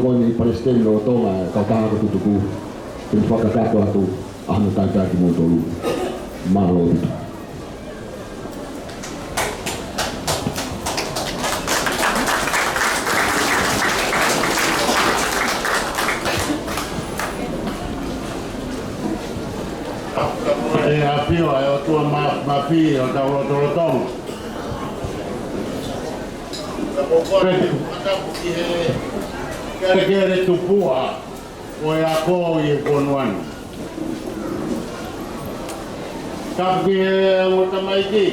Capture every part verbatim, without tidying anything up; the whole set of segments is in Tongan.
Ko eni Palesiteni lolotonga e kautaha ko e tutuku, ke fakakakato atu ʻa hono talitali kimoutolu. Mālō ʻaupito. ʻE ʻafio ʻa e ʻOtua Mā-, Māfimafi ʻo hotau lotolotonga. Ka ko e fakatapu ki he kelekele tupuʻa ʻo e ako ʻi he fonua ni. Tapu ki he ongo tamaiki,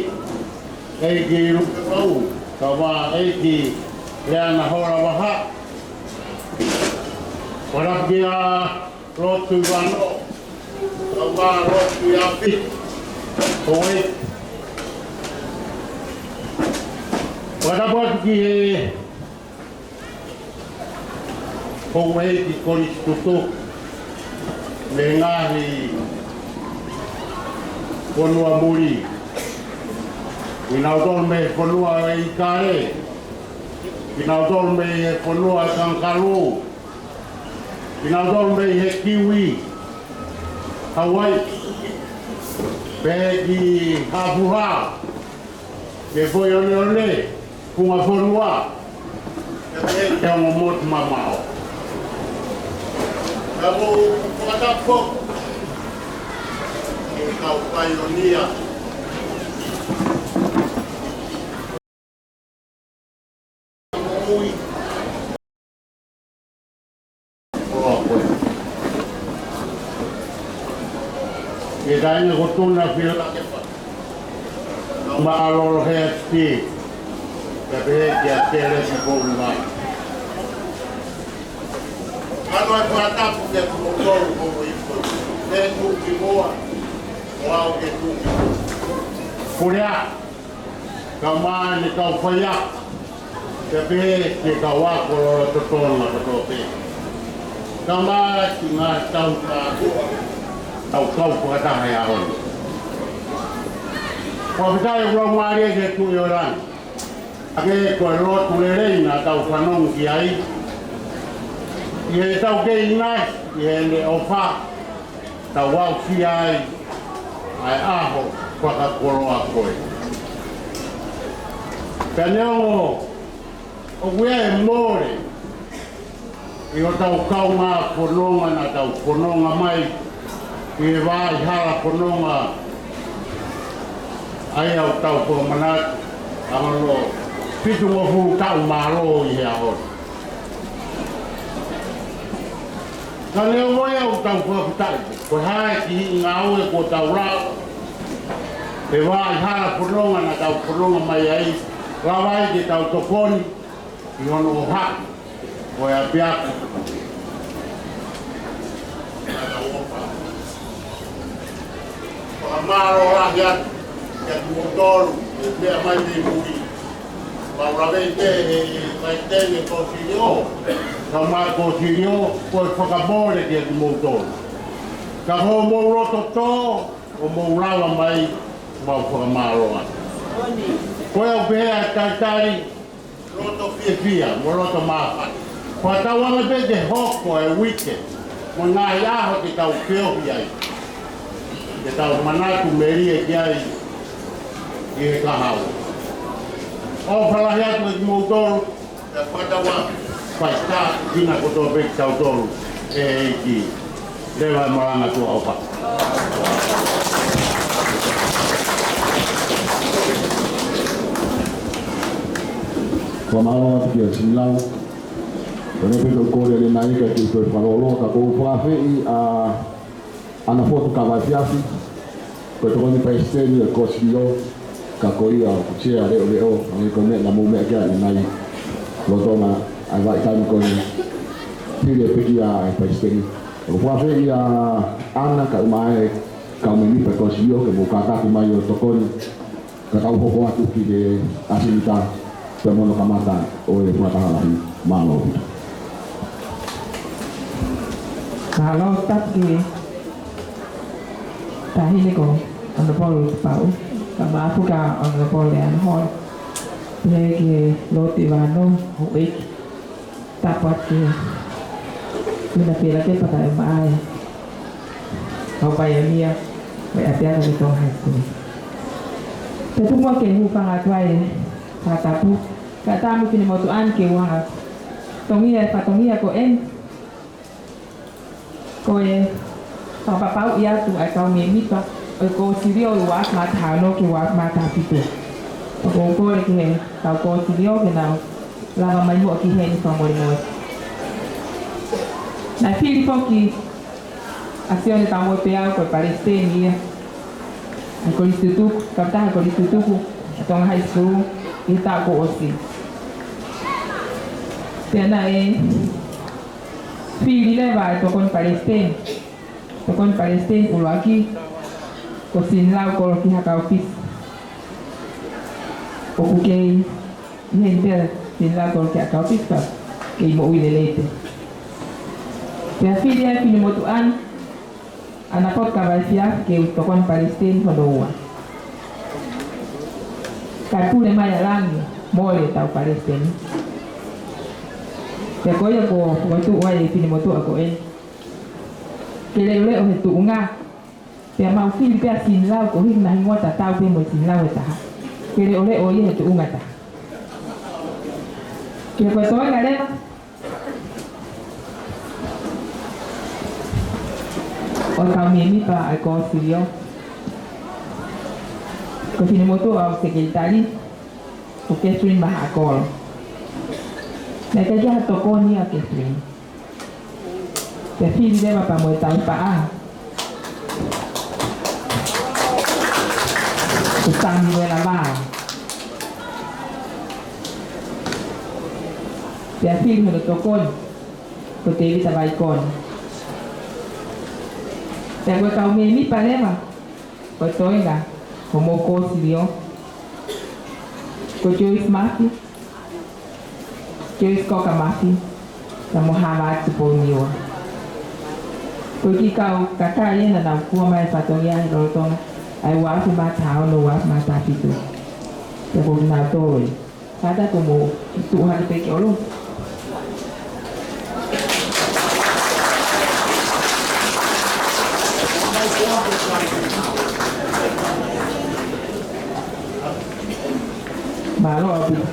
ʻEiki Lupepau, kae ʻumaʻā ʻEiki Leana Hola Vaha. Fakatapu kia Lotu Vano, kae ʻumaʻā Lotu Api, ʻo e. Fakatapu atu ki he houʻeiki Kolisi Tutuku mei he ngaahi fonua muli. Kinautolu mei he fonua ʻo e ʻIkale. Kinautolu mei he fonua ʻo e Kangakalū. Kinautolu mei he Kiwi, Hawaii. Pehē ki Haʻapuha, ki Foʻioneone, Funga Fonua, pea pehē ki he ongo motu mamaʻo. Ka mou fakatapu ki he kau paionia. Ui. Koloa ko ē. Ke tainga ko Tuna Fielakepa. Naʻa ma alolo he ati. Ka pehē kia Kelesi Kounga. Kano e fakatapu kia kimoutolu ko ē. Ke tuʻu ki muʻa. ʻO aʻu ke tuʻu ki muʻa. Pule ā. Kae ʻumaʻā ʻene kau faiako, pea pehē ki he kau ako lolotonga kotoa pē. Kae ʻumaʻā ki he ngaahi tauhi kātoa, tau kau fakataha he ʻaho ni. Fakafetaʻi ʻoku laumālie ki he Tuʻi ʻo e langi. ʻA ia ko e lotu lelei naʻa tau fanongo ki ai. ʻI heʻetau kei ʻinasi, ʻi heʻene ʻofa, tau aʻusia ai ʻa e ʻaho fakakoloa ko ē. Pea neongo ʻoku ʻi ai e mole ʻi hotau kaungā fononga naʻa tau fononga mai ʻi he vaʻa hala fononga, ʻa ia ʻoku tau fakamanatu ʻa hono fitungofulu taʻu mālō ʻi he ʻaho ni. Ka neongo ia ʻoku tau fakafetaʻi, ko e hā e kiʻi ngāue kuo tau lava, he vaʻa hala fononga naʻa tau fononga mai ai, lava ai ke tau tokoni ʻi hono ʻohake ʻo e ʻapiako. Fakamālō lahi atu kiate kimoutolu, ʻe meʻa mai mei muli. Mau lave pē he, he Palesiteni Kosilio. Kae ʻumaʻā Kosilio, ko e fakamole kiate kimoutolu. Ka ko hoʻomou loto tō, ʻo mou lava mai, mau fakamālō atu. Ko ia ʻoku pehē ʻa e talitali, loto fiefia, mo loto māfana. Fakatauange pē ke hoko e uike, mo e ngaahi ʻaho te tau feohi ai. Ke tau manatu melie ki ai ʻi he kahaʻu. ʻOfa lahi atu kiate kimoutolu, pea fakatauange, faitāpuekina kotoa pē kitautolu ʻe he ʻEiki. Leva e malanga tuʻa ʻofa. Fakamālō atu kia Similau. Ko ʻene pito kole le naika ki he fakalolo, ka ʻoku ou fakaafeʻi ʻa ʻAna Fotu Kavaifiafi, ko e tokoni palesiteni ʻo e Kosilio, ka ko ia ʻoku sea leʻoleʻo, ʻa ia ko e meʻa naʻa mou meʻa ki ai ʻanenai, lolotonga ʻa e vaʻa taimi ko eni, fili e pekia ʻa e palesiteni. ʻOku ou fakaafeʻi ʻa ʻAna kae ʻumaʻā e kau mēmipa Kosilio ke mou kātaki mai ʻo tokoni, ka tau hoko atu ki he ʻasinita, pea mo hono kamata ʻo e fakataha lahi. Mālō ʻaupito. Mālō, tapu ki he Taʻahine ko Honourable Pau, kae ʻumaʻā foki ʻa Honourable Leana Hola. Pehē ki he Lotu ʻi Vano, houʻeiki. Tapu atu ki he Tuna pela ke pata e maʻa e kau paionia ʻo e ʻapiako ki Tonga High School. Te tuku ke u hūfanga atu ai he fakatapu, kae ʻatā mo e finemotuʻa ni ke u hanga ʻo tongia e fatongia ko eni. Ko e fakapapauʻi atu ʻa e kau mēmipa ʻo e kōsilio ʻi he ua afe mā taha ono ki he ua afe mā taha fitu. Pea ʻoku ou kole ki he kau kōsilio ke nau lava mai muʻa ki heni fakamolemole. Naʻe fili foki ʻa Sione Taumoepeau ko e palesiteni ia ʻa e kolisi tutuku, kautaha kolisi tutuku ʻa Tonga High School ʻi he taʻu kuo ʻosi. Pea naʻe fili leva e tokoni palesiteni, tokoni palesiteni ʻuluaki ko Sinilau Koloki Hakaupisi. ʻOku kei ʻi heni pē Sinilau Koloki Hakaupisi, kei moʻui lelei pē. Pea fili ai e finemotuʻa ni ʻAna Potu Kavaefiafi ke u tokoni palesiteni hono ua. Kae pule mai ʻa Langi Mole ʻo tau palesiteni. Pea ko ia kuo fokotuʻu ai e finemotuʻa ko eni. Ke leʻoleʻo he tuʻunga. Pea mau fili pē ʻa Sinilau koeʻuhi ko ʻena hingoa tatau pē mo Sinilau ʻe taha. Ke leʻoleʻo ia he tuʻunga ʻe taha. Pea ko e toenga leva ʻo e kau mēmipa ʻa e kōsilio, ko e finemotuʻa ʻo e sekelitali, ko Catherine Mahaʻakolo. Naʻe ʻikai ke ʻi ai ha tokoni ʻa Catherine. Pea fili leva pea mo e tauhi paʻanga ko Sami Luela Vao. Pea fili hono tokoni ko Tēvita Vaikoni. Pea ko e kau mēmipa leva ʻo e toenga homou kōsilio, ko Joyce Mafi, Joyce Koka Mafi, pea mo Hāvati Tupou Niua. Ko e kiʻi kau kakai ena naʻa nau fua mai e fatongia he lolotonga ʻa e ua afe mā taha ono, ua afe mā taha fitu. Pea ko kinautolu ia. Kātaki ke mou tuʻu hake pē ki ʻolunga. Mālō ʻaupito.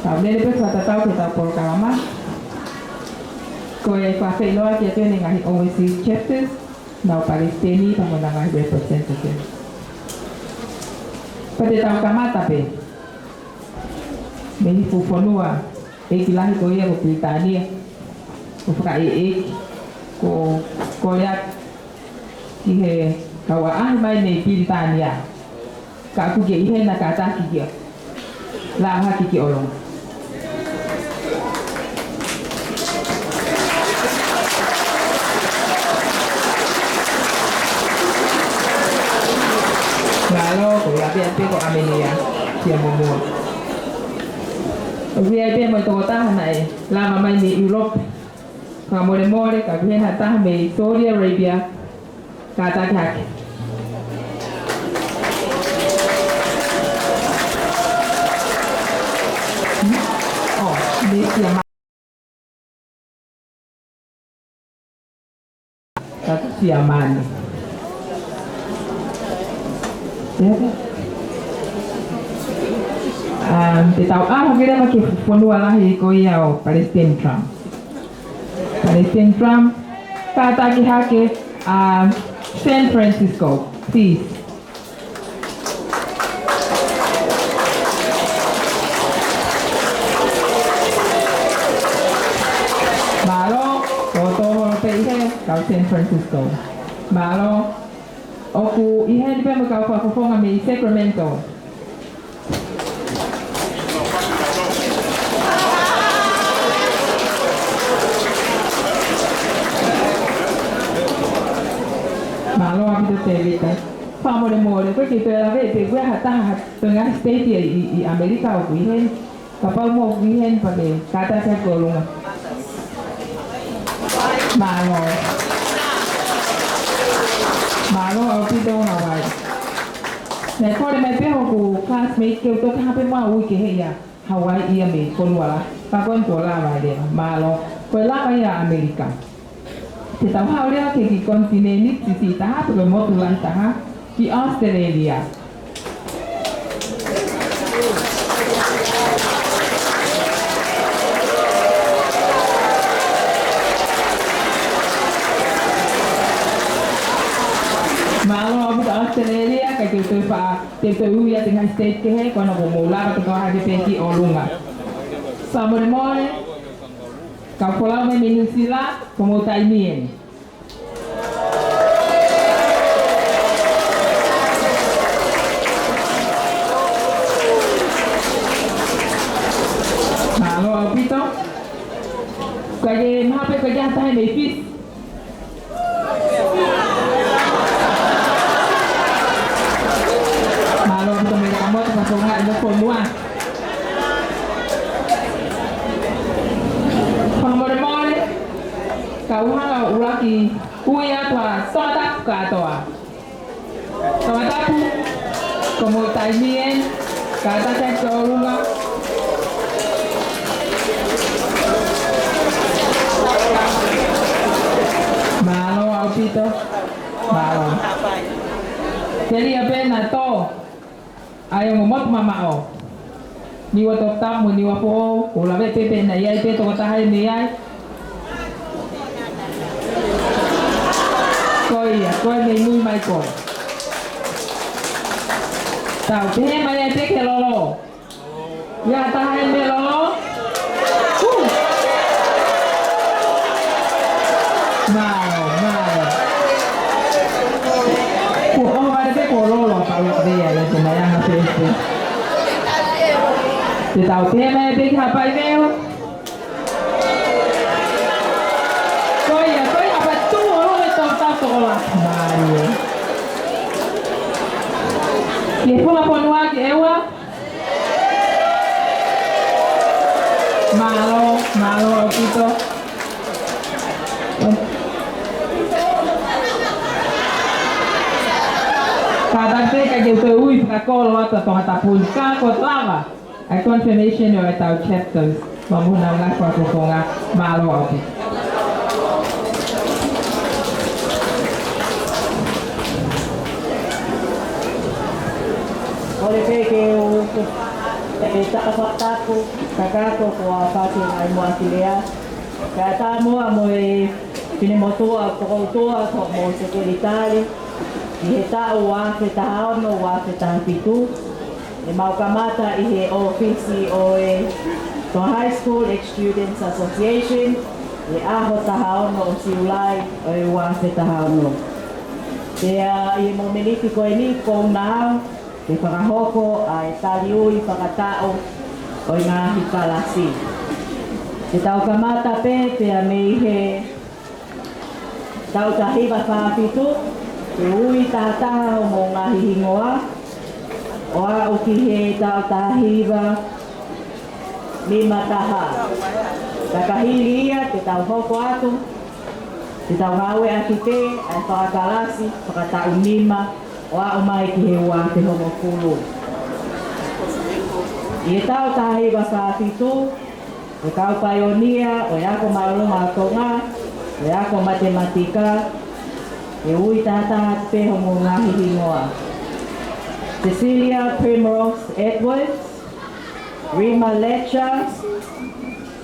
Tau lele pē fakatatau ki heʻetau polokalama. Ko e fakafeʻiloaki atu eni e ngaahi overseas chapters, ʻenau palesiteni pea mo ʻenau ngaahi representative. Pea te tau kamata pē mei he fuʻu fonua ʻeiki lahi ko ia ko Pilitānia, ʻo fakaʻeʻeiki, ko, kole atu ki he kau ʻaʻahi mai mei Pilitānia. Ka ʻoku kei ʻi hena, kātaki ke lava hake ki ʻolunga. Mālō, ko ia pē ko ʻAmelia Fiamomua. ʻOku ʻi ai pē mo e tokotaha naʻe lava mai mei ʻIulope. Fakamolemole, ka ʻoku ʻi heni ha taha mei Saudi Arabia, kātaki hake. ʻŌ, mei Siamane. Ka Siamane. Pea, um, te tau ʻalu hake leva ki he fonua lahi ko ia ʻo Palesiteni Trump. Palesiteni Trump, kātaki hake, um, San Francisco, please. Mālō, ʻo tō holo pē ʻi he kau San Francisco. Mālō, ʻoku ʻi heni pē mo e kau fakafofonga mei Sacramento. Mālō ʻaupito Tēvita. Fakamolemole, ko e kiʻi toe lave pē, ko e hā ha taha, ha toe ngaahi state ʻi, ʻi, ʻi ʻAmelika ʻoku ʻi heni. Kapau mo ʻoku ʻi heni pea ke kātaki hake ki ʻolunga. Mālō. Mālō ʻaupito Hawaii. Naʻe kole mai pē hoku classmate ke u toki hape muʻa ui ki he ʻEiki Hauaiʻi ia mei Konuala. Pea ko eni kuo lava leva. Mālō. Ko e lava ia ʻa ʻAmelika. Te tau haʻu leva ki he kiʻi konitinēniti siʻisiʻi taha, pe ko e motu lahi taha, ki ʻAositelēlia. Mālō ʻaupito ʻAositelēlia, ka ke toe faʻa, te toe ui atu ki he state kehe, ko ena kuo mou lava ke toe hake pē ki ʻolunga. Fakamolemole, kau folau mai mei Nuʻusila, ko hoʻomou taimi eni. Mālō ʻaupito. Ka ke maha pē ka ke hatahe mei Fisi. Mālō ʻaupito mei Takamoto, ka ko ngā ʻi Lofonuā. Fakamolemole, kau hanga ʻo ʻuluaki ui atu ʻa Tongatapu kātoa. Tongatapu, ko hoʻomou taimi eni, kātaki ki ʻolunga. Mālō ʻaupito. Mālō. Telia pē na tō. ʻA e ongo motu mamaʻo. Niua Toputapu mo Niuafoʻou, ʻoku ou lave pē pe naʻe ʻi ai pē toko taha ia mei ai. Ko ia, ko e meimei mai ko ē. Tau pehē mai ai pē ki he lolo. ʻI ai ha taha ia mei he lolo? Hū! Mālō, mālō. Kuo ʻohovale pē kuo lolo, pau ia pē ia, ia te mai anga pē pē. Te tau pehē mai pē ki Haʻapai Veo. Ko ia, ko ia, Haʻapai Tuʻu, ʻolunga e tau tau toko la. Mālō. Ki he funga fonua ki ʻEua. Mālō, mālō ʻaupito. Kātaki pē ka ke toe ui fakakolo atu ʻa Tongatapu ni ka kuo lava ʻa e confirmation ʻo e tau chapters. Mo hono ngaahi fakafofonga, mālō ʻaupito. Kole pē ke u, e tau fakatapu, kakato ko ʻApake Ngaahi Moʻakilea. Kae ʻatā muʻa mo e finemotuʻa, tokoutua, ko hoʻomou sekelitali, ʻi he taʻu ua afe taha ono, ua afe taha fitu, ʻemau kamata ʻi he ʻōfisi ʻo e Tonga High School Ex-Students Association, ʻi he ʻaho taha ono ʻo Siulai ʻo e ua afe taha ono. Pea ʻi he momeniti ko eni ʻoku ou nau ke fakahoko ʻa e tali ui fakataʻu ʻo e ngaahi kalasi. Te tau kamata pē pea mei he taʻu taha hiva fā fitu, ke ui tahataha hoʻomou ngaahi hingoa, ʻo aʻu ki he taʻu taha hiva nima taha. Ka ka hili ia, te tau hoko atu, te tau ngāueʻaki pē ʻa e fakakalasi fakataʻu nima, ʻo aʻu mai ki he ua afe hongofulu. ʻI he taʻu taha hiva fā fitu, ko e kau paionia ʻo e ako māʻolunga ʻa Tonga, ʻo e ako matematika, ke ui tahataha pē hoʻomou ngaahi hingoa. Cecilia Primrose Edwards, Rima Letcher,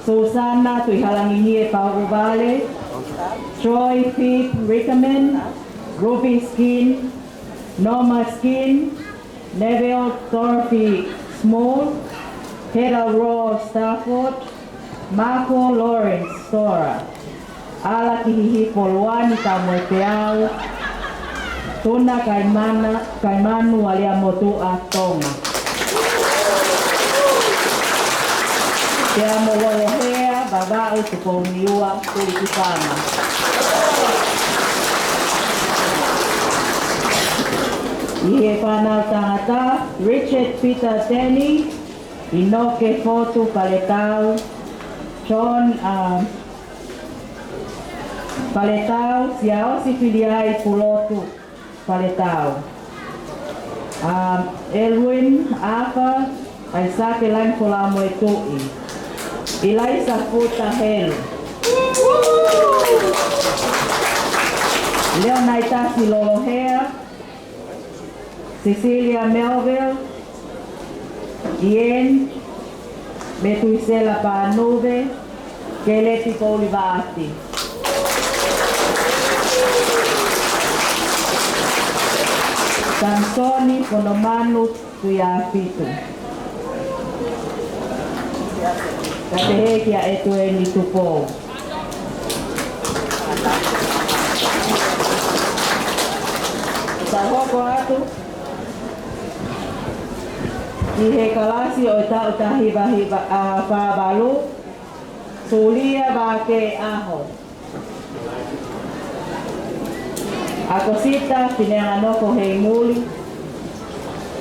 Susana Tuʻihalangingie Pauʻuvale, Joy Pip Rickerman, Ruby Skin, Norma Skin, Neville Dorothy Small, Heather Rose Stafford, Marco Lawrence Sora, ʻAla Kihihipo Luani Taumoepeau, Tuna Kaimana, Kaimanu Aleamotuʻa Tonga. Pea mo Lolohea Vavaʻu Tupouniua Tulikifanga. ʻI he fānau tangata, Richard Peter Teni, ʻInoke Fotu Faletau, John, uh, Faletau, Siaosi Filiai Pulotu Faletau. ʻa Elwin Afa, ʻAisake Langi Folamo e Tuʻi, ʻIlaisa Futa Helu, Leonaitasi Lolohea, Cecilia Melville, Ian, Metuisela Panuve, Keleti Poulivaati, Samisoni Fonomanu Tuiafitu, kae pehē kia ʻEtueni Tupou. Tau hoko atu ki he kalasi ʻo e taʻu taha hiva hiva, ʻa, fā valu, Sulia Vākeʻaho, ʻAkosita Fineanganofo Heimuli,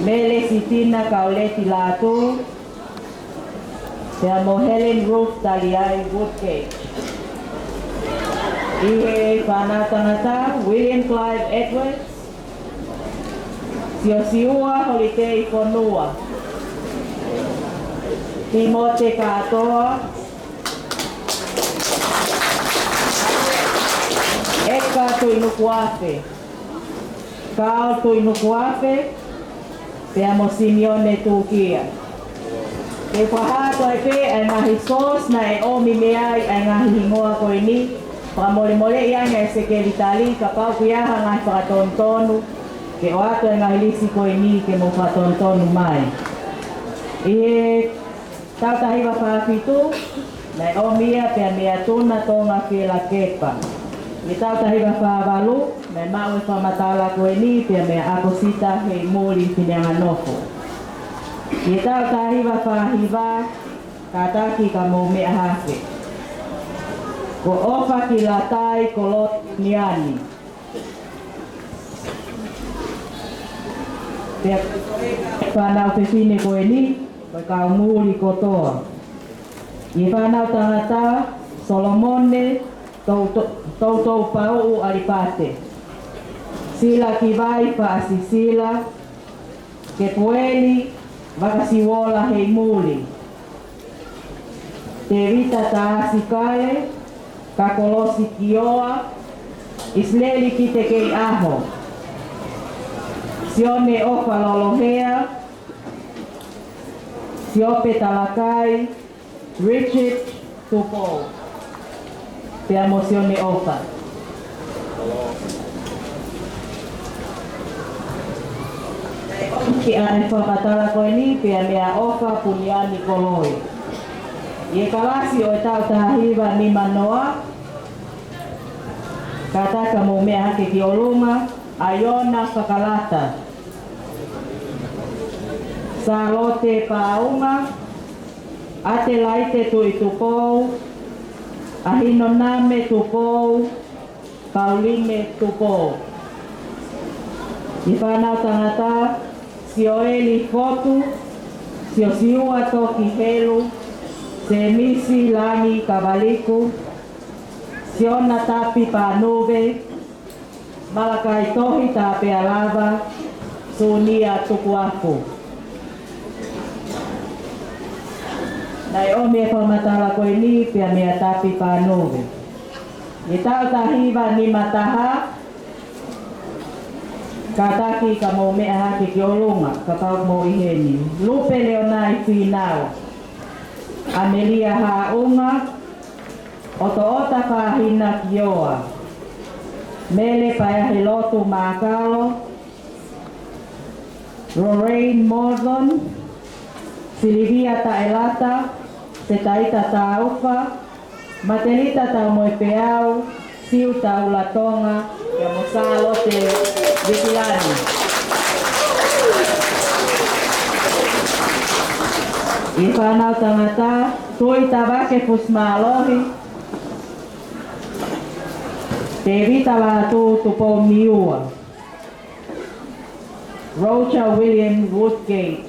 Mele Sitina Kauleti Lātū, pea mo Helen Ruth Taliai Woodgate. ʻI he fānau tangata, William Clive Edwards, Siosiua Holitei Fonua, Timote Kātoa, Eka Tuinukuafe, Carl Tuinukuafe, pea mo Simione Tūkia. ʻE fakahā atu ai pē ʻa e ngaahi source naʻe ʻomi mei ai ʻa e ngaahi hingoa ko eni, fakamolemoleʻi ange ʻe he sekelitali, kapau ʻoku ʻi ai ha ngaahi fakatonutonu, ke ʻoatu e ngaahi lisi ko eni ke mou fakatonutonu mai. ʻI he taʻu taha hiva fā fitu, naʻe ʻomi ia pea meia Tuna Tonga Fielakepa. ʻI he taʻu taha hiva fā valu, naʻe maʻu e fakamatala ko eni pea meia ʻAkosita Heimuli Fineanganofo. ʻI he taʻu taha hiva fā hiva, kātaki ka mou meʻa hake, ko ʻOfa ki Latai Koloi Niani. Pea fānau fefine ko eni, ko e kau muli kotoa. ʻI he fānau tangata, Solomone Toutou, Toutou Pauʻu ʻAlipate, Sila Kivai Faʻasisila, Kepueli Vakasiuola Heimuli, Tēvita Taasi Kale, Kakolosi Kioa, ʻIsileli Kitekeiʻaho, Sione ʻOfa Lolohea, Siope Talakai, Richard Tupou, pea mo Sione ʻOfa. Ki he fakamatala ko eni pea meia ʻOfa Puniani Koloi. ʻI he kalasi ʻo e taʻu taha hiva nima noa, kātaki ka mou meʻa hake ki ʻolunga, ʻAiona Fakalata, Sālote Paunga, ʻAtelaite Tuʻitupou, ʻAhinoname Tupou, Pauline Tupou. ʻI he fānau tangata, Sioeli Fotu, Siosiua Toki Helu, Sēmisi Langi Kavaliku, Siona Tapi Panuve, Malakai Tohi Tāpealava, Sunia Tukuafu. Naʻe ʻomi e fakamatala ko eni pea meia Tapi Panuve. ʻI he taʻu taha hiva nima taha, kātaki ka mou meʻa hake ki ʻolunga, kapau ʻoku mou ʻi heni. Lupe Leonai Fīnau, ʻAmelia Haʻunga, ʻOtoʻota Fahina Kioa, Mele Paeahelotu Mākalo, Lorraine Morton, Silivia Taʻelata, Setaita Taufa, Matelita Taumoepeau, Siu Taulatonga, pea mo Sālote Vikilani. ʻI he fānau tangata, Toi Tavake Fusimālohi, Tēvita Lātū Tupou Niua, Roger William Woodgate,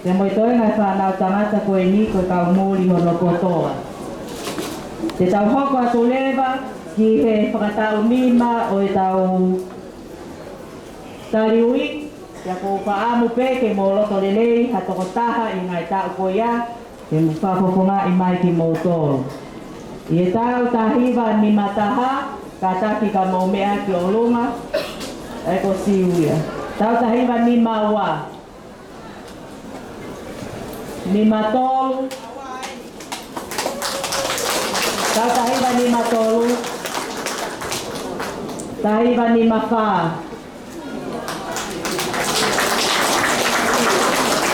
pea mo e toenga e fānau tangata ko eni ko e kau muli hono kotoa. Te tau hoko atu leva ki he fakataʻu nima ʻo e tau taliui, Pea ʻoku ou fakaʻamu pē ke mou loto lelei ha tokotaha ʻi he ngaahi taʻu ko ia, ke mou fakafofongaʻi mai kimoutolu. ʻI he taʻu taha hiva nima taha, kātaki ka mou meʻa ki ʻolunga, ʻa ia ko Siuia. Taʻu taha hiva nima ua. Nima tolu. Taʻu taha hiva nima tolu. Taha hiva nima fā.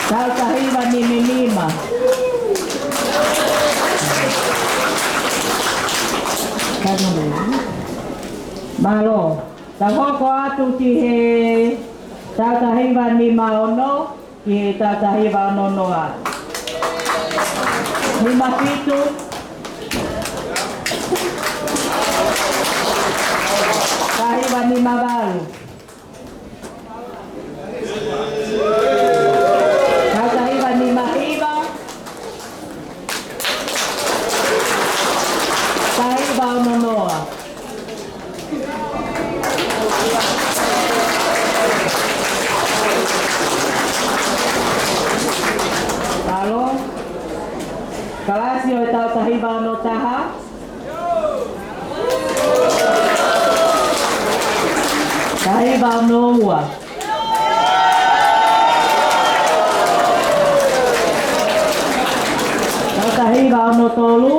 Taʻu taha hiva nima nima. Mālō. Tau hoko atu ki he taʻu taha hiva nima ono, ki he taʻu taha hiva ono noa. Nima fitu. Taha hiva nima valu. Taʻu taha hiva nima hiva. Taha hiva ono noa. Mālō. Kalasi ʻo e taʻu taha hiva ono taha. Taha hiva ono ua. Taʻu taha hiva ono tolu.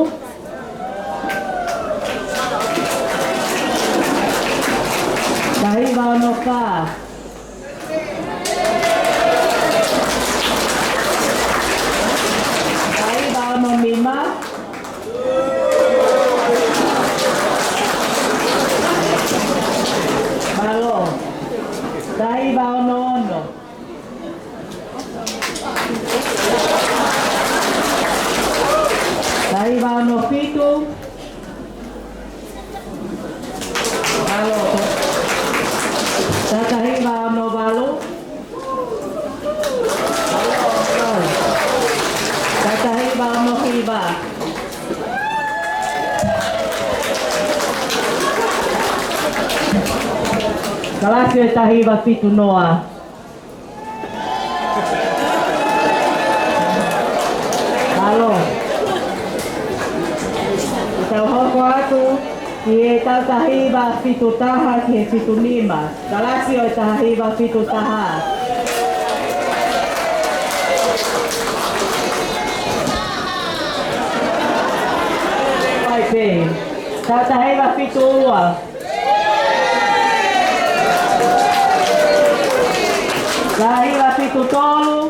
Taha hiva ono fā. Taha hiva ono nima. Mālō. Taha hiva ono ono. Taha hiva ono fitu. Mālō. Taha hiva ono valu. Taha hiva ono hiva. Kalasi ʻo e taha hiva fitu noa. Mālō. Tau hoko atu ki he taʻu taha hiva fitu taha ki he fitu nima. Kalasi ʻo e taha hiva fitu taha. Fai pē. Taʻu taha hiva fitu ua. Taha hiva fitu tolu.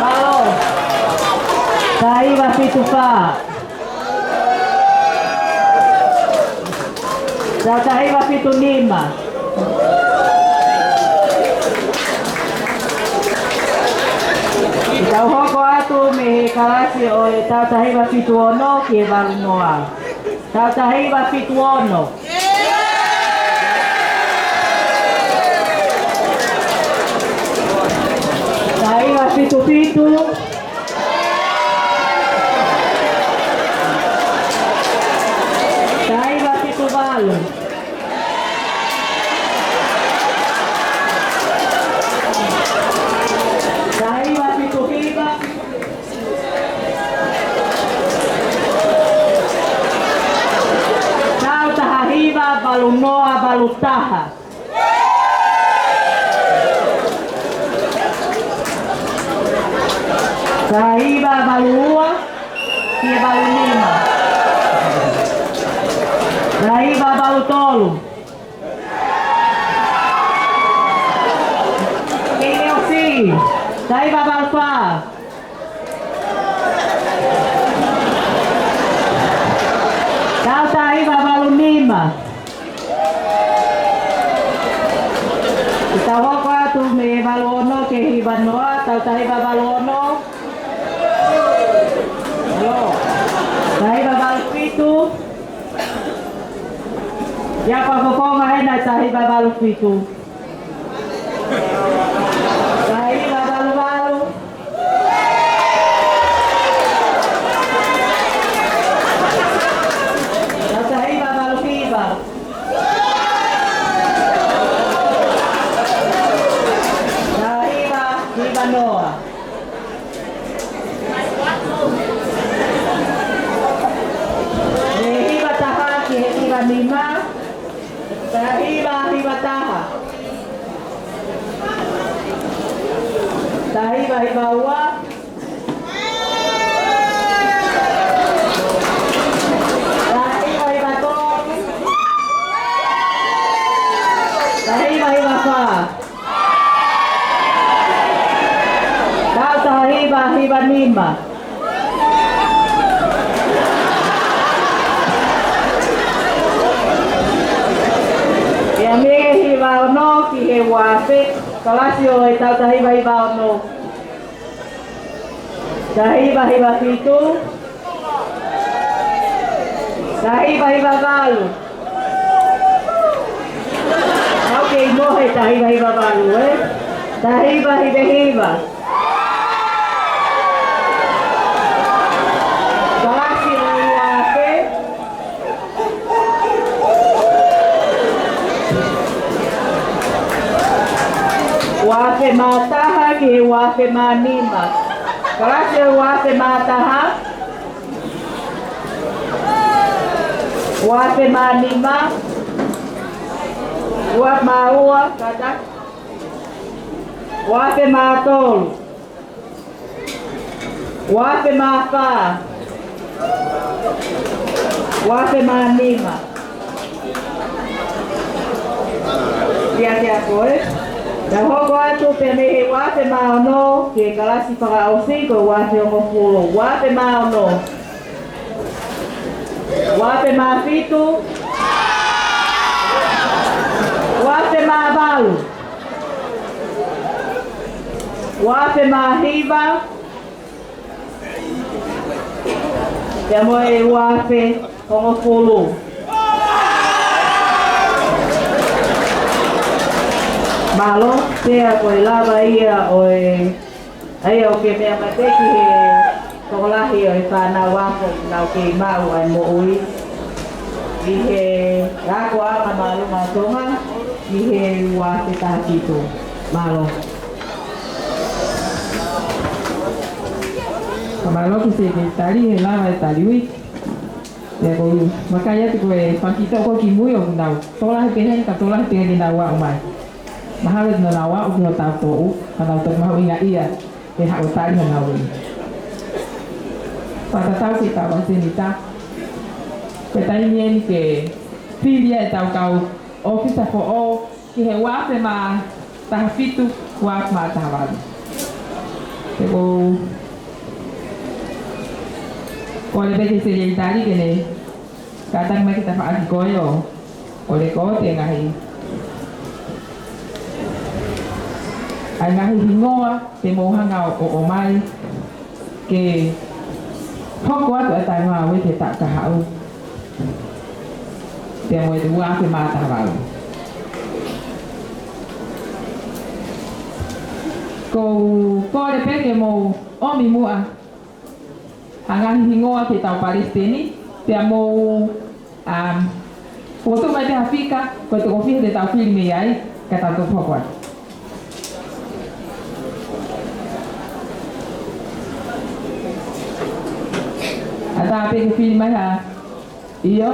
Mālō. Taha hiva fitu fā. Taha hiva fitu nima. Tau hoko atu mei he kalasi ʻo e taʻu taha hiva fitu ono ki he valu noa. Taʻu taha hiva fitu ono. Taha hiva fitu fitu. Taha hiva fitu valu. Taha hiva fitu hiva. Taʻu taha hiva valu noa valu taha. Taha hiva valu ua ki he valu nima. Taha hiva valu tolu. Kei ʻosi. Taha hiva valu fā. Taʻu taha hiva valu nima. Tau hoko atu mei he valu ono ki he hiva noa, taʻu taha hiva valu ono. Taha hiva valu fitu. ʻIo, fakafofonga hena taha hiva valu fitu. Taha hiva valu valu. Taha hiva valu hiva. Hiva ua. Taha hiva hiva tolu. Taha hiva hiva fā. Taha taha hiva hiva nima. Pea mei he hiva ono ki he ua afe, kalasi ʻo e taha taha hiva hiva ono. Taha hiva hiva fitu. Taha hiva hiva valu. Au kei mohe taha hiva hiva valu, ē? Taha hiva hiva hiva. Kalasi ʻo e ua afe. Ua afe mā taha ki he ua afe mā nima. Kalasi ʻo e ua afe mā taha. Ua afe mā nima. Ua afe mā ua, kātaki. Ua afe mā tolu. Ua afe mā fā. Ua afe mā nima. Kiate koe. Tau hoko atu pē mei he ua afe mā ono ki he kalasi fakaʻosi ko e ua afe hongofulu. Ua afe mā ono. Ua afe mā fitu. Ua afe mā valu. Ua afe mā hiva. Pea mo e ua afe hongofulu. Mālō, pea ko e lava ia ʻo e, ʻa ia ʻoku ke meʻa mai pē ki he tokolahi ʻo e fānau ako ʻoku nau kei maʻu ʻa e moʻui ʻi he akoʻanga māʻolunga ʻo Tonga ʻi he ua afe taha fitu. Mālō. Ka mālō ki he sekelitali he lava e tali uike. Pea ʻoku ou vakai atu ko e fakahoko ko ē ki mui ʻoku nau tokolahi pē heni ka tokolahi pē heni nau aʻu mai. Mahalo te nau aʻu ki hotau toʻu, ka nau toki mahuʻinga ia he haʻu ʻo tali honau ui. Fakatatau ki he kau senitā. Ko e taimi eni ke fili ai ʻetau kau ʻōfisa foʻou ki he ua afe mā taha fitu, ua afe mā taha valu. Pea ʻoku ou kole pē ki he sekelitali ke ne kātaki mai ke tafaʻaki ko ē ʻo, ʻo lekooti e ngaahi, ʻa e ngaahi hingoa te mou hanga ʻo, ʻo ʻomai ke hoko atu ʻa e taʻu ngāue ki he taʻu kahaʻu. Pea mo e ua afe mā taha valu. ʻOku ou kole pē ke mou ʻomi muʻa ha ngaahi hingoa ki heʻetau palesiteni, pea mou, um, fokotuʻu mai pē ha fika, ko e toko fiha te tau fili mei ai, ka tau toki hoko atu. ʻAtā pē ke fili mai ha, ʻio.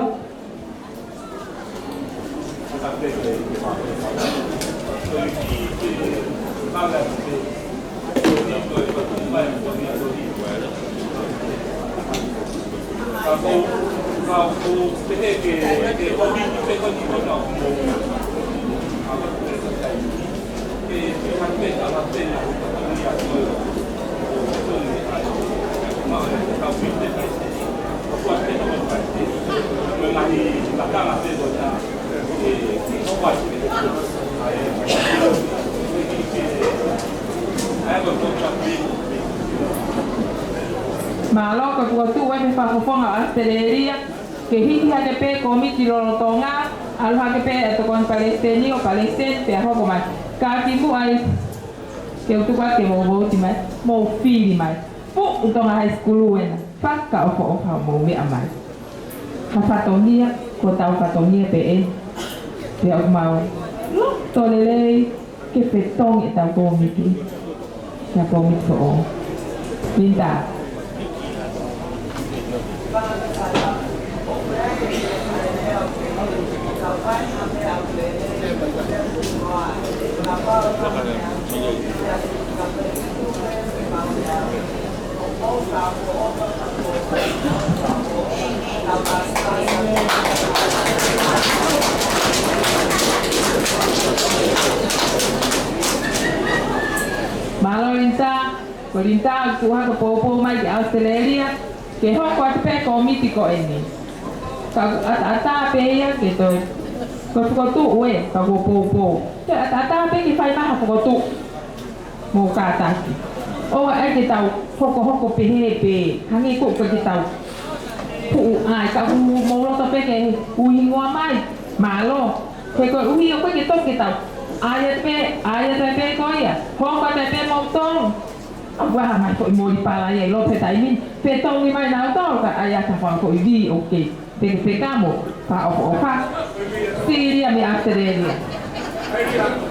Mālō, ko e fokotuʻu ʻa e fakafofonga ʻo ʻAositelēlia, ke hiki hake pē kōmiti lolotonga, ʻalu hake pē ʻa e tokoni palesiteni ʻo palesiteni pea hoko mai. Ka kimuʻa ai, ke u tuku atu ke mou vouti mai, mou fili mai. Fuʻu Tonga High School ena, fakaʻofoʻofa hoʻomou meʻa mai. Ha fatongia, ko hotau fatongia pē ē. Pea ʻoku mau loto lelei ke fetongi ʻetau kōmiti. Kia kōmiti foʻou. Linda. Mālō Linda, ko Linda ʻoku tuʻu hake poupou mai ki ʻAositelēlia, ke hoko atu pē kōmiti ko eni. Ka ʻoku ʻataʻatā pē ia ke toe, ko e fokotuʻu ē, ka kuo poupou. Toe ʻataʻatā pē ke fai mai ha fokotuʻu. Mou kātaki. ʻOua ʻe ke tau hokohoko pehē pē, hangē ko ē ʻoku ʻikai ke tau puʻu ai, ka ʻoku mou loto pē ke ui hingoa mai. Mālō. He koeʻuhi ʻoku ʻikai ke tonu ke tau ʻai atu pē, ʻai atu pē ko ia. Hoko atu pē moutolu. ʻOku ʻaha mai foʻi moli pala ia ʻi loto he taimi ni. Fetongi mai nautolu ka ʻai atu ha foʻi V, okay. Peke peka mo, fakaʻofoʻofa. Sili ia mei ʻAositelēlia.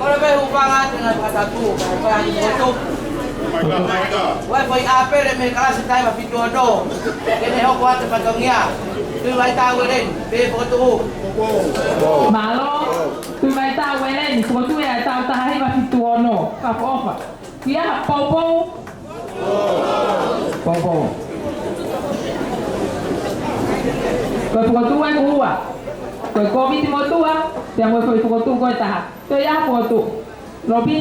Kole pē hūfanga atu ngaahi fakatapu, ka e fai atu fokotuʻu. Ua e foʻi ʻāpele mei he kalasi taha hiva fitu ono. Ke ne hoko atu e fatongia. Tuʻi Vaitau Ueleni, pē fokotuʻu. Mālō, Tuʻi Vaitau Ueleni, fokotuʻu ia ʻa e taʻu taha hiva fitu ono. Fakaʻofoʻofa. Ia, poupou. Poupou. Ko e fokotuʻu ē ʻoku ua. Ko e kōmiti motuʻa, pea mo e foʻi fokotuʻu ko ē ʻe taha. Toe ʻi ai ha fokotuʻu. Lopi.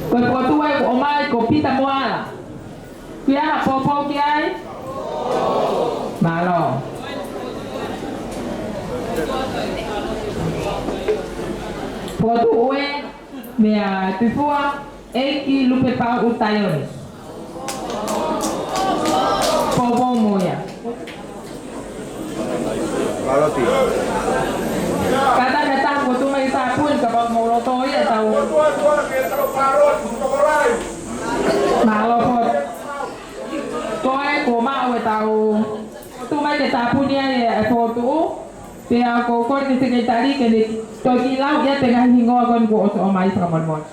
Ko e fokotuʻu ē ʻoku ʻomai ko Pita Moala. Kuia ha poupou ki ai? Mālō. Fokotuʻu ē meia Tuʻifua, ʻEiki Lupepauʻu Taione. Poupou mo ia. Pāloti. Kātaki ʻa e taha ʻoku tuʻu mai ki he tāpuni, kapau ʻoku mou loto ia tau. Mālō Fotu. Ko e kuo maʻu e tau tuʻu mai ki he tāpuni ai e fokotuʻu. Pea ʻoku ou kole ki he sekelitali ke ne toki lau ia e ngaahi hingoa ko eni kuo ʻosi ʻomai fakamolemole.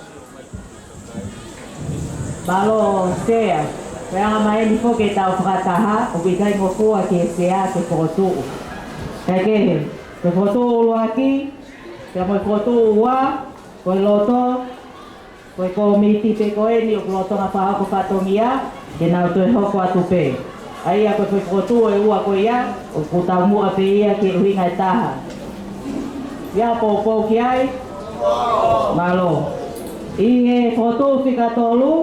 Mālō Sea. Ko e anga mai eni foki e tau fakataha, ʻoku ʻikai ngofua ki he Sea ke fokotuʻu. Kae kehe, ko e fokotuʻu ʻuluaki, pea mo e fokotuʻu ua, ko e loto, ko e kōmiti pē ko eni ʻoku lolotonga fakahoko fatongia, ke nau toe hoko atu pē. ʻA ia ko e foʻi fokotuʻu ʻe ua ko ia, ʻoku taumuʻa pē ia ki he ʻuhinga ʻe taha. Ia poupou ki ai. Mālō. ʻI he fokotuʻu fika tolu,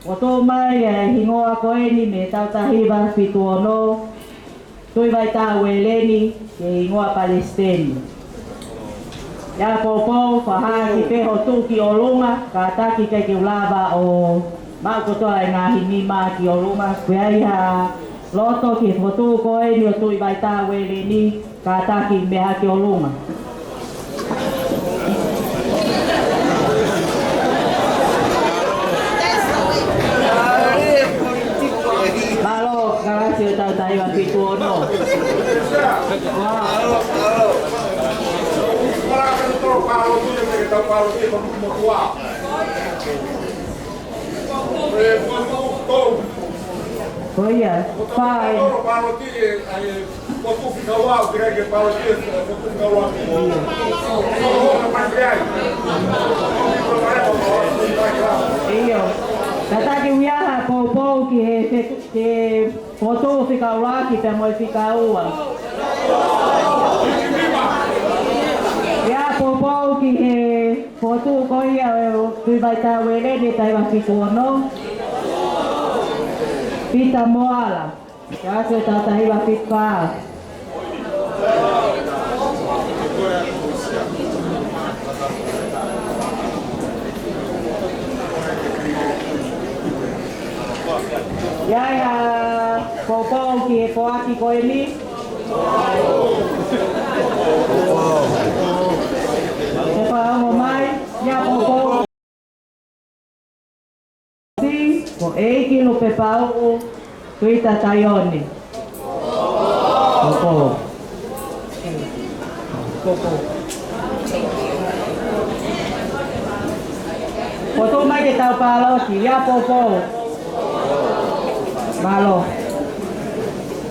ʻoku tuʻu mai e hingoa ko eni mei he taʻu taha hiva fitu ono, Tuʻi Vaitau Ueleni, ke hingoa palesiteni. Ia poupou, fakahā ki pē ho tuʻu ki ʻolunga, kātaki ke ke u lava ʻo maʻu kotoa e ngaahi nima ki ʻolunga, ko ia ʻi ha loto ki he fokotuʻu ko eni ʻo Tuʻi Vaitau Ueleni, kātaki meʻa ki ʻolunga. Mālō, kalasi ʻo e taʻu taha hiva fitu ono. Ko ia, fai. ʻIo. Kātaki ʻuia ha poupou ki he fe-, ki he fokotuʻu fika ʻuluaki pea mo e fika ua. Ia poupou ki he fokotuʻu ko ia ʻo Tuʻi Vaitau Ueleni taha hiva fitu ono. Pita Moala. Kalasi ʻo e taʻu taha hiva fitu fā. ʻI ai ha poupou ki he poaki ko eni? Ke fakaongo mai, ia poupou. Ko ʻEiki Lupepauʻu Tuita Taione. Poupou. Poupou. Ko e tuʻu mai ke tau pāloti, ia poupou. Mālō.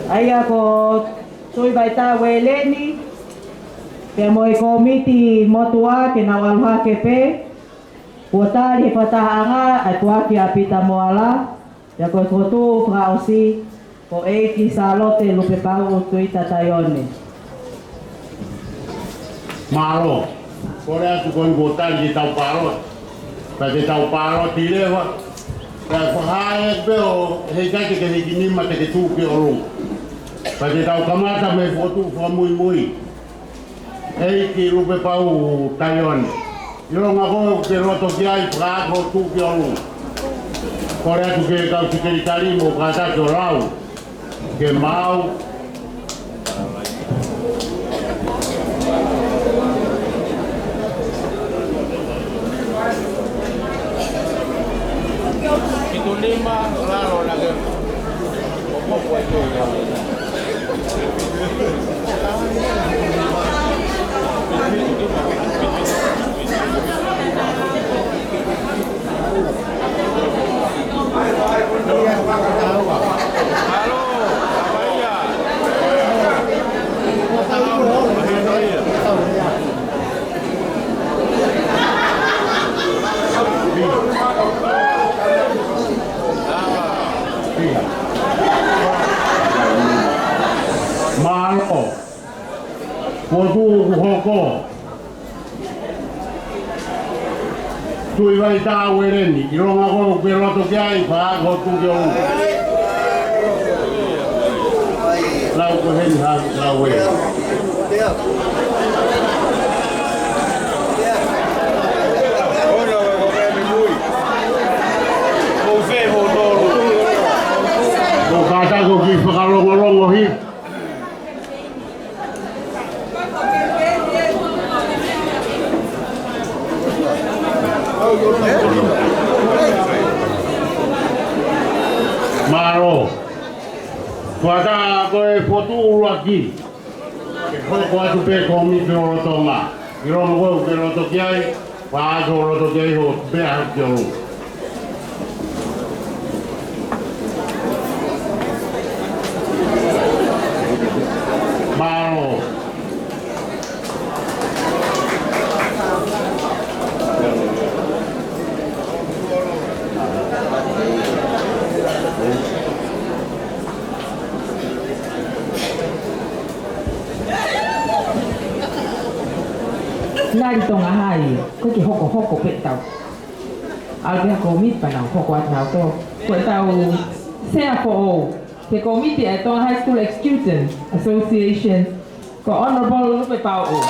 ʻA ia ko Tuʻi Vaitau Ueleni, pea mo e kōmiti motuʻa ke nau ʻalu hake pē. Kuo tali he fakatahaʻanga ʻa e tuʻuaki ʻa Pita Moala, pea ko e fokotuʻu fakaʻosi, ko ʻEiki Sālote Lupepauʻu Tuita Taione. Mālō. Kole atu ko eni kuo tali ke tau pāloti. Pea te tau pāloti leva. Pea fakahā pē ʻo heʻikai te ke hiki nima, te ke tuʻu ki ʻolunga. Pea te tau kamata mei he fokotuʻu fakamuimui. ʻEiki Lupepauʻu Taione. ʻIlonga ko ē ʻoku ke loto ki ai, fakaako tuʻu ki ʻolunga. Kole atu ki he kau sekelitali mo kātaki ʻo lau. Ke mau. Kitu lima, lalo lagi. Mālō. Kuo tuʻu ʻoku hoko. Tuʻi Vaitā Ueleni, ʻilonga ko ē ʻoku ke loto ki ai, fakaako tuʻu ki ʻolunga. Lau ko heni ha, lau ē. Ko kātaki ʻo kiʻi fakalongolongo hifo. Mālō. Fakataha ko e fokotuʻu ʻuluaki. Ke hoko atu pē kōmiti lolotonga. ʻIlonga ko ē ʻoku ke loto ki ai, fakaako loto ki ai hoʻo pea hake ʻolunga. Mālō. Ngali Tonga Hai, ko e kiʻi hokohoko pē ʻetau. ʻAlu pē ha kōmiti pea nau hoko atu nautolu. Ko ʻetau sea foʻou, he kōmiti ʻa e Tonga High School Ex-Student Association, ko Honourable Lupepauʻu.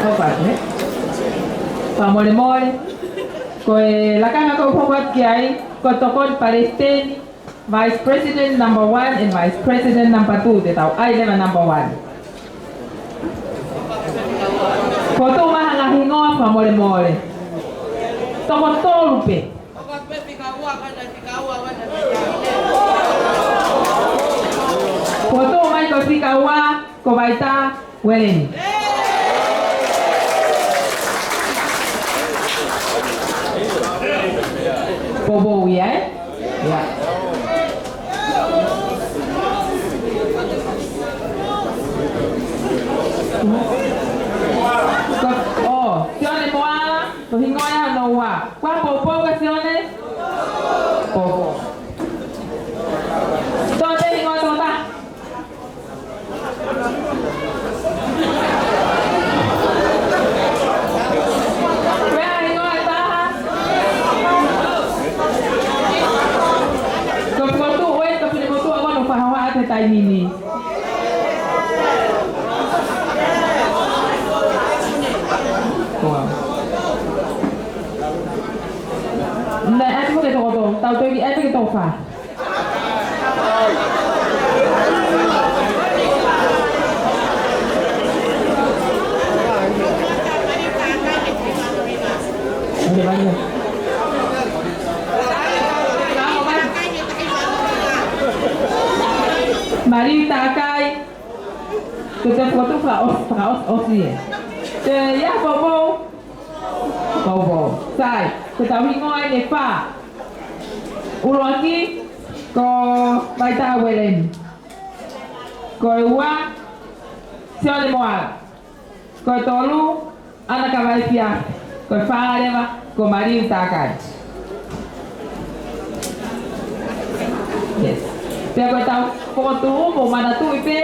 Ko e pate. Fakamolemole. Ko e lakanga ʻoku ou hoko atu ki ai, ko e tokoni palesiteni, Vice President number one and Vice President number two, te tau ʻai leva number one. Ko e tuʻu mai ha ngaahi hingoa fakamolemole. Toko tolu pē. Ko e tuʻu mai ko e fika ua, ko Vaitā Ueleni. Poupou ia, ē? Ia. Ko, ʻo, Sione Moala, ko e hingoa ia hono ua. Kuo poupou kia Sione? Poupou. Tō pē hingoa tō ta. Pea hingoa ʻe taha. Ko e fokotuʻu ē, ko e finemotuʻa ʻoku nau fakahohaʻa he taimi ni. Ko au. Naʻe ʻai pē ke toko tolu, tau toki ʻai pē ke toko fā. Maliu Takai, ko e fokotuʻu fakaʻos-, fakaʻos-, ʻosi ē. Te ia poupou. Poupou. Sai, ko ʻetau hingoa ʻe fā. ʻUluaki, ko Vaitā Ueleni. Ko e ua, Sione Moala. Ko e tolu, Ana Kavaifia. Ko e fā leva, ko Maliu Takai. Yes. Pea ko e tau, ko e tuʻu, mou manatuʻi pē,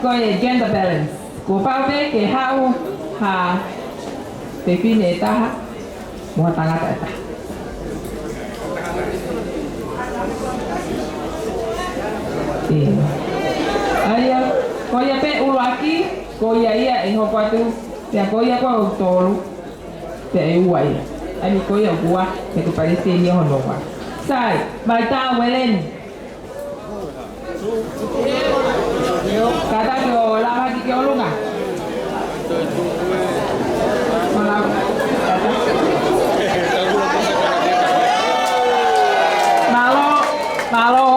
ko e gender balance. Kuo pau pē ke haʻu ha fefine ʻe taha mo ha tangata ʻe taha. ʻIo. ʻA ia, ko ia pē ʻuluaki, ko ia ia ʻe hoko atu, pea ko ia ko e tolu, pea ʻe ua ia. ʻA ia ko ia ʻoku ua, pea ko e palesiteni ia hono ua. Sai, Vaitā Ueleni. Kātaki ʻo lava hake ki ʻolunga. Mālō, mālō.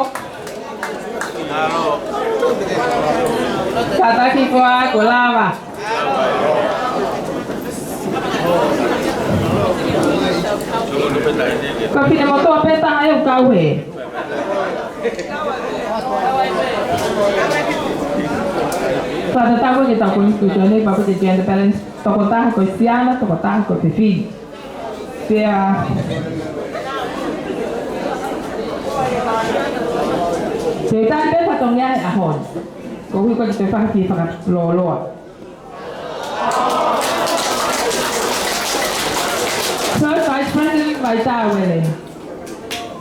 Kātaki koā ʻo lava. Ko e finemotuʻa pē taha ʻoku kau hē. Fakatatau ki heʻetau constitution, ʻoku pau ke gender balance, tokotaha ko e siana, tokotaha ko e fefine. Pea, pea tali pē fatongia he ʻaho ni. Koeʻuhi ko e toe fakafi fakalōloa. First Vice President, Vaitā Ueleni.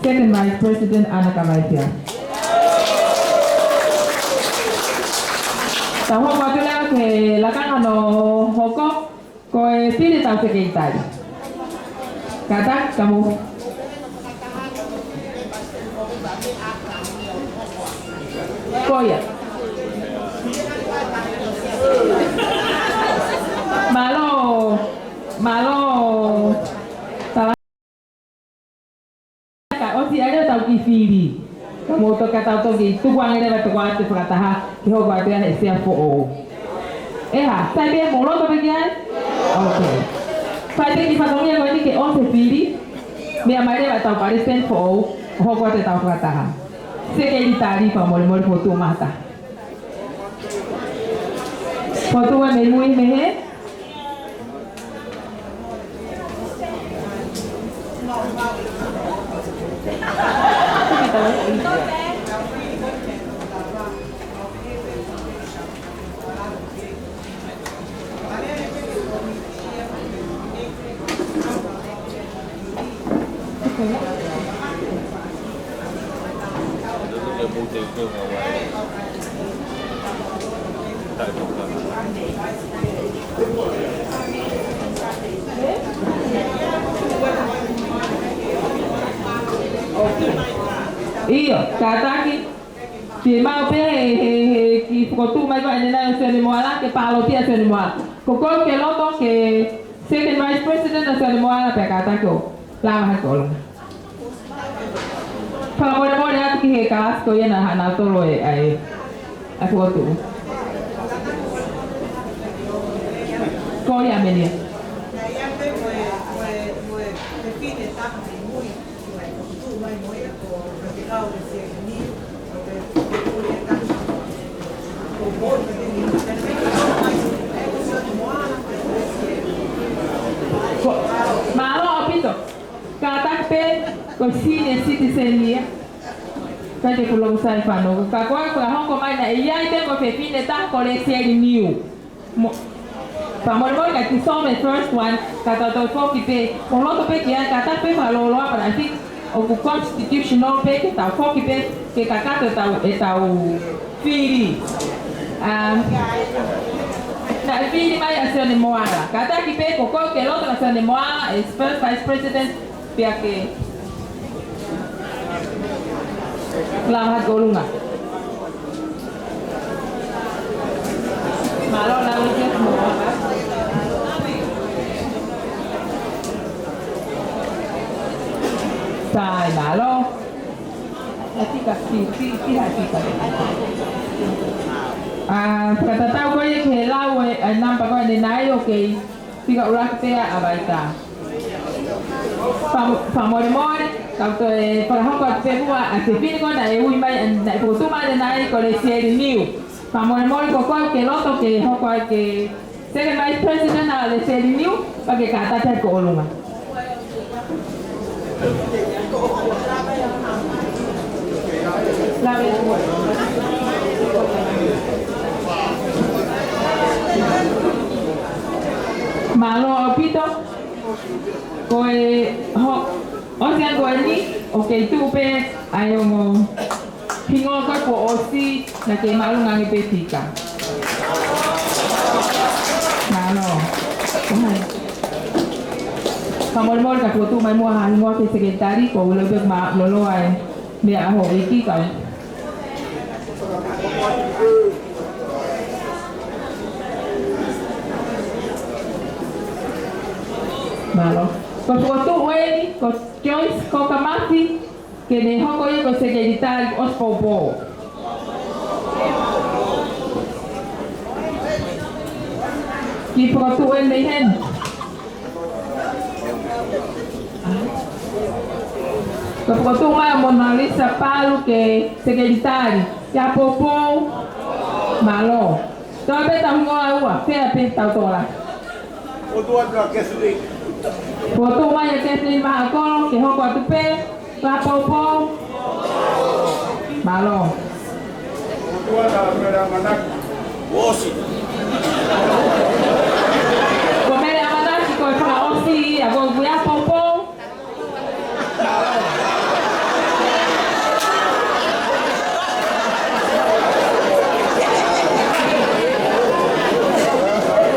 Second Vice President, Ana Kavaifia. Tau hoko atu leva ki he lakanga hono hoko, ko e fili ʻetau sekelitali. Kātaki, ka mou. Ko ia. Mālō, mālō. Tala ka ʻosi ʻa e tau kiʻi fili. Ka mou toki, ka tau toki tuku ange leva toko atu fakataha ke hoko atu ʻa e sea foʻou. ʻE hā, sai pē, mou loto pē ki ai? Ok. Fai pē kiʻi fatongia ko eni ke ʻosi e fili, meʻa mai leva ʻetau palesiteni foʻou, ʻo hoko atu ʻetau fakataha. Sekelitali, fakamolemole, fokotuʻu mai ha taha. Fokotuʻu mai mei mui mei hē. ʻIo, kātaki. Ke maʻu pē he, he, he kiʻi fokotuʻu mai ko eni ʻa Sione Moala, ke pāloti ʻa Sione Moala. Ko koe ʻoku ke loto ke second vice president ʻa Sione Moala, pea kātaki ʻo lava hake ʻolunga. Fakamolemole atu ki he kalasi ko ia naʻa nau tolo e, ʻa e, ʻa e fokotuʻu. Ko ia, Melia. Ko, mālō ʻaupito. Kātaki pē, ko e senior citizen ia. Ka te kulo sai fano. Ka ko e, ko e hoko mai naʻe ʻi ai pē ko e fefine taha ko Lesieli Niu. Mo, fakamolemole ka ki some first one, ka tau tau foki pē, ʻo loto pē ki ai, kātaki pē fakalōloa, but I think ʻoku constitutional pē ke tau foki pē, ke kakato ʻetau, ʻetau fili. Um, naʻe fili mai ʻa Sione Moala. Kātaki pē ko koe ʻoku ke loto kia Sione Moala, as first vice president, pea ke lava hake ʻolunga. Mālō, lava hake ʻolunga. Sai, mālō. ʻA tika, ti, ti, ti, ʻa tika. ʻA, fakatatau ko ia ki he lau e, e namba ko eni ʻanenai, ok. Fika ʻuluaki pē ʻa Vaitā. Fa-, fakamolemole, kau toe fakahoko atu pē muʻa ʻa e fefine ko ē naʻe ui mai, naʻe fokotuʻu mai ʻanenai ko Lesieli Niu. Fakamolemole, ko koe ʻoku ke loto ke hoko ai ko e Second Vice President ʻa e Lefeli Niu, pea ke kātaki ʻi ho ʻolunga. Mālō ʻaupito. Ko e ho-, ʻosi ange ko eni, ʻoku kei tuʻu pē ʻa e ongo hingoa ko ē kuo ʻosi, naʻa ke māʻolunga ange pē fika. Mālō. Fakamolemole ka kuo tuʻu mai muʻa ha hingoa ki he sekelitali, ko e ʻuhinga pē mālōlō ai meʻa ʻa e houʻeiki kau. Mālō. Ko e fokotuʻu eni, ko Joyce Kokamafi, ke ne hoko ia ko e sekelitali ʻosi poupou. Kiʻi fokotuʻu eni mei heni. Ko e fokotuʻu mai ʻa Mona Lisa Palu ke sekelitali. Ia poupou. Mālō. Toe pē tau hingoa ua, pea pē tau tola. Fokotuʻu mai ʻa Kathleen Vahakolo, ke hoko atu pē, ʻa poupou. Mālō. Ko Mele ʻAmanaki, ko e fakaʻosi ia, ko ia poupou.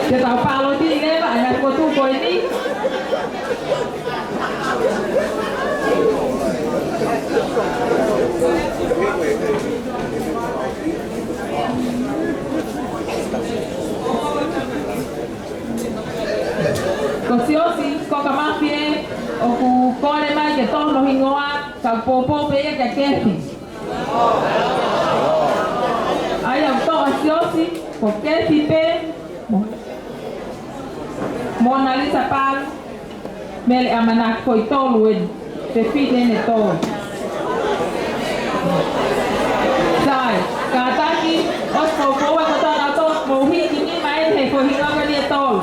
Ke tau pāloti leva, ʻa e ngaahi fokotuʻu ko eni. Ko Siosi Kokamafi ē, ʻoku kole mai ke tō hono hingoa, ka poupou pē ia kia Kefi. ʻA ia ʻoku tō ʻa Siosi, ko Kefi pē, mo, Mona Lisa Palu, Mele ʻAmanaki, ko e tolu eni. Fefine ʻe tolu. Sai, kātaki, ʻosi poupou ʻa e kotoa nautolu, mou hiki nima eni he ko e hingoa ko eni ʻe tolu.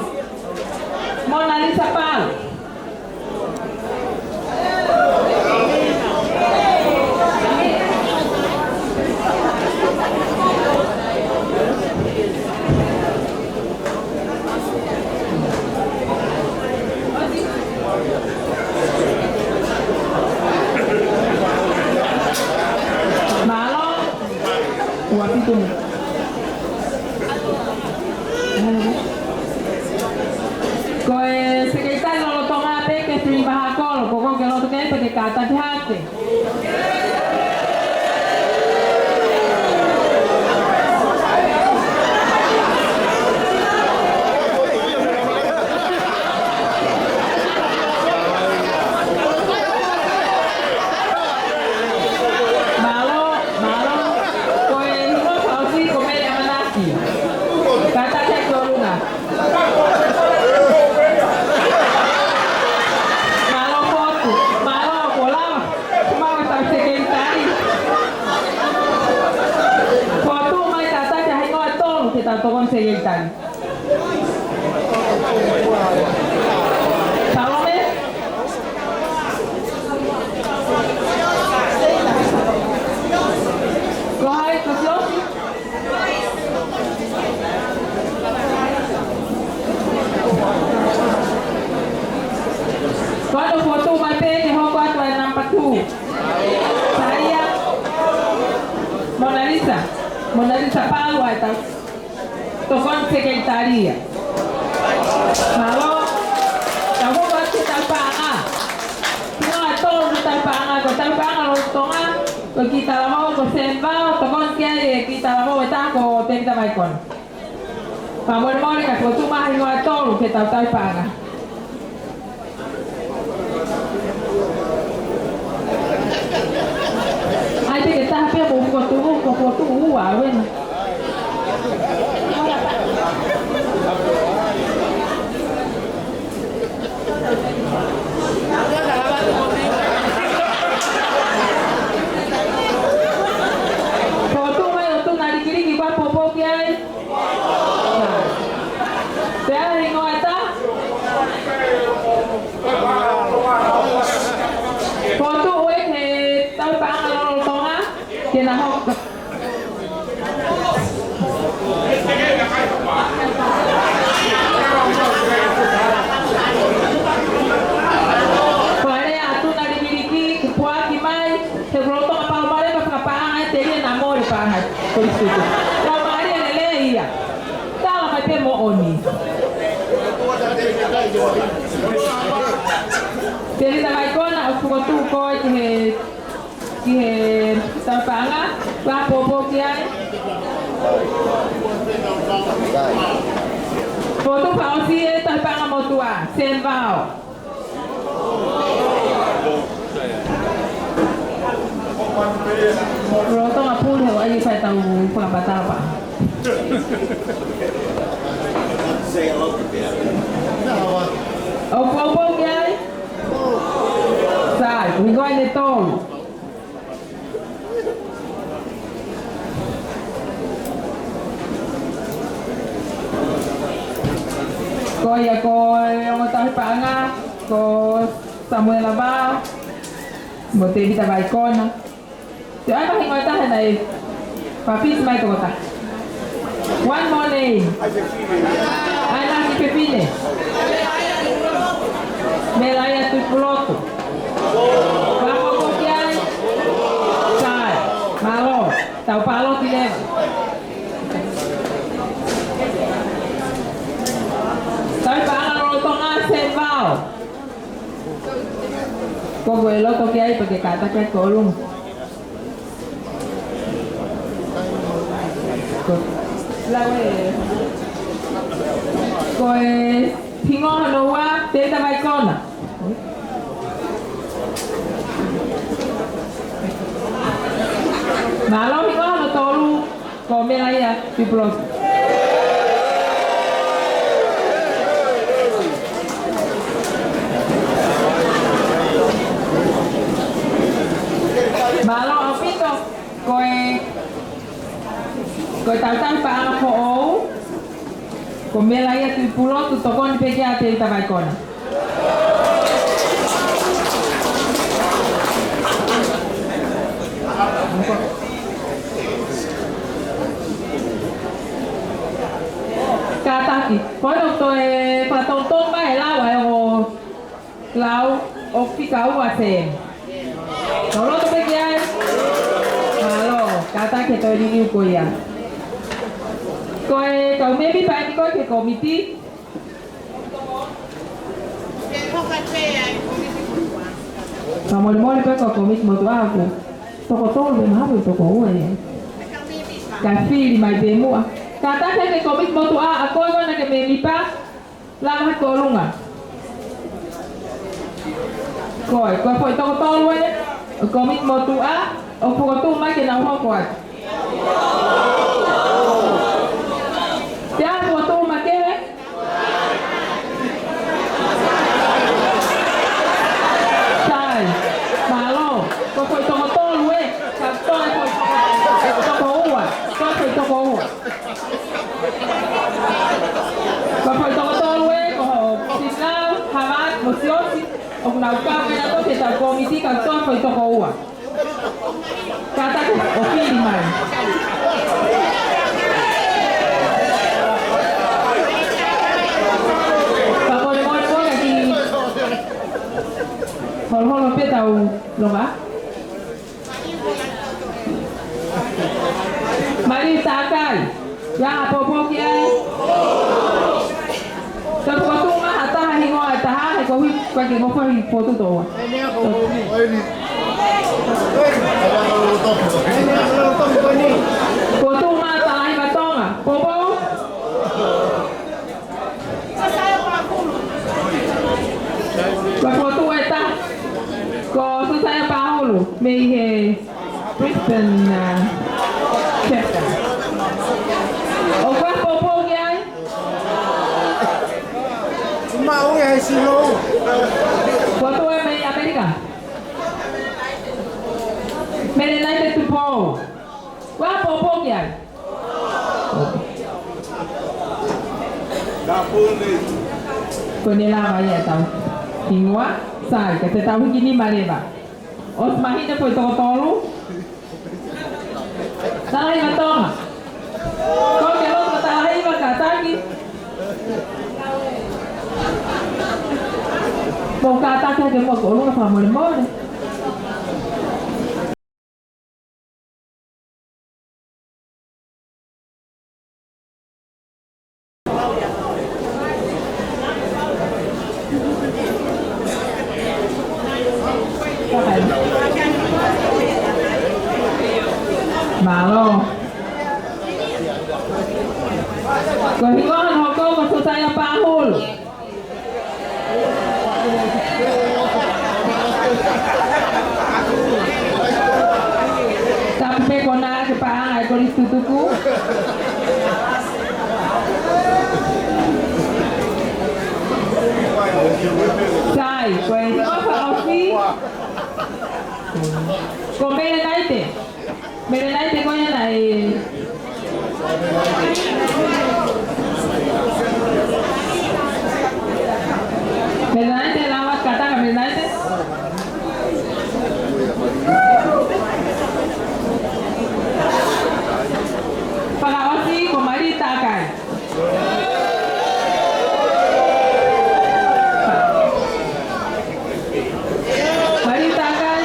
Mona Lisa Palu. Mālō. Ua fitu. Ko e sekelitali lolotonga pē Kathleen Vahakolo, ko koe ʻoku ke loto ke pē ke kātaki hake. Mālō, mālō. Ko e hingoa fakaʻosi ko Mele ʻAmanaki. Kātaki ki ʻolunga. Mālō Fotu, mālō kuo lava. Mālō tau sekelitali. Fotu mai kātaki ʻa e hingoa ʻe tolu ke tau tokoni sekelitali. Salome. Ko hai, ko Siosi? Ko hono fokotuʻu mai pē ke hoko atu ʻa e namba two. Saia. Mona Lisa. Mona Lisa Palu ʻa e tau tokoni sekelitali ia. Mālō. Tau hoko atu ki he tauhi paʻanga. Hingoa ʻe tolu tauhi paʻanga, ko e tauhi paʻanga lolotonga, ko e kiʻi talavou ko Sen Vao, tokoni ki ai e kiʻi talavou ʻe taha ko Tēvita Vaikoni. Fakamolemole ka fokotuʻu mai hingoa ʻe tolu ke tau tauhi paʻanga. ʻAi pē ke taha pē mo fokotuʻu, mo fokotuʻu ua, ʻauē. Fokotuʻu mai ʻo tuna likiliki kuo poupou ki Hoko. Ko e lea atu na liviliki, kupuaki mai, he lolotonga pau male ka fakapaʻanga e telia na mole paʻanga. Ko e suku. Lau mali e lelei ia. Tala mai pē moʻoni. Tēvita Vaikona, ʻoku fokotuʻu koe ki he, ki he tauhi paʻanga, ʻoku ʻi ai ha poupou ki ai? Fokotuʻu fakaʻosi e tauhi paʻanga motuʻa, Senvao. Lolotonga pule ʻo ʻai e fai tau fakamatala. ʻOku poupou ki ai? Sai, ko e hingoa ʻe tolu. Ko ia ko e ongo tauhi paʻanga, ko Samuela Vao, mo Tēvita Vaikona. Te ʻai mai hingoa ʻe taha naʻe papitisi mai tokotaha. One more name. ʻAi mai ki fefine. Melaia Tuipulotu. Fakahoko ki ai? Sai. Mālō. Tau pāloti leva. Tauhi paʻanga lolotonga, Senvao. Ko koe loto ki ai pea ke kātaki ʻa e kōlomu. Ko, lau e. Ko e hingoa hono ua, Tēvita Vaikona. Mālō. Hingoa hono tolu, ko Melaia Tuipulotu. Mālō ʻaupito. Ko e, ko e tauhi paʻanga foʻou, ko Melaia Tuipulotu, tokoni pē ki ai Tēvita Vaikona. Kātaki, ko hono toe fakatonutonu mai e lau ʻa e ongo lau ʻoku fika ua, Sam. Tau loto pē ki ai. Mālō, kātaki e toe liliu ko ia. Ko e kau mēmipa eni ko ē ki he kōmiti. Fakamolemole pē ko e kōmiti motuʻa ʻoku toko tolu pē mahalo toko ua ia. Ka fili mai pē muʻa. Kātaki e kōmiti motuʻa, ʻa koe ko ena ko e mēmipa. Lava ki ʻolunga. Ko e, ko e foʻi toko tolu ē, ʻo e kōmiti motuʻa, ʻoku fokotuʻu mai ke nau hoko atu. Te ʻai fokotuʻu mai ke. Sai. Mālō. Ko e foʻi toko tolu ē, ka toe foʻi toko, toko ua. Toe foʻi toko ua. Ko e foʻi toko tolu ē, ko Sisinau, Havard mo Siaosi, ʻoku nau kau kinautolu ki heʻetau kōmiti kae toe foʻi toko ua. Kātaki ʻo fili mai. Fakamolemole, fakamolemole ki holoholo pē ʻetau longa. Mali Takai. ʻI ai ha poupou ki ai? Ka fokotuʻu mai ha taha hingoa ʻe taha, he ko hui, ka ke ngofua hi potu toa. Fokotuʻu mai Talahiva Tonga. Poupou? Ko e fokotuʻu ʻe taha, ko Susaia Pahulu, mei he Brisbane, uh, chapter. ʻOku ʻi ai ha poupou ki ai? Maʻu ia he sino. Fokotuʻu ē mei ʻAmelika. Mele Naite Tupou. ʻOku ʻi ai ha poupou ki ai? Ko eni lava ia ʻetau hingoa, sai, ka te tau hiki nima leva. ʻOsi mahino foʻi toko tolu. Talahiva Tonga. Ko ke loto talahiva kātaki. Mou kātaki ke mou kolunga fakamolemole. Mālō. Ko e hingoa hono hoko ko Sosaia Pahulu. Tapu pē ko ena ke paʻanga e kolisi tutuku. Sai, ko e hingoa fakaʻosi ko Mele Naite. Mele Naite ko ia naʻe. Mele Naite, lava kātaki Mele Naite. Fakaʻosi ko Mali Takai. Mali Takai.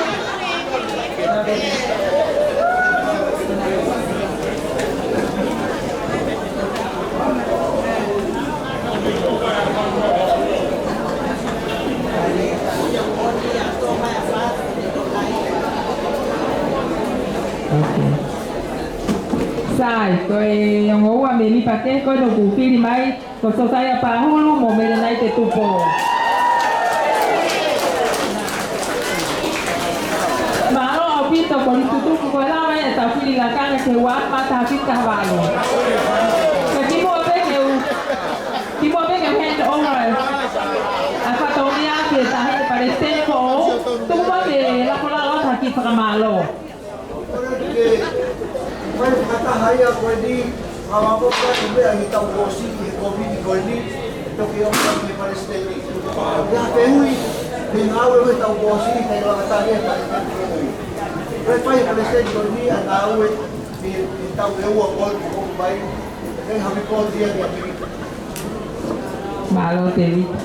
Okay. Sai, ko e ongo ua mēmipa kehe ko ē ʻoku fili mai, ko Sosaia Pahulu mo Mele Naite Tupou. Mālō ʻaupito kolisi tutuku, ko e lava ia ʻetau fili lakanga ki he ua afe mā taha fitu taha valu. Ka kimuʻa pē ke u, kimuʻa pē ke u hand over ʻa e fatongia ki he taʻahine palesiteni foʻou, tuku muʻa ke lafo lalo atu ha kiʻi fakamālō. Ko e fakataha ia ko eni, ʻa e ʻaho ko eni meʻa ʻi heʻetau ʻosi ʻi he kōmiti ko eni, toki ʻomai ʻe he palesiteni. ʻI he fehuʻi, mei he ngāue ʻo ʻetau ʻosi, ʻi he fakataha ia ʻa e palesiteni ko eni. Ko e fai ʻe he palesiteni ko eni ʻa e ngāue ʻi he taʻu ʻe ua kuo hoko mai, ʻe hami pō dia kia Tevita. Mālō Tevita.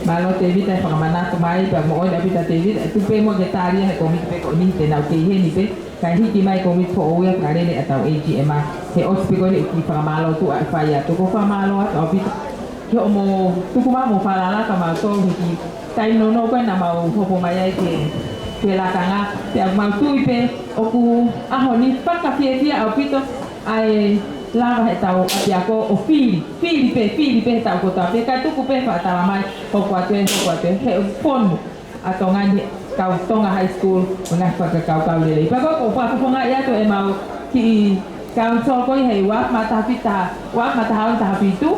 Mālō Tevita e fakamanatu mai, pea moʻoni ʻaupito Tevita, ʻe tuku pē muʻa ke tali ia ʻe he kōmiti pē ko eni te nau kei ʻi heni pē, kae hiki mai kōmiti foʻou ia fakalele ʻetau A G M, he ʻosi pē ko eni ʻeku kiʻi fakamālō tuʻa ʻe fai atu, ko e fakamālō atu ʻaupito ki hoʻomou tuku mai hoʻomou falala kia mautolu he kiʻi taimi nounou ko ē naʻa mau hopo mai ai ki he, ki he lakanga, pea mau tui pē ʻoku ʻaho ni fakafiefia ʻaupito ʻa e lava heʻetau ʻapiako ʻo fili, fili pē, fili pē he taʻu kotoa pē, kae tuku pē fakatalamai, hoko atu ē, hoko atu ē, he ʻoku fonu ʻa Tonga ni, kau Tonga High School, mo e ngaahi fakakaukau lelei. Pea ko e, ko e fakafofongaʻi atu ʻemau kiʻi council ko ē he ua afe mā taha fitu, ua afe mā taha ono taha fitu,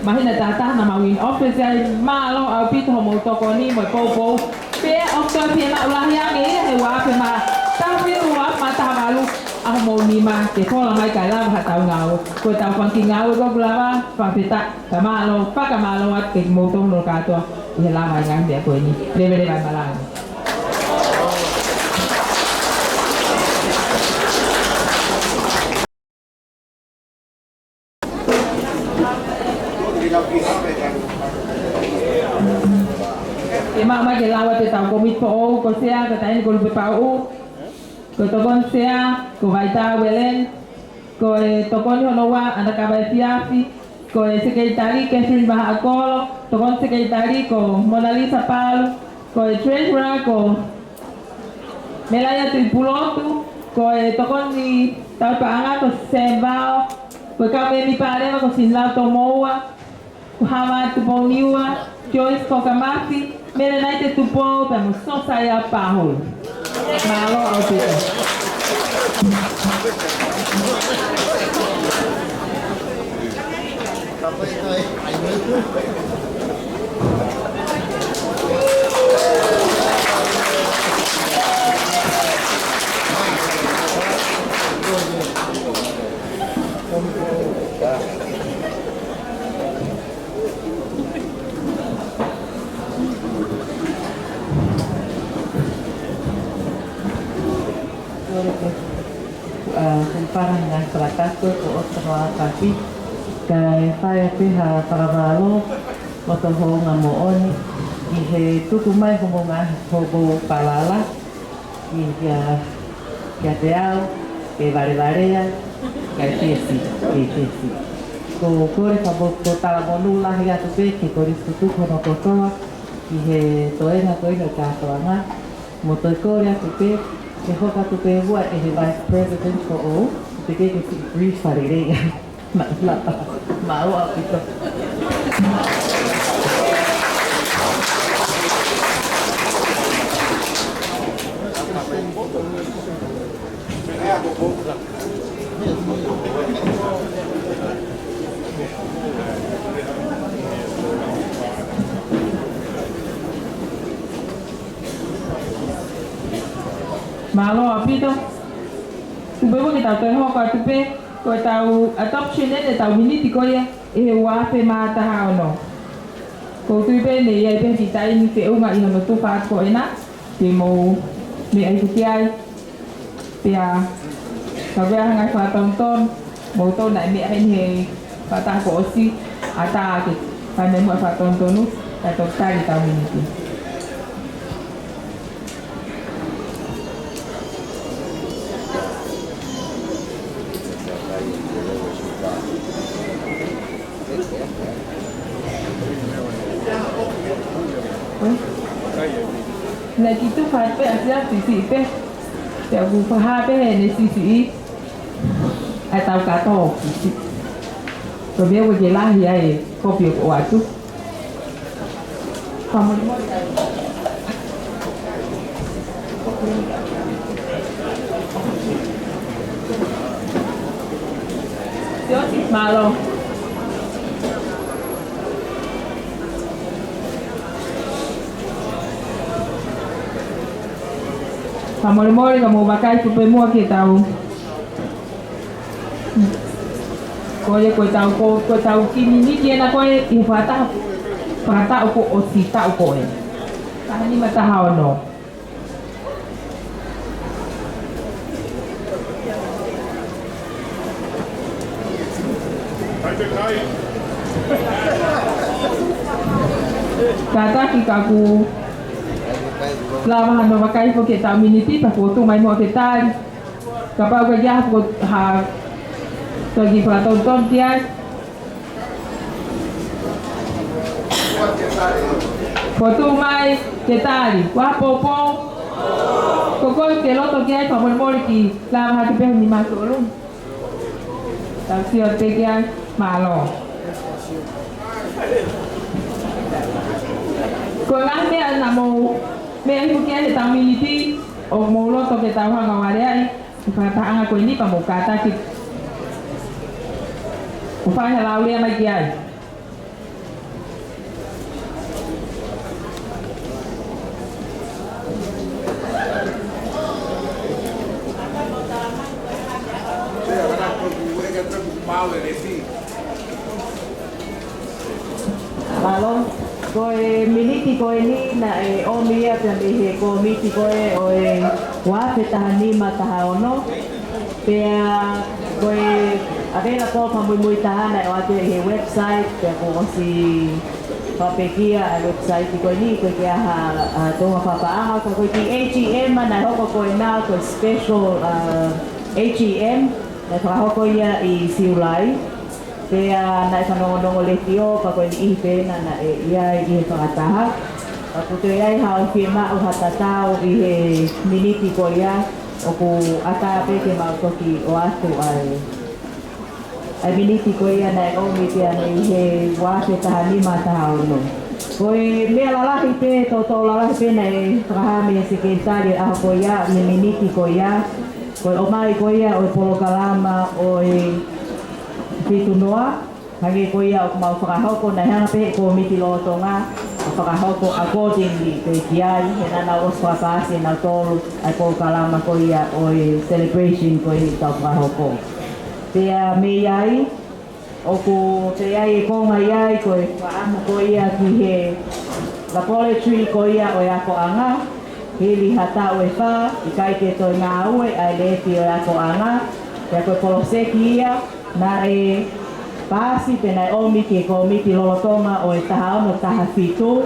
māhina taha taha naʻa mau in office ai, mālō ʻaupito hoʻomou tokoni mo e poupou. Pea ʻoku toe pē maʻu lahi ange ia he ua afe mā taha fitu, ua afe mā taha valu, ʻa hoʻomou nima ke pola mai kae lava haʻatau ngāue. Ko ʻetau fanga kiʻi ngāue ko ē ʻoku lava, fakafetaʻi, ka mālō, fakamālō atu kimoutolu kātoa ʻi he lava e ngaahi meʻa ko eni. Leveleva e malanga. Ke maʻu mai ke lava atu ʻetau kōmiti foʻou, ko e sea, ko Taini Kolupe Pauʻu, ko e tokoni sea, ko Vaitā Uelen, ko e tokoni hono ua, ʻAnakava Efiafi, ko e sekelitali, Catherine Vahaʻakolo, tokoni sekelitali, ko Mona Lisa Palu, ko e treasurer, ko Melaia Tuʻipulotu, ko e tokoni tauhi paʻanga ko Sam Vao, ko e kau mēmipa leva ko Sinlau Tomoua, ko Hama Tupouniua, Joyce Kokamafi, Mele Naite Tupou, pea mo Sosaia Pahulu. Mālō ʻaupito. ʻa, he pana ngaahi palakāto ko ʻoto hoa kapi. Kae fai pē ha fakamālō ʻoku tau hounga moʻoni ʻi he tuku mai hoʻomou ngaahi, hoʻomou falala, ʻi, ʻia, ʻiate au, ke valevalea, kae fiefia, ke fiefia. Ko, kole ka mo, ko e talamonū lahi atu pē, ke kole tutuku hono kotoa, ʻi he toenga ko eni ʻo e kātoanga, mo toe kole atu pē, ke hoko atu pē muʻa ʻe he Vice President foʻou, teʻeki ke siʻi brief fale lelei. Ma, ma, ma, ʻoku ʻaupito. Mālō ʻaupito. Tuku pē muʻa ke tau toe hoko atu pē, ko ʻetau adoption ʻeni ʻetau miniti ko ia ʻi he ua afe mā taha ono. ʻOku ou tui pē naʻe ʻi ai pē ha kiʻi taimi feʻunga ʻi hono tufa atu ko ena, te mou meʻa hifo ki ai. Pea, ka ko e hā e ngaahi fakatonutonu, mou tau naʻe meʻa heni he fakataha kuo ʻosi, ʻatā ke fai mai muʻa e fakatonutonu, kae toki tali ʻetau miniti. Naʻe kiʻi tufa pē ʻa Siaosi siʻi pē. Pea ʻoku fakahā pē heʻene siʻisiʻi ʻa e tau kātoa. Ko e meʻa ʻoku ke lahi ai e kopi ʻoku ʻoatu. Fakamolemole. Siaosi, mālō. Fakamolemole, ka mou vakai hifo pē muʻa ki heʻetau. Ko ia ko ʻetau, ko, ko ʻetau kiʻi miniti ena ko ē ʻi he fakataha, fakataha kuo ʻosi ʻetau ko ē. Taha nima taha ono. Kātaki ka ʻoku lava hano vakai hifo ki heʻetau miniti, pea fokotuʻu mai muʻa ke tali. Kapau ʻoku ʻi ai ha, ha, toki fakatonutonu ki ai. Fokotuʻu mai ke tali. Ua poupou. Ko koe ʻoku ke loto ki ai, fakamolemole ke lava hake pē ho nima ki ʻolunga. Tau sio pē ki ai, mālō. Ko e ngaahi meʻa naʻa mou meʻa hifo ki ai heʻetau miniti, ʻoku mou loto ke tau hanga ʻo aleaʻi e fakatahaʻanga ko eni, pea mou kātaki ʻo fai ha lau lea mai ki ai. Mālō. Ko e miniti ko eni naʻe ʻomi ia pea mei he kōmiti ko ē ʻo e ua afe taha nima taha ono. Pea ko e available fakamuimui taha naʻe ʻoatu ʻi he website, pea kuo ʻosi fakapekia ʻa e website ko eni, ko e ʻikai ha, ha tuʻunga fakapaʻanga, ka ko e kiʻi A G M naʻe hoko ko ena ko e special, uh, A G M, naʻe fakahoko ia ʻi Siulai. Pea naʻe fanongonongo letiō, pea ko e niʻihi pē ena naʻe ʻi ai ʻi he fakataha. Pea kuo toe ʻi ai haʻo fiemaʻu ha tatau ʻi he miniti ko ia, ʻoku ʻatā pē ke mau toki ʻoatu ai ʻa e miniti ko ia naʻe ʻomi pea mei he ua afe taha nima taha ono. Ko e meʻa lalahi pē, tōtō lalahi pē naʻe fakahā mei he sekelitali ʻaho ko ia, ʻi he miniti ko ia, ko e ʻomai ko ia ʻo e polokalama ʻo e fitu noa, hangē ko ia ʻoku mau fakahoko, naʻe hanga pē ʻe he kōmiti lolotonga ʻo fakahoko accordingly pē ki ai, he naʻa nau ʻosi fakapaasi ʻe nautolu ʻa e polokalama ko ia ʻo e celebration ko eni ʻoku tau fakahoko. Pea mei ai, ʻoku toe ʻi ai e konga ʻi ai ko e fakaʻamu ko ia ki he laboratory ko ia ʻo e akoʻanga, hili ha taʻu ʻe fā, ʻikai ke toe ngāue ʻa e lēti ʻo e akoʻanga, Pea ko e poloseki ia naʻe paasi pea naʻe ʻomi ki he kōmiti lolotonga ʻo e taha ono taha fitu.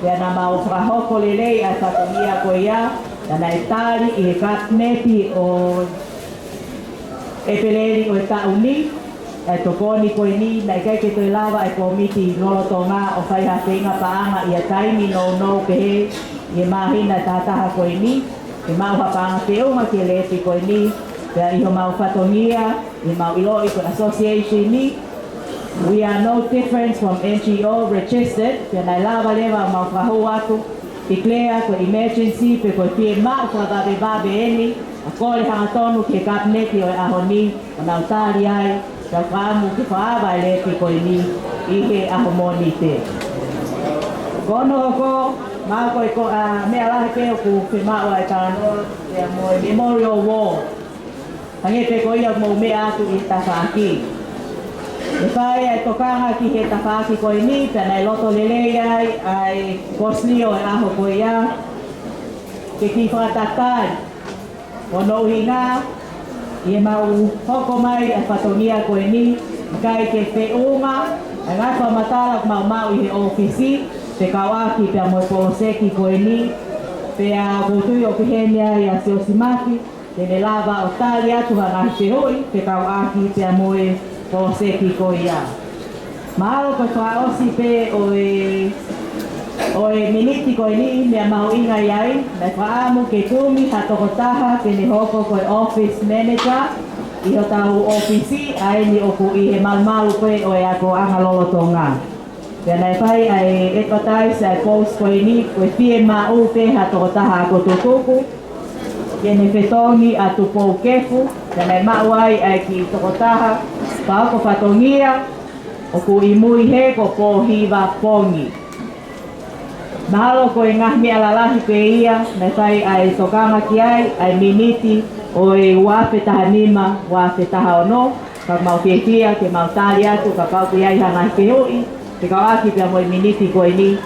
Pea naʻa mau fakahoko lelei ʻa e fatongia ko ia, pea naʻe tali ʻi he kapineti ʻo ʻEpeleli ʻo e taʻu ni. ʻA e tokoni ko eni, naʻe ʻikai ke toe lava ʻa e kōmiti lolotonga ʻo fai ha feinga paʻanga ʻi ha taimi nounou pehē ʻi he māhina ʻe taha taha ko eni, ke maʻu ha paʻanga feʻunga ki he lefi ko eni. Pea ʻi homau fatongia, ʻi heʻemau ʻiloʻi ko e association ni, we are no different from N G O registered. Pea naʻe lava leva ʻemau fakahū atu, declare ko e emergency pe ko e fiemaʻu fakavavevave eni, ʻa e kole hangatonu ki he kapineti ʻo e ʻaho ni, ʻo nau tali ai, pea fakaʻamu ke fakaava e lefi ko eni ʻi he ʻaho Mōnite. Ko hono hoko, ma ko e ko, ʻa, meʻa lahi pē ʻoku fiemaʻu ai e talanoa, pea mo e Memorial Wall. Hangē pē ko ia ʻoku mou meʻa atu ʻi he tafaʻaki. ʻE fai ʻa e tokanga ki he tafaʻaki ko eni, pea naʻe loto lelei ai ʻa e kōsilio ʻo e ʻaho ko ia, ke kiʻi fakatalitali. Ko hono ʻuhinga, ʻi heʻemau hoko mai ʻa e fatongia ko eni, ʻikai ke feʻunga ʻa e ngaahi fakamatala ʻoku mau maʻu ʻi he ʻōfisi, fekauʻaki pea mo e poloseki ko eni, pea ʻoku ou tui ʻoku ʻi heni ai ʻa Siosimafi, te ne lava ʻo tali atu ha ngaahi fehuʻi, fekauʻaki pea mo e poloseki ko ia. Mahalo ko e fakaʻosi pē ʻo e, ʻo e miniti ko eni, meʻa mahuʻinga ia ai, naʻe fakaʻamu ke kumi ha tokotaha ke ne hoko ko e office manager ʻi hotau ʻōfisi, ʻa eni ʻoku ʻi he malumalu pē ʻo e akoʻanga lolotonga. Pea naʻe fai ʻa e advertise ʻa e post ko eni, ko e fiemaʻu pē ha tokotaha ako tutuku ke ne fetongi ʻa Tupou Kefu, pea naʻe maʻu ai ʻa e kiʻi tokotaha fakahoko fatongia, ʻoku ʻi mui hē ko Pōhiva Pongi. Mahalo ko e ngaahi meʻa lalahi pē ia, naʻe fai ʻa e tokanga ki ai, ʻa e miniti ʻo e ua afe taha nima, ua afe taha ono, ka mau fiefia ke mau tali atu, kapau ʻoku ʻi ai ha ngaahi fehuʻi, fekauʻaki pea mo e miniti ko eni,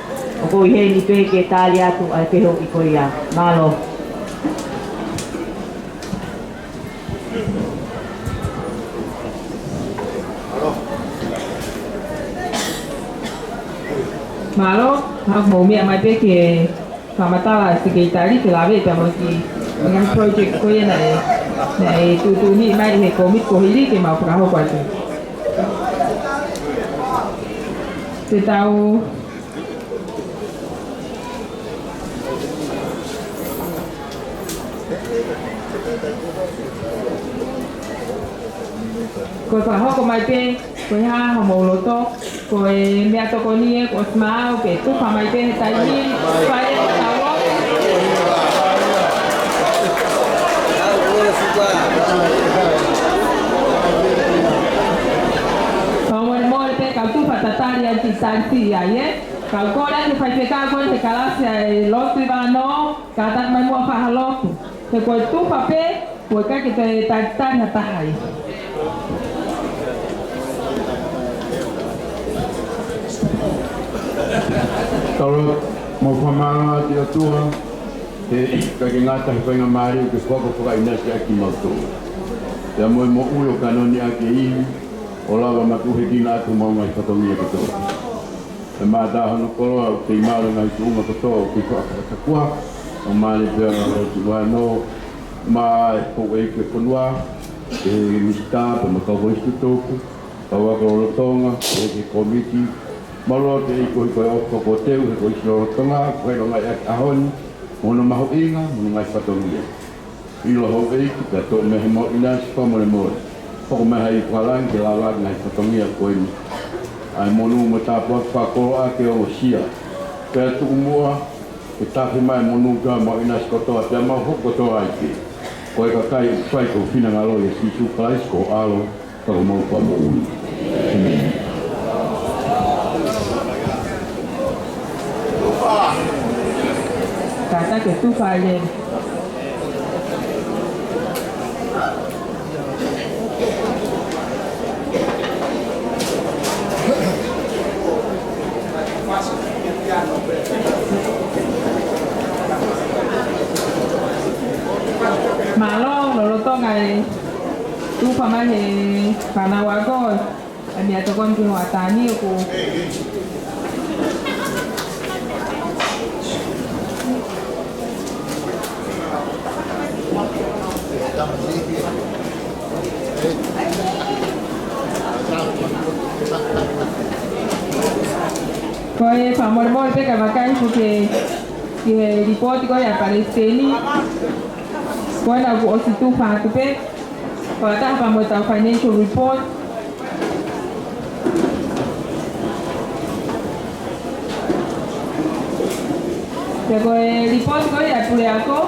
ʻoku ou ʻi heni pē ke tali atu ʻa e fehuʻi ko ia. Mālō. Mālō, haʻu mou meʻa mai pē ki he fakamatala ʻa e Sekelitali ke lave pea mo e kiʻi ngaahi project ko ia naʻe, naʻe tuʻutuʻuni mai ʻe he kōmiti kuo hili ke mau fakahoko atu. Te tau Ko e fakahoko mai pē, ko e hā homou loto, ko e meʻatokoni ē, kuo ʻosi maʻu, ke tufa mai pē he taimi ni, fai ē ʻetau lotu. Fakamolemole pē kau tufa tatali atu ki he tali siʻi ai ē. Kau kole atu ki he faifekau ko ē he kalasi ʻa e lotu ʻi Vano, kātaki mai muʻa ʻo fai ha lotu. He ko e tufa pē, ko e ʻikai ke toe talitali ha taha ia. Tau lotu, mau fakamālō atu ki he ʻOtua, he ʻikai ke ngata he faingamālie ke fakafakaʻinasi ʻaki kimautolu. Pea mo e moʻui ʻoku ʻikai ke ʻi ai ha ivi, ʻo lava maʻu he kina atu homau ngaahi fatongia kotoa. ʻE mātā hono koloa ʻoku kei malu e ngaahi tuʻunga kotoa ʻoku kei fakatakuha, ʻo mālie pē ʻa e lotu ʻi Vano, mo e houʻeiki ʻo e fonua, ʻe Misitā, pea mo e kau veesi tutuku, kau ako lolotonga, ʻe he kōmiti, mālō atu ʻEiki koeʻuhi ko e ʻofa kuo teu he kau veesi lolotonga, ko e ʻilonga ʻi he ʻaho ni, mo hono mahuʻinga, mo hono ngaahi fatongia. ʻIlo houʻeiki, pea toʻo mei he mau ʻinasi fakamolemole. Hoko mai ha ivi fakalangi ke lava ʻaki e ngaahi fatongia ko eni. ʻA e monū mo e tāpuaki fakakoloa ke ongosia. Pea tuku muʻa, ke tafe mai e monū ki he mau ʻinasi kotoa, pea mau hoko kotoa ai pē ko e kakai ʻoku fai ki he finangalo ʻo Sīsū Kalaisi ko ho ʻAlo, ka ko homau Fakamoʻui. ʻĒmeni. Kātaki ʻo tufa ai leva. Mālō, lolotonga e Tufa mai he fānau ako ʻa e meʻatokoni ki hoʻatā ni ʻoku Ko e fakamolemole pē ka vakai atu ki he, ki he lipooti ko ia ʻa e palesiteni. Ko ena kuo ʻosi tufa atu pē. Ko e taha pea mo ʻetau financial report. Pea ko e lipooti ko ia ʻa e puleako.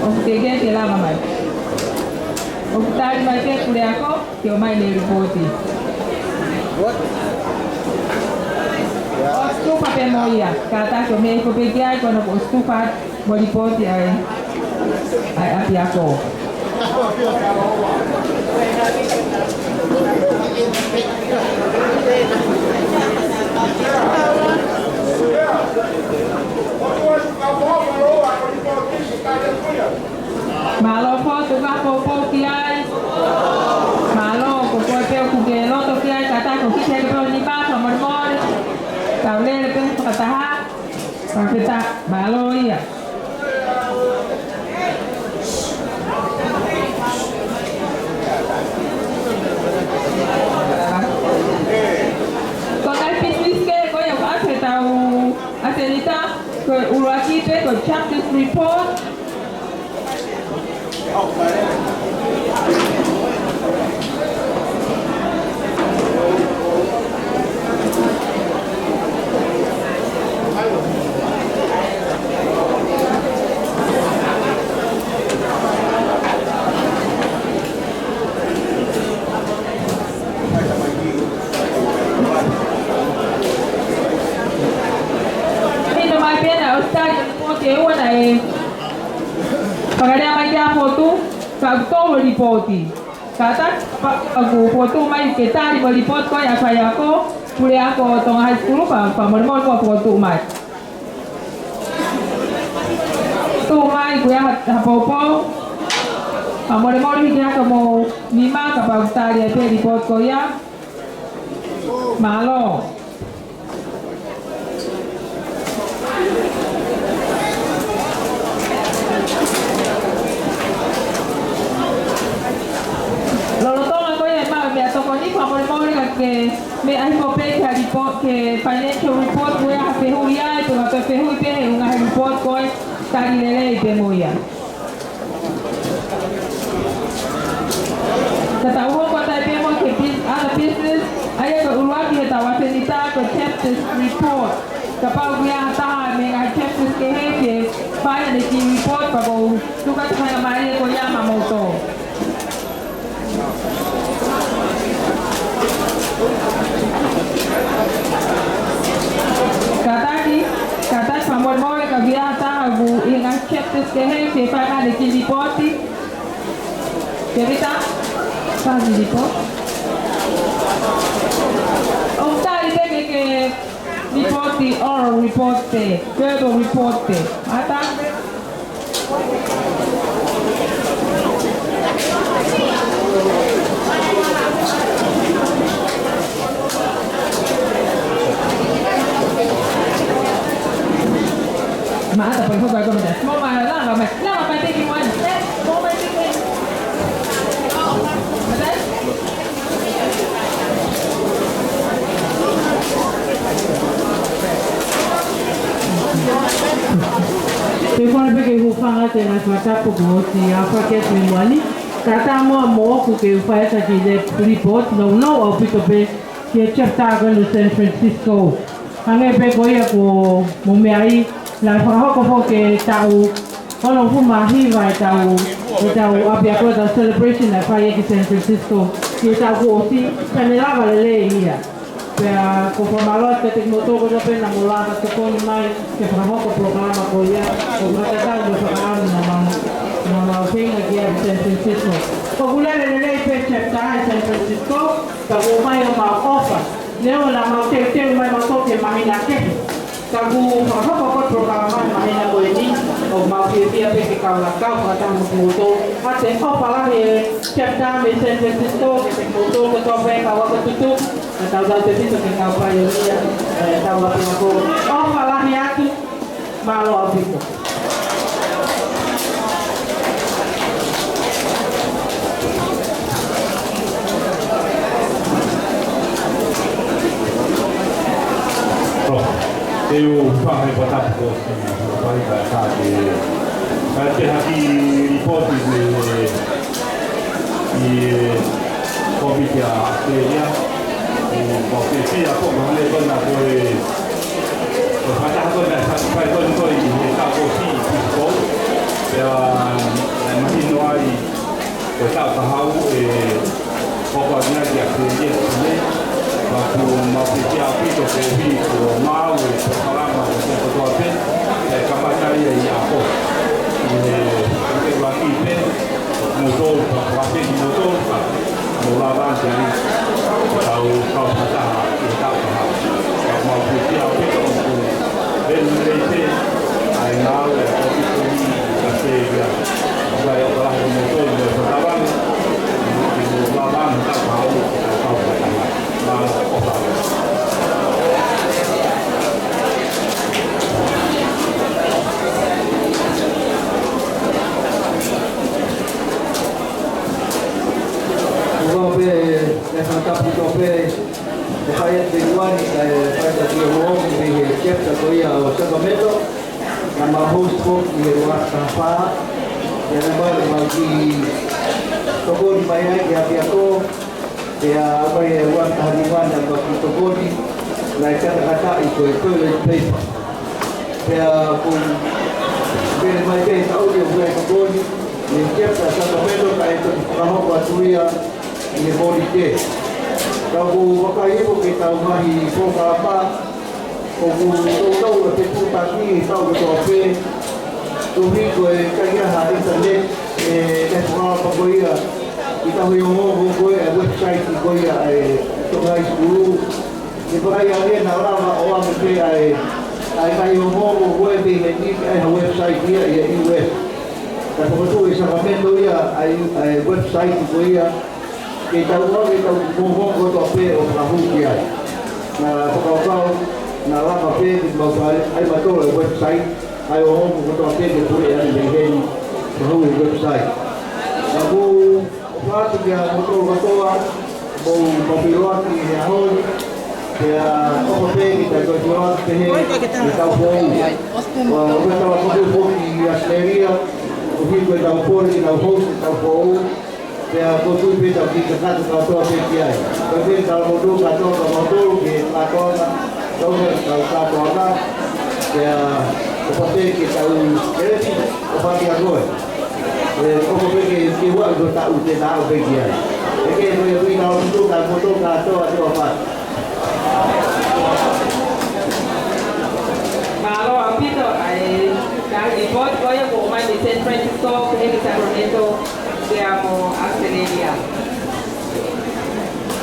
ʻOku teʻeki ke lava mai. ʻOku tali mai pē puleako ke ʻomai ʻene lipooti. ʻOsi tufa pē mo ia. Kātaki ʻo meʻa hifo pē ki ai, ko ena kuo ʻosi tufa mo e lipooti ʻa e, ʻa e ʻapiako. Mālō Fotu, ka poupou ki ai. Mālō, ko koe pē ʻoku ke loto ki ai, kātaki ʻo kiʻi heke pē ʻo nima, fakamolemole. Tau lele pē fakataha. Fakafetaʻi, mālō ia. Ko e ngaahi pisinisi kehe ko ia ʻoku ʻoatu ʻe heʻetau ʻasenita, ko e ʻuluaki pē, ko e chapters report. Hino mai pē ena ʻo tali lipooti ʻe ua naʻe fakalea mai kia Fotu, ka ʻoku tolu e lipooti. Kātaki, pea ʻoku fokotuʻu mai ke tali mo e lipooti ko ia ʻa e faiako, puleako ʻo Tonga High School, pea fakamolemole kuo fokotuʻu mai. Tuʻu mai, ko ia ha, ha poupou. Fakamolemole hiki hake homou nima kapau ʻoku tali ai pē lipooti ko ia. Mālō. Lolotonga ko ia ʻemau meʻatokoni, fakamolemole ka ke meʻa hifo pē ki he lipooti, ki he financial report, ko e hā e fehuʻi ai, pe ko e fehuʻi pē he ʻū ngaahi report ko ē, tali lelei pē mo ia. Ka tau hoko atu ai pē mo e bus-, other business, ʻa ia ko e ʻuluaki heʻetau ʻasenita ko e chapters report. Kapau ʻoku ʻi ai ha taha mei he ngaahi chapters kehe ke fai haʻane kiʻi report, pea ʻoku ou tuku atu e faingamālie ko ia maʻamoutolu. Kātaki, kātaki fakamolemole ka ʻoku ʻi ai ha taha ʻoku ʻi he ngaahi chapters kehe ke fai haʻane kiʻi lipooti. Tēvita, fai ha kiʻi lipooti. ʻOku tali pē ke, ke lipooti, oral report pē, verbal report pē. Ata? Mata, por favor, ¿cómo estás? Mama, lava mai, lava mai, baby one. Eh, mama, baby. Mata? Pea ko ena pē ke u hūfanga atu he ngaahi fakatapu kuo ʻosi ʻafaki atu mei muʻa ni. Kātaki muʻa moʻoku ke u fai atu ha kiʻi report, nounou ʻaupito pē ki he chapter ko ena San Francisco. Hangē pē ko ia kuo mou meaʻi, naʻe fakahoko foki he taʻu onongofulu mā hiva ʻetau, ʻetau ʻapiako, ʻetau celebration naʻe fai ki San Francisco. Ki he taʻu kuo ʻosi, pea ne lava lelei ia. Pea ʻoku ou fakamālō atu kiate kimoutolu kotoa pē naʻa mou lava tokoni mai ke fakahoko polokalama ko ia, ʻo fakatatau mo e fakaʻamu naʻa mau, naʻa mau feinga ki ai ʻi San Francisco. ʻOku lele lelei pē chapter ʻi San Francisco, pea ʻoku ʻomai homau ʻofa. Neongo naʻa mau teuteu mai mautolu ki he māhina kehe, ka kuo fakahoko ʻa e polokalama he māhina ko eni, ʻoku mau fie Ia pē ke kau laka, kau fakataha mo kimoutolu. ʻA e ʻofa lahi e Chapter mei San Francisco, kiate kimoutolu kotoa pē kau ako tutuku, ʻa e kau tautefito ki he kau paionia, ʻa e kau ʻapiako. ʻOfa lahi atu, mālō ʻaupito. ʻOku ou fai ha fakatapu ko e fai ka ka ke ka te haki lipooti ʻi he, ʻi he Kōviti ʻa ʻAositelēlia. ʻOku ou fiefia ʻaupito he ko e ʻuhinga ko e, ko e fakataha ko ē naʻe fai ko ē ʻi he taʻu kuo ʻosi ʻi Fisikou. Pea naʻe mahino ai ko e taʻu kahaʻu ʻe hoko atu ai ki ʻAositelēlia ʻi Sine. Pea ʻoku mau fiefia ʻaupito koeʻuhi ko e maʻu e polokalama ʻo e kotoa pē, ʻe kamata ia ʻi ʻAokosi. ʻI he, ʻi he ʻuluaki pē, mou tō, pea ʻoku ou fiefia kimoutolu, pea mou lava ange ai, tau, tau fakataha ʻi he taʻu kahaʻu. Pea ʻoku mau fiefia ʻaupito ʻoku lelei pē ʻa e ngāue ʻa e Kōviti ʻi ʻAositelēlia. Pea ʻoku ou fakatapu mo e fakatātā, ʻi he lava ange ʻo e taʻu kahaʻu, ʻo e taʻu kahaʻu. Mālō, ʻofa. Ua pē, e fakatapu kotoa pē, ʻe fai atu pē ʻi ʻaho ni, kae fai atu e ongoongo mei he chapter ko ia ʻo Sacramento, naʻa mau host foki he ʻaho taha fā, ʻi he ʻaho ni mau kiʻi tokoni mai ai ki he ʻapiako, pea ʻomai e ua taha nima naʻa mau kiʻi tokoni, naʻe katakataʻi ko e toilet paper. Pea ʻoku pehē mai pē ʻe taʻu ʻoku ʻi ai e tokoni, ʻi he chapter ʻa Sacramento, kae toki fakahoko atu ia ʻi he Mōnite. Ka ʻoku ou vakai hifo ki heʻetau ngaahi polokalama, ʻoku toutou ʻa e fetuʻutaki ʻi he taʻu kotoa pē, koeʻuhi ko e ʻikai ha internet, ʻe, ʻe fakahoko ia, ʻi he taʻu ʻi ongoongo ko e website ko ia ʻa e Tonga High School. ʻE fai ange naʻa lava ʻo ʻave pē ʻa e, ʻa e ngaahi ongoongo ko ē mei heni ki ha website ia ʻi he U S. Ka fakatuʻu ʻe Sacramento ia ʻa e, ʻa e website ko ia, ke tau ʻave ʻetau ongoongo kotoa pē ʻo fakahū ki ai. Naʻa fakakaukau, naʻa lava pē ke mau fai, ʻai mautolu e website, ʻa e ongoongo kotoa pē ke pule ʻi ai mei heni, fakahū he website. Ka ʻoku ʻofa atu kia moutolu kotoa, mou, mou feʻiloaki he ʻaho ni, pea ʻofa pē ke tau toe feʻiloaki pehē he taʻu foʻou. ʻOku ou ʻofa atu foki ki ʻAositelēlia, koeʻuhi ko ʻetau pole ke tau host e taʻu foʻou, pea ʻoku ou tui pē tau kiʻi kakato kātoa pē ki ai. Ko e pē tau moutolu kātoa ka moutolu ke kātoa ka tau ke tau kātoa ka, pea ʻofa pē ke tau, ʻe, ʻofa kia koe. ʻE, ʻoku ou pehē ke, ke ua ʻi he taʻu te tau pehē ki ai. ʻE ke, ko e ui tau tutu ka moutolu kātoa te ʻofa. Mālō ʻaupito ʻa e, ka i pō ko ia ko mai mei San Francisco, pehē ki Sacramento, pea mo ʻAositelēlia.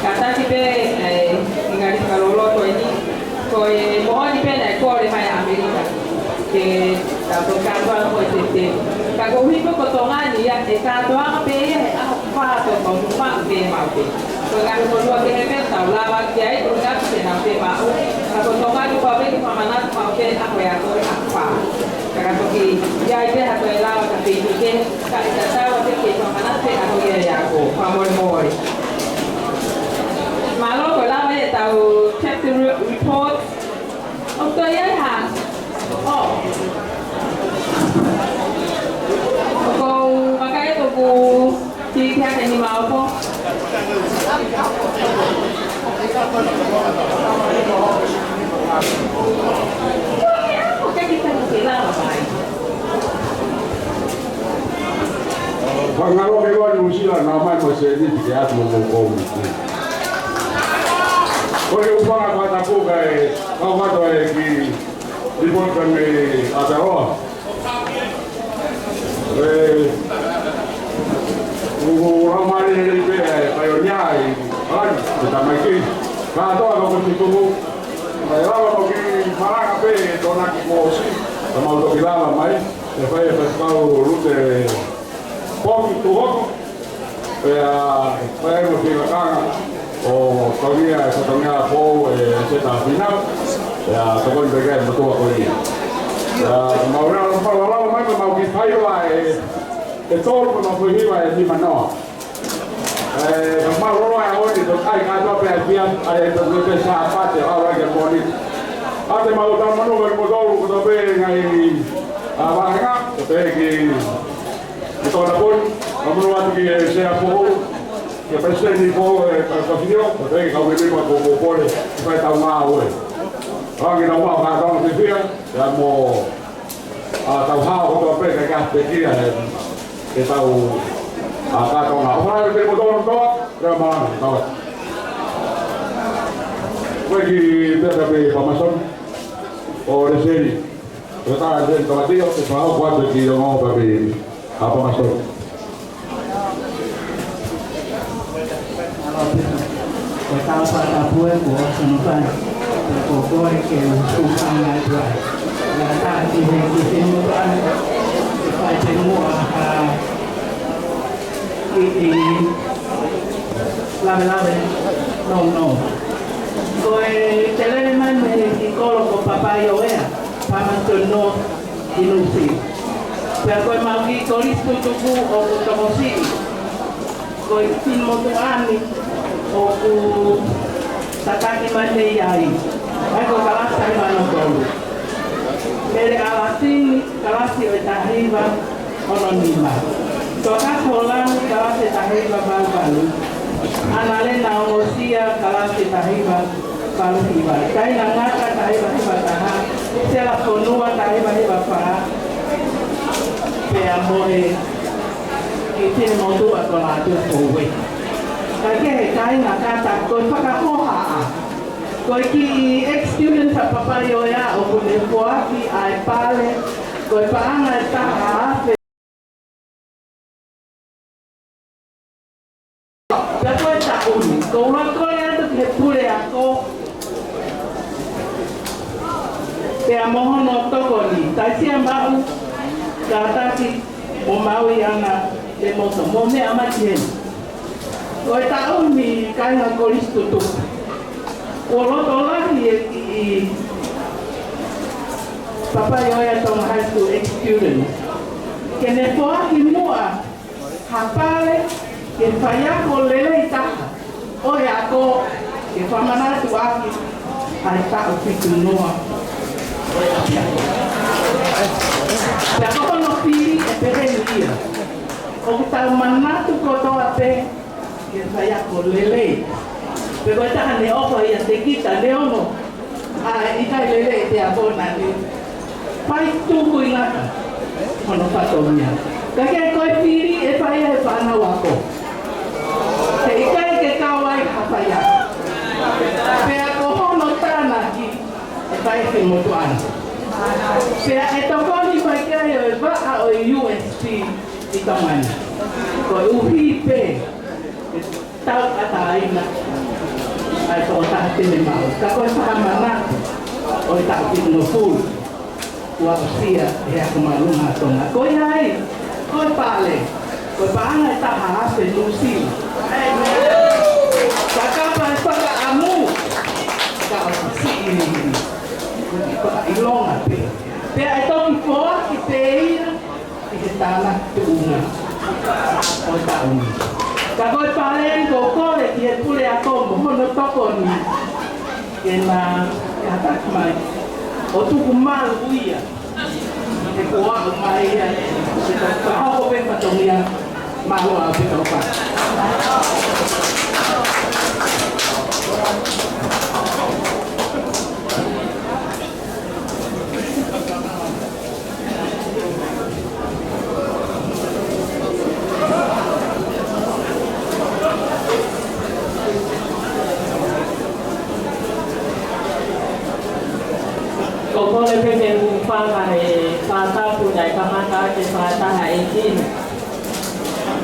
Kātaki pē, ʻe, ʻi he ngaahi fakaloloto ko eni, ko e moʻoni pē naʻe kole mai ʻa ʻAmelika ke tau toki kātoanga ko e tete. Ka koeʻuhi ko Tonga ni ia, ʻe kātoanga pē ia he ʻaho fā toko nima pē maʻu pē. Ko e ngaahi fonua kehe pē tau lava ki ai, ko e ngaahi pē naʻa pē maʻu. Ka ko Tonga ni kuo pau pē ke fakamanatu maʻu pē ʻa e ʻaho ʻe ako ʻi he ʻaho fā. Ka ka toki ʻi ai pē ha toe lava ka feituʻu kehe, ka ʻe tatau pē ke fakamanatu pē ʻa e ʻaho ia ʻe ako. Fakamolemole. Mālō, ko e lava ia ʻetau chapter re-, report. ʻOku toe ʻi ai ha? ʻO. ʻOku ou makaʻi atu ʻoku kiʻi hake ni mau po. ʻOku kiʻi hake ni mau po. Fangaloke ua Nuʻusila naʻa mai mo e sēniti ke ʻatu mo e koukou. Ko e ʻuhinga ko e tapu kae kau mato e kiʻi lipooti mei Aotearoa. ʻE, ʻoku lau mai lelei pē ʻa e paionia ʻi ʻAokalani, ko e tamaiki. Kātoa ko e tutuku. Kae lava ko e kiʻi malanga pē ʻi he Tonga kuo ʻosi, ka mau toki lava mai. ʻE fai e faifekau Lute Poki Tuhoko. Pea fai mo e lakanga ʻo e fatongia, e fatongia foʻou ʻa e Seta Finau. Pea tokoni pē ki he motuʻa ko eni. Pea mau lava, mau lava mai, mau kiʻi fai ʻa e, ʻe tolu, mau fai hiva ʻe nimanoa. ʻE, ka mālō e ʻaho ni, tau kai kātoa pē ʻa e fiefia, ʻa e tau pē Sāpate, ʻa e ʻaho ni. ʻA e mau tau manatu mo tau, ko tau pē ngaahi, ʻa, vāhenga, ko tau pē ki, ki tau na poni, ka manatu atu ki he sea foʻou, ki he palesiteni foʻou, ʻe, ka, ka fio, ko tau pē ki he kau mēmipa ko, ko pole, ki fai tau ngāue. ʻA, ki tau ngāue, ka tau fiefia, ʻa mo ʻa, tau hao kotoa pē ka ka pekia he, he tau, ʻa, kātoanga. ʻO fai pē mo tonu toa, pea ma, tau. Ko e kiʻi peka pē Pamason, ʻo Leseli. Ko e tā Leseli Tomatio, ke fai ʻo kuate ki ʻo ngau pē pē ʻa Pamason. Ko e tau fakatapu ē kuo ʻosi hono fai. Ko e kole ke u hūfanga atu ai. Lata ki he kiʻi motuʻa ʻe fai pē muʻa ha kiʻi lavelave nounou. Ko e te lele mai mei he kiʻi kolo ko Papaioea, Palmerston North, ʻi Nuʻu Sila. Pea ko ʻemau kiʻi kolisi tutuku ʻoku tokosiʻi ko e kiʻi motuʻa ni ʻoku tataki mai mei ai. ʻA ia ko e kalasi taha hiva ono tolu. Mele ʻAlatini, kalasi ʻo e taha hiva ono nima. Tokasi Holani, kalasi ʻo e taha hiva valu valu. ʻAnalena Ongosia, kalasi ʻo e taha hiva valu hiva. Taina Ngata, taha hiva hiva taha. Sela Fonua, taha hiva hiva fā. Pea mo e kiʻi motuʻa ko Lātū Poue. Ka ke he kāinga kātaki ko e fakahohaʻa. Ko e kiʻi ex-student ʻa Papaioea ʻoku ne foaki ʻa e pale, ko e paʻanga ʻe taha afe. Pea ko e taʻu ni, ko ua kole atu ki he puleako. Pea mo hono tokoni, taisia maʻu, kātaki, mo maui ʻana, te moto, mo meʻa mai ki heni. Ko e taʻu ni kāinga kolisi tutuku. Kuo loto lahi e kiʻi Papaioea Tonga High School ex-student. Ke ne foaki muʻa ha pale ke faiako lelei taha ʻo e ako ke fakamanatu ʻaki ʻa e taʻu fitu noa. Pea ko hono fili ʻe pehē ni ia. ʻOku tau manatu kotoa pē ke faiako lelei. Pe ko e taha ne ʻofa ia te kita ne ono. ʻA e ʻikai lelei te ako na ni. Fai tuku i ngata. Hono fatongia. Ka ke ko e fili ʻe fai ʻe he fānau ako. He ʻikai ke kau ai ha faiako. Pea ko hono tānaki ʻe fai ʻe he motuʻa ni. Pea ʻe tokoni mai ki ai ʻo e vaʻa ʻo e U S P ʻi Tonga ni. Koeʻuhi pē ʻe tauʻatāina ʻa e tokotaha te ne maʻu. Ka ko e fakamanatu ʻo e taʻu fitungofulu kuo aʻusia ʻe he Ako Māʻolunga ʻa Tonga. Ko ia ai, ko e pale, ko e paʻanga ʻe taha afe Nuʻu Sila. Ka kapau ʻe fakaʻamu, ka ʻoku siʻi ni, ko e fakaʻilonga pē. Pea ʻe toki foaki pē ia, ʻi he tānaki tuʻunga ʻo e taʻu ni. Ka ko e pale ni ʻoku ou kole ki he puleako mo hono tokoni ke na kātaki mai ʻo tuku malu ia. He kuo aʻu mai ia, ke ta fakahoko pē fatongia. Mālō ʻaupito. Ko e kole pē ke u hūfanga he fakatapu naʻe kamata ʻaki ʻe he fakataha ʻeiki ni.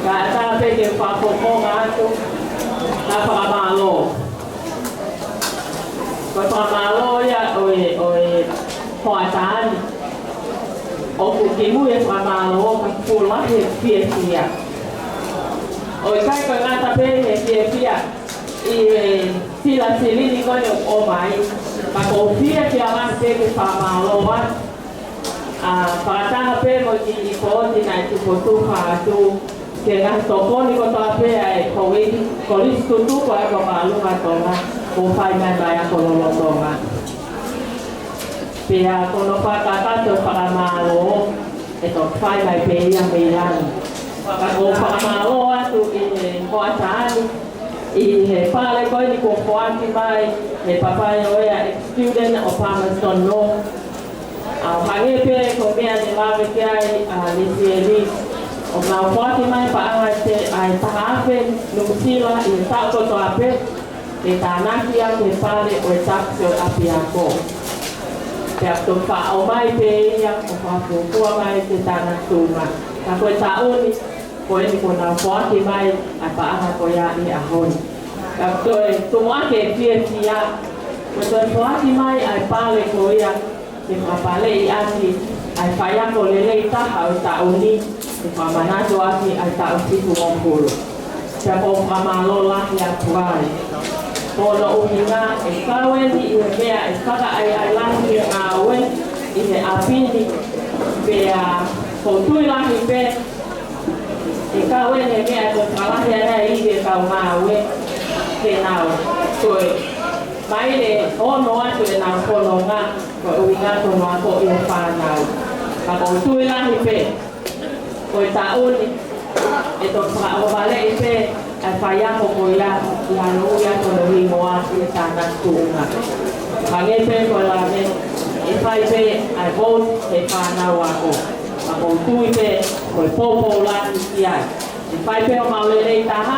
Kae ʻatā pē ke u fakafofonga atu ha fakamālō. Ko e fakamālō ia ʻo e, ʻo e hoʻatā ni. ʻOku kimui e fakamālō ka fuʻu lahi e fiefia. ʻOku ʻikai ko e ngata pē he fiefia ʻi he sila silini ko eni ʻoku ʻomai, ka ʻoku ou fiefia lahi pē ke fakamālō atu. ʻA, fakataha pē mo e kiʻi lipooti naʻe tufotufa atu ki he ngaahi tokoni kotoa pē ʻa e Kolisi, Kolisi Tutuku ʻa e Ako Māʻolunga ʻa Tonga, ʻoku fai mai mei he ako lolotonga. Pea ko hono fakakakato e fakamālō, ʻe toki fai mai pē ia mei langi. Ka ʻoku ou fakamālō atu ʻi he hoʻatā ni, ʻi he pale ko eni kuo foaki mai he Papaioea ex-student ʻo Palmerston North. ʻA, ʻo hangē pē ko e meʻa ne lave ki ai ʻa Lesieli, ʻoku nau foaki mai paʻanga ʻe taha afe Nuʻusila ʻi he taʻu kotoa pē, ke tānaki ʻaki e pale ʻo e takisi ʻo e ʻapiako. Pea toki faʻo mai pē ia ʻo fakafuofua mai ki he tānaki tuʻunga. Ka ko e taʻu ni, ko eni kuo nau foaki mai ʻa e paʻanga ko ia ʻi he ʻaho ni. Ka ko e tumuʻaki e fiefia, ko e toe foaki mai ʻa e pale ko ia, ke fakapaleʻi ʻaki ʻa e faiako lelei taha ʻo e taʻu ni, ke fakamanatu ʻaki ʻa e taʻu fitungofulu. Pea ʻoku ou fakamālō lahi atu ai. Ko hono ʻuhinga ʻe kau eni ʻi he meʻa ʻe fakaʻaiʻai lahi ki he ngāue ʻi he ʻapi ni, pea ʻoku ou tui lahi pē ʻe kau eni he meʻa ʻe fakalahi ai ʻa e ivi e kau ngāue ke nau toe maile ono atu ʻenau fononga, ko e ʻuhinga ko hono akoʻi e fānau. Ka ʻoku ou tui lahi pē, ko e taʻu ni, ʻe toki fakaʻohovaleʻi pē ʻa e faiako ko ia ʻi he ʻalu ia ko hono hingoa ʻi he tānaki tuʻunga. Hangē pē ko e lave, ʻe fai pē ʻa e vote he fānau ako. Ka ʻoku ou tui pē, ko e poupou lahi ki ai. ʻE fai pē homau lelei taha,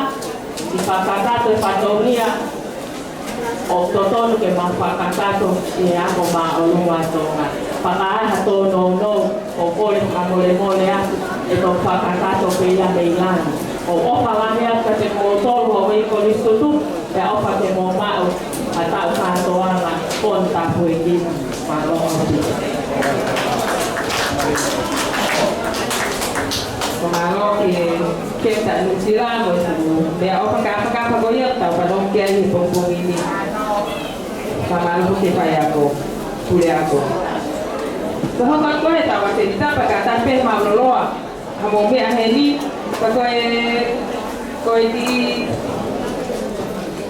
ʻi he fakakakato e fatongia, ʻoku totonu ke mau fakakakato ʻi he Ako Māʻolunga ʻa Tonga. Pea ka ai ha tōnounou, ʻoku ou kole fakamolemole atu, ʻe toki fakakakato pē ia mei langi. ʻOku ou ʻofa lahi atu kiate kimoutolu houʻeiki Kolisi Tutuku, pea ʻofa ke mou maʻu ha taʻu kātoanga ʻo e tāpuekina. Mālō ʻaupito. Ko e mālō ki he Kētā Nuʻusila mo e fuʻu meʻaʻofa kāfakafa ko ia ʻoku tau fanongo ki ai he pongipongi ni. Fakamālō ki he faiako, puleako. Ko e hoko atu ko ē ʻetau ʻasenita pea kātaki pē mau loloa ha mou meʻa heni, ka ko e, ko e kiʻi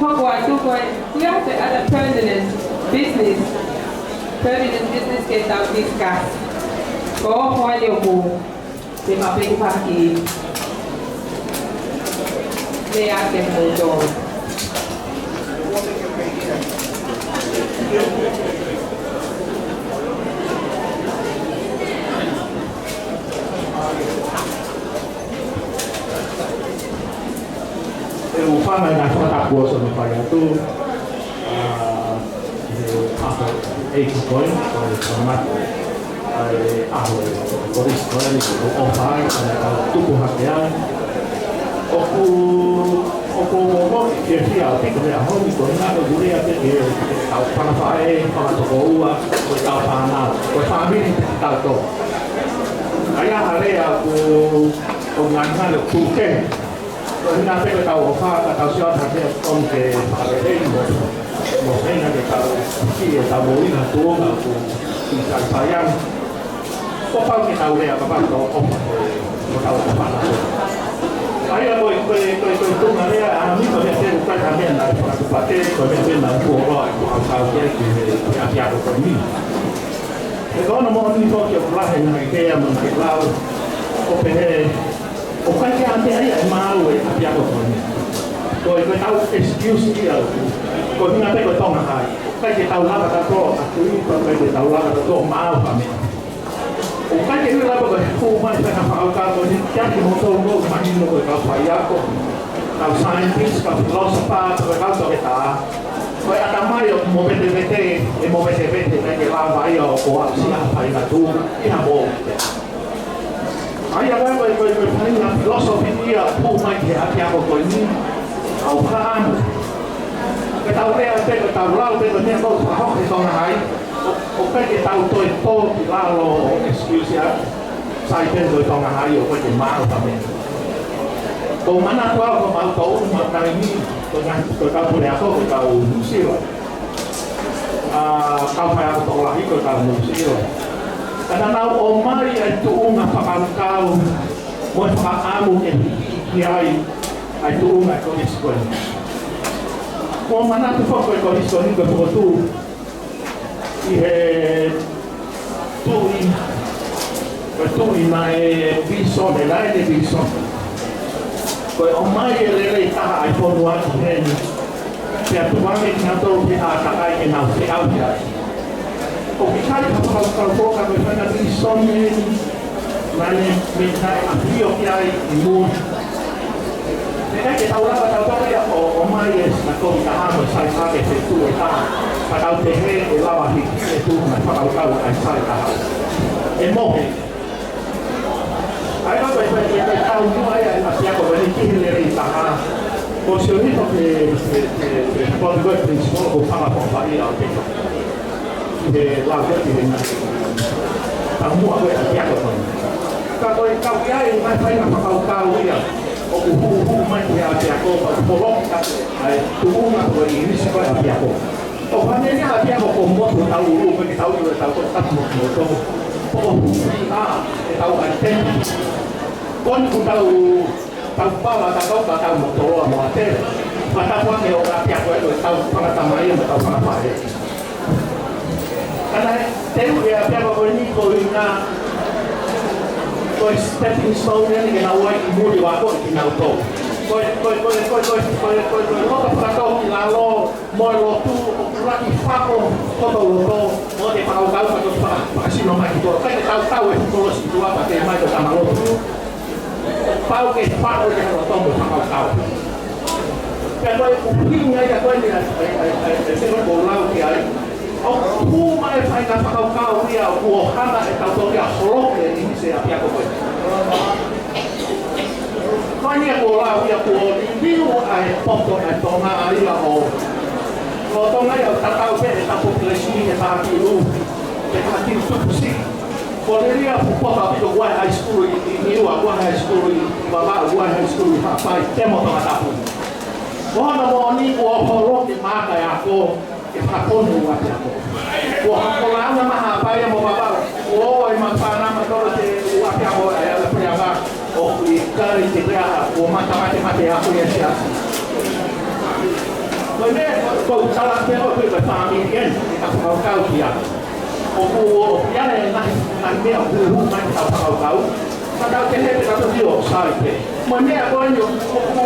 hoko atu ko e, we have the other pertinent business, pertinent business ke tau discuss. Ko e hoko atu ʻoku te mapeki paki. Te ake mo to. ʻE u fana na fata kuo so me fai atu. ʻA, ʻi he ʻaho ʻeiki ko ē, ko e tangata, ʻa e ʻaho ʻe, ko e ʻaho ko eni, ʻoku ou ʻofa ai, ʻa e tau tupu hake ai. ʻOku, ʻoku ou moʻui fiefia ʻaupito he ʻaho ni ko e ngata ʻoku lea pē ke, ke tau fakafaʻē, fakatokoua, ko e tau fānau, ko e fāmili te tau tō. ʻA ia ha lea ʻoku, ʻoku ngangale ʻoku tuke. Ko e hangē pē ko ʻetau ʻofa, ka tau sio atu hake ʻoku tonu ke fakalelei mo, mo feinga ke tau ki he tau moʻui ʻa Tonga ʻoku ʻikai fai ange. Kuo pau ke tau lea ka pau tau ʻofa, mo tau ʻofa na. ʻA ia ko e, ko e, ko e, ko e tuʻunga lea, ʻa mi ko e meʻa te u kai ha meʻa naʻe fakatupakē, ko e meʻa pē naʻe fuoloa, ko au kau ki ai ki he, ki he ʻapiako ko eni. He ko hono moʻoni foki ʻoku lahi e ngaahi kea mo e ngaahi lau, ʻo pehē, ʻoku ʻikai ke ʻi ai ha meʻa ia ʻe maau e ʻapiako ko eni. Ko e, ko ʻetau excuse ia ʻoku, ko e ʻuhinga pē ko e Tonga High. ʻOku ʻikai ke tau lava kātoa ʻo tui, pea ʻoku ʻikai ke tau lava kātoa ʻo maau ha meʻa. ʻOku ʻikai ke ʻilo pe ko e hū mai pē ʻa e fakakaukau ko eni, kiate kimoutolu ʻoku mahino ko e kau faiako, kau scientist, kau philosopher, ko e kau toketā. Ko e ʻatamai ʻoku movetevete, ʻe movetevete, ʻikai ke lava ia ʻo, ʻo aʻusia ha faʻahinga tuʻunga ʻi ha moʻui. ʻA ia ko e, ko e, ko e, ko e faʻahinga philosophy ia ʻoku hū mai ki he ʻapiako ko eni. Kau fakaʻamu. Ko ʻetau lea pē, ko ʻetau lau pē, ko e meʻa ʻoku fakahoko he Tonga High. ʻOku ʻikai ke tau toe tō ki lalo ʻo excuse ʻa Saipan ko e Tonga High ʻoku ʻikai ke maʻu ha meʻa. Ko e manatu ʻa e kau maʻu tō ʻuma taimi ni, ko e ngaahi, ko e kau puleako, ko e kau Nuʻusila. ʻA, kau faiako tokolahi, ko e kau Nuʻusila. Ka naʻa nau ʻomai ʻa e tuʻunga fakakaukau, mo e fakaʻamu ke hiki ki ai, ʻa e tuʻunga ko e kolisi ko eni. Ko e manatu foki ko e kolisi ko eni ko e fokotuʻu ʻi he tuʻi, ko e tuʻi naʻe vīsone, naʻe ne vīsone. Ko e ʻomai e lelei taha ʻa e fonua ki heni. Pea tuku ange kinautolu ke ʻātakai ke nau feʻauhi ai. ʻOku ʻikai ha fakakaukau ko e fanga vīsone eni. Naʻe ne meʻa naʻe ʻafio ki ai ʻi mui. Meʻa ke tau lava tau tau ia ʻo, ʻomai e sina kovi taha mo e sai hake he tuʻu e taha. Ka tau pehē ʻe lava hiki e tuʻunga fakakaukau ʻa e sai taha. ʻE mohe. ʻA ia ko e, ko e, ko e, ko e taumuʻa ia ʻa e ʻapiako ko eni ki he lelei taha. Ko Sione ko e, ko e, ko e, ko e principal ko Papa Papa ia ʻo te. He lau ko e ki he ngaahi taumuʻa ko e ʻapiako ko eni. Ka ko e kau ia ʻi he ngaahi faʻahinga fakakaukau ia ʻoku hūhū mai ki he ʻapiako, ʻoku poloki ʻa e tuʻunga ko e ʻinisi ko e ʻapiako. ʻOku hangē ia ʻapiako ko e motu tau ulu, ko e tau ulu e tau ko tapu mo motu. ʻOku hūhū ʻa e tau identity. Ko eni ʻoku tau, tau pala, tau kau, tau mo toloa mo ate. Ka tau ake ʻo ʻapiako e tau fakatamai mo tau fakafaʻē. Ka naʻe teu e ʻapiako ko eni ko e ʻuhinga ko e stepping stone eni ke nau ō ai ki muli ʻo akoʻi kinautolu. Ko e, ko e, ko e loto fakatōkilalo mo e lotu ʻoku lahi fako koto loto mo e fakakaukau ka to faka-, fakasino mai ki to. Ka ke tau tau e kolosi tua ka te mai ko tama lotu. Pau ke fako ke loto mo fakakaukau. Pea ko e ʻuhinga ia ko eni ʻa e, ʻa e, ʻa e, ʻa e, ʻa e, ko e lau ki ai. ʻOku hū mai e faʻahinga fakakaukau ia ʻoku ʻohana e tau tau ia holoki e ʻinisi ʻapiako ko ē. Ko eni ia ko e lau ia ko e liliu ʻa e poto ʻa e Tonga ia ʻo, ʻo Tonga ia ʻo tatau pē ʻetau population ʻi he taha ki ʻulu, ʻi he taha ki ʻulu tupu siʻi. Ko e liliu ʻa e poto ʻaupito ʻoku ʻi ai e high school ʻi, ʻi Niua, ʻoku ʻi ai e high school ʻi Vavaʻu, ʻoku ʻi ai e high school ʻi Haʻapai, Temo, Tongatapu. Ko hono moʻoni kuo holoki e maaka e ako, ke fakaponu ʻa e ako. Kuo hoko lāunga mai Haʻapai mo Vavaʻu, kuo ʻi ai e maʻu fānau mo tolo te ʻa e ako ʻa e ala puleʻanga ʻoku ʻikai te pea kuo matamate mate ako ia siasi. Ko e meʻa, ko e tala pē ko e fāmili eni, ke fakakaukau ki ai. ʻOku, ʻoku ʻi ai e ngaahi, ngaahi meʻa ʻoku hū mai ki heʻetau fakakaukau. Ka tau kehe pē ka tau sio sai pē. Mo e meʻa ko eni ʻoku, ʻoku,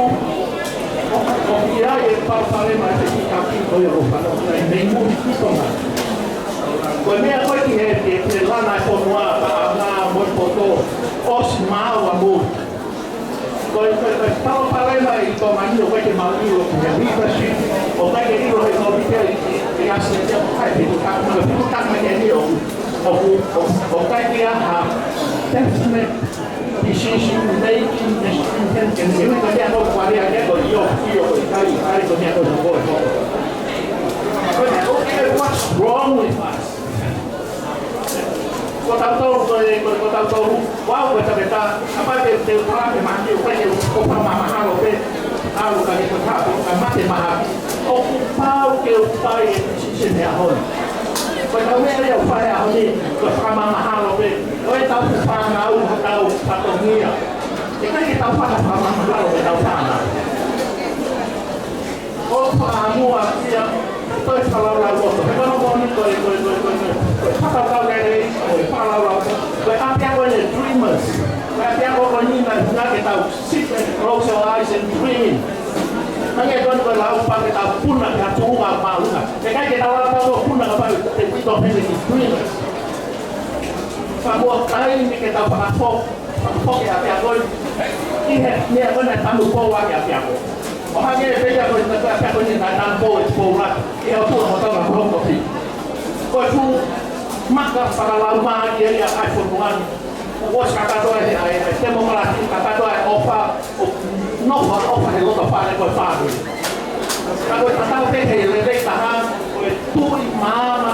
ʻoku, ʻoku ʻi ai e palopalema ʻi he fekikaki ko ia ʻoku fanongo ai mei muli ki Tonga. Ko e meʻa ko ē ki he, ki he, ki he langa e fonua, paʻanga mo e poto, ʻosi maau ʻa muli. Ko e, ko e, ko e palopalema ʻi Tonga ni ʻoku ʻikai ke mau ʻilo ki he leadership, ʻoku ʻikai ke ʻilo he kau mite ʻi, ʻi, ʻi ʻAsitelia, ʻoku ʻikai ke fitu taha, mo e fitu taha mai ke ni ʻoku, ʻoku, ʻoku, ʻoku ʻikai ke ʻi ai ha definite decision making, decision making, ke ni ui ka ke ako kualia ke ko io, io ko ʻikai, ʻikai ko ni ako ko ko. Ko e, okay, what's wrong with us? Ko tautolu, ko e, ko, ko tautolu, ʻoku ou toketā, kapau te, te u pala ke mahaki, ʻoku ʻikai ke u, ʻoku ou fakamahalo pē, ʻalu ka ke ko tautolu, ka mate mahaki. ʻOku pau ke u fai e decision he ʻaho ni. Ko e tau meʻa ia ʻoku fai he ʻaho ni, ko e fakamahalo pē, ko e tau fānau, ko e tau fatongia. ʻIkai ke tau faka-, fakamahalo, ko e tau fānau. ʻOku ou fakaʻamu ia, toe fakalaulauloto. He ko hono moʻoni ko e, ko e, ko e, ko e, ko e fakakaukau lelei, ko e fakalaulauloto. Ko e ʻapiako eni e dreamers. Ko e ʻapiako ko eni naʻe ʻuhinga ke tau sit and close your eyes and dream. Hangē ko eni ko e lau pē ke tau puna ki ha tuʻunga māʻolunga. ʻIkai ke tau lava tau puna kapau te kuito pene ki dreamers. Ka ko e taimi ke tau fakafo-, fakafoki e ʻapiako eni. ʻI he meʻa ko ē naʻe tanu pou ʻaki e ʻapiako. ʻO hangē pē ia ko e ʻapiako ni naʻe tanu pou e Tupou Lata. ʻI he ʻOtua mo Tonga ko hono kofi. Ko e fuʻu maka fakalaumālie ia ʻa e fonua ni. ʻOsi kakato e, ʻa e, ʻa e temokalati, kakato e ʻofa, ʻo nofo ʻofa he loto fale ko e fāmili. Ka ko e tatau pē he lelei taha, ko e tuʻi maama,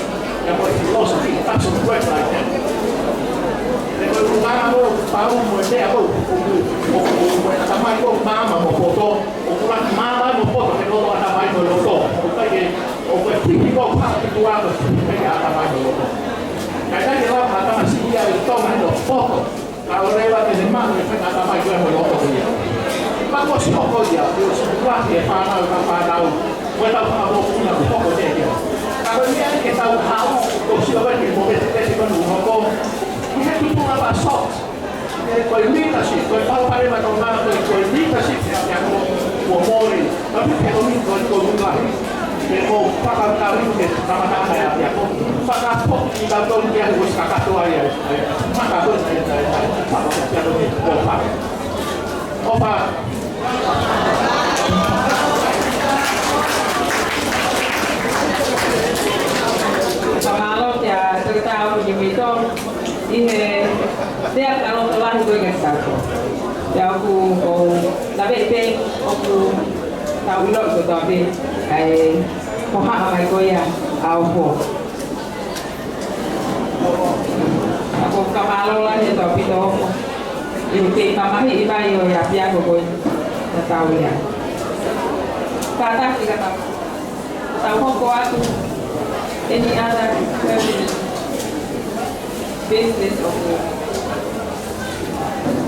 Ia ko e philosophy, it doesn't work like that. He ko e ʻulungaanga ʻoku pau mo e meʻa ʻoku, ʻoku, ʻoku, ʻoku, ʻoku ʻatamai ʻoku maama mo poto, ʻoku laki maama mo poto, he loto ʻatamai mo loto. ʻOku ʻikai ke, ʻoku ʻikai ke piki ko e pā ki tuʻa ko e piki pē ʻatamai mo loto. Ka ʻikai ke lava ha tamasiʻi ia ʻi Tonga ʻi loto poto. Ka ʻoua leva ke ne maʻu e faʻahinga ʻatamai ko ia mo loto ko ia. Pea kuo ʻosi hoko ia, kuo ʻosi hoko e fānau, ka fānau. Ko e tau fakamoʻoni kuo hoko ia. Ka ko e meʻa ke tau haʻu, ko e sio ko ē ki he movete ko eni kuo hoko. He tupu lava sot. Ko e leadership, ko e palopalema ʻo Tonga, ko e leadership ia, ia ko, kuo mole. Tapi ke ʻomi ko e, ko e lahi. Ke mo fakatau ke kamata ai ʻapiako. Fakapoki kitautolu ke ʻosi kakato ai, ai, ai. Maka ko e, ai, ai, ai. Fakapoki ʻapiako ke ʻofa. ʻOfa. Fakamālō kia Toketā Umi Kimito ʻi he lea fakalotolahi ko ē kiate kitautolu. Pea ʻoku ou laveʻi pē ʻoku tau ʻilo kotoa pē ʻa e hohaʻa mai ko ia ʻa Ofo. Ka ʻoku ou fakamālō lahi ʻaupito Ofo ʻi he kei mamahiʻi mai ʻo e ʻapiako ko ē naʻa tau ʻi ai. Kātaki ka tau, ka tau hoko atu any other permanent business ʻoku,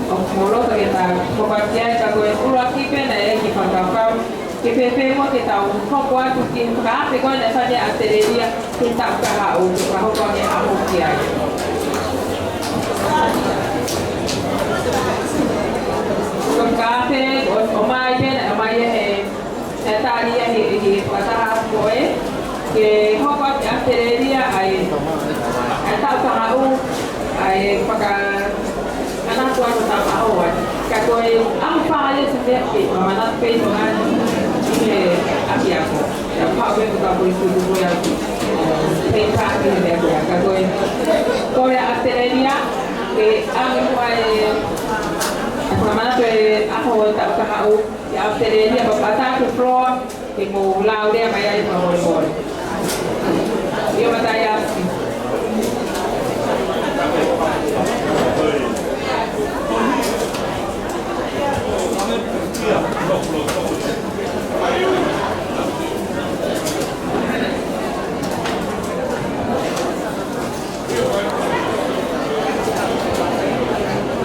ʻoku moloto ke tau hoko atu ki ai, ka ko e ʻuluaki pē naʻe ʻi ai e kiʻi fakakaukau ke pehē pē muʻa ke tau hoko atu ki he fakaafe ko ē naʻe fai ʻi ʻAositelēlia ki he taʻu kahaʻu, ke fakahoko ange ʻa Ofo ki ai. Ko e fakaafe, ʻo, ʻomai pē, ʻomai ʻe he, he tali ʻe he, he fakataha ko ē, ke hoko atu ki ʻAositelēlia ʻa e, ʻa e taʻu kahaʻu, ʻa e faka-, ʻa e taʻu kahaʻu ʻa e. Ka ko e ʻaho fā ia ʻo Sēpitema, ke manatu pē ʻi Tonga ni, ʻi he ʻapiako. Ia, pau pē ko e kau polisi ko ia, pē ka ki he meʻa ko ia. Ka ko e, ko e ʻAositelēlia, ke ʻave muʻa e, e fakamanatu e ʻaho ʻo e taʻu kahaʻu, ʻi ʻAositelēlia, pea ʻatā ki he floor, ke mou lau lea mai ai fakamolemole. ʻIo, Mataiasi.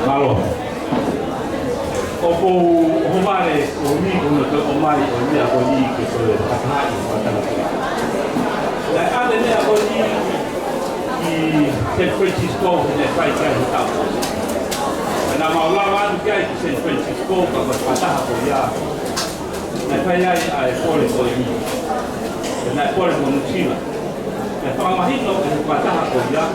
Mālō. ʻOku ou ʻohovale ʻo mi ʻo na ka ʻomai ʻo mi a ko ni ke toe fakatahaʻi fakataha. Naʻe ʻave e meʻa ko eni ki San Francisco, naʻe fai ki ai e tau. Naʻa mau lava atu ki ai ki San Francisco, ka ko e fakataha ko ia naʻe fai ai ʻa e pole ko eni. Naʻe pole mo Nuʻusila. Naʻe fakamahino ʻe he fakataha ko ia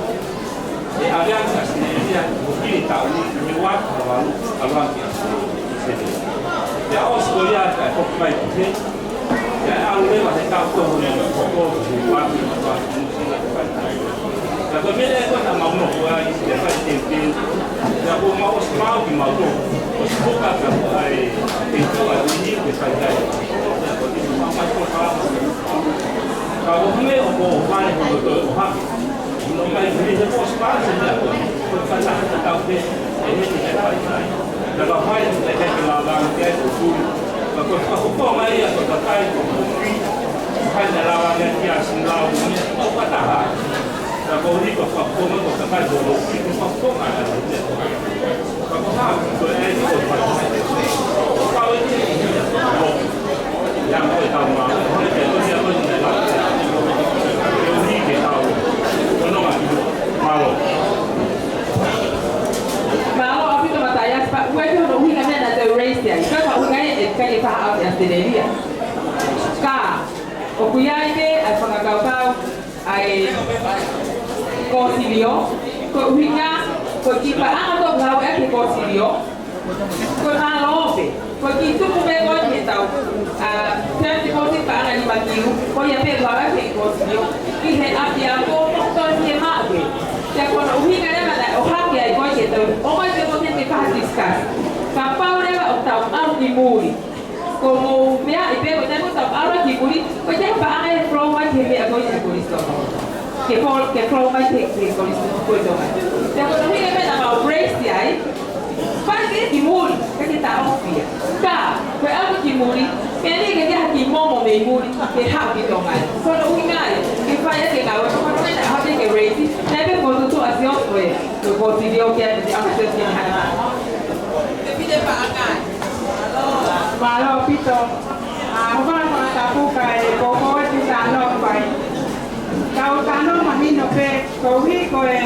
ʻe ʻave ange ʻa Sitelelia ʻi he taʻu ni, ʻi he ua afe valu, ʻalu ange ki ʻAositelēlia. Pea ʻosi ko ia, kae foki mai ki heni, pea ʻalu leva he taʻu ko ē hono hoko, he ua afe, ua afe, Nuʻusila, kae fai. Ka ko e meʻa ko ē naʻa mau nofo ai, pea fai teuteu, pea kuo mau ʻosi maʻu kimautolu, ʻosi puka ka ko ai, e tua ni ke fai ai. Pea ko e mau mai ko e ka, ka ko e meʻa ʻoku ou fai hono toe ʻohake. Nō mai ki he ʻosi pāse meʻa ko ē. Ko e fakataha tatau pē, ʻe he te fai mai. Ka ka fai, ʻe te ke lava ki ai ko tui. Ka ko e fakafofonga ia ko e kakai ko tui. Fai na lava ki ai ki a Silau ni, ʻo fakataha. Ka ko hiko fakafofonga ko e kakai ko tui, ko e fakafofonga ia ko tui. Mālō ʻaupito Mataiasi, pea ʻoku ʻi ai hono ʻuhinga meʻa naʻa te raise ai. Ka ko e ʻuhinga ē ʻikai ke faʻa ʻave ʻAositelēlia. Ka, ʻoku ʻi ai pē ʻa e fakakaukau ʻa e kōsilio, ko e ʻuhinga, ko e kiʻi paʻanga ko ē ʻoku ngāueʻaki he kōsilio, ko e mālō pē, ko e kiʻi tuku pē ko ē he tau, ʻa, term deposit paʻanga nima kilu, ko ia pē ʻoku ngāueʻaki he kōsilio, ki he ʻapiako, ko e tonu he maʻu pē. Pea ko hono ʻuhinga leva naʻe ʻohake ai ko ē ke tau, ʻomai pē ko ē ke fai ha discuss. Kapau leva ʻoku tau ʻalu ki muli. Ko hoʻomou meʻa ʻi pē ko e taimi ʻoku tau ʻalu ki muli, ko e taimi paʻanga ʻe flow mai ki he meʻa ko ē ʻi he kolisi Tonga. Ke flow, ke flow mai ki he, ki he kolisi Tonga. Pea ko e ʻuhinga meʻa naʻa mau raise ai, fai ki muli, ke ke taʻofi ia. Ka, ko e ʻalu ki muli, meʻa ni ke ke haki momo mei muli, ke haʻu ki Tonga. Ko hono ʻuhinga ia, ke fai ʻaki e ngāue, ko hono ʻuhinga naʻe ʻohake ke raise, naʻe pē ko e tutu ʻa Siaosi ko e, ko e kōsilio ke ʻai ke te ʻalu Siaosi ke ne hana. Mālō ʻaupito. ʻA, ʻoku ou fakatapu kae ʻoku ou ʻoatu e talanoa ko ē. Kau talanoa mahino pē, koeʻuhi ko e,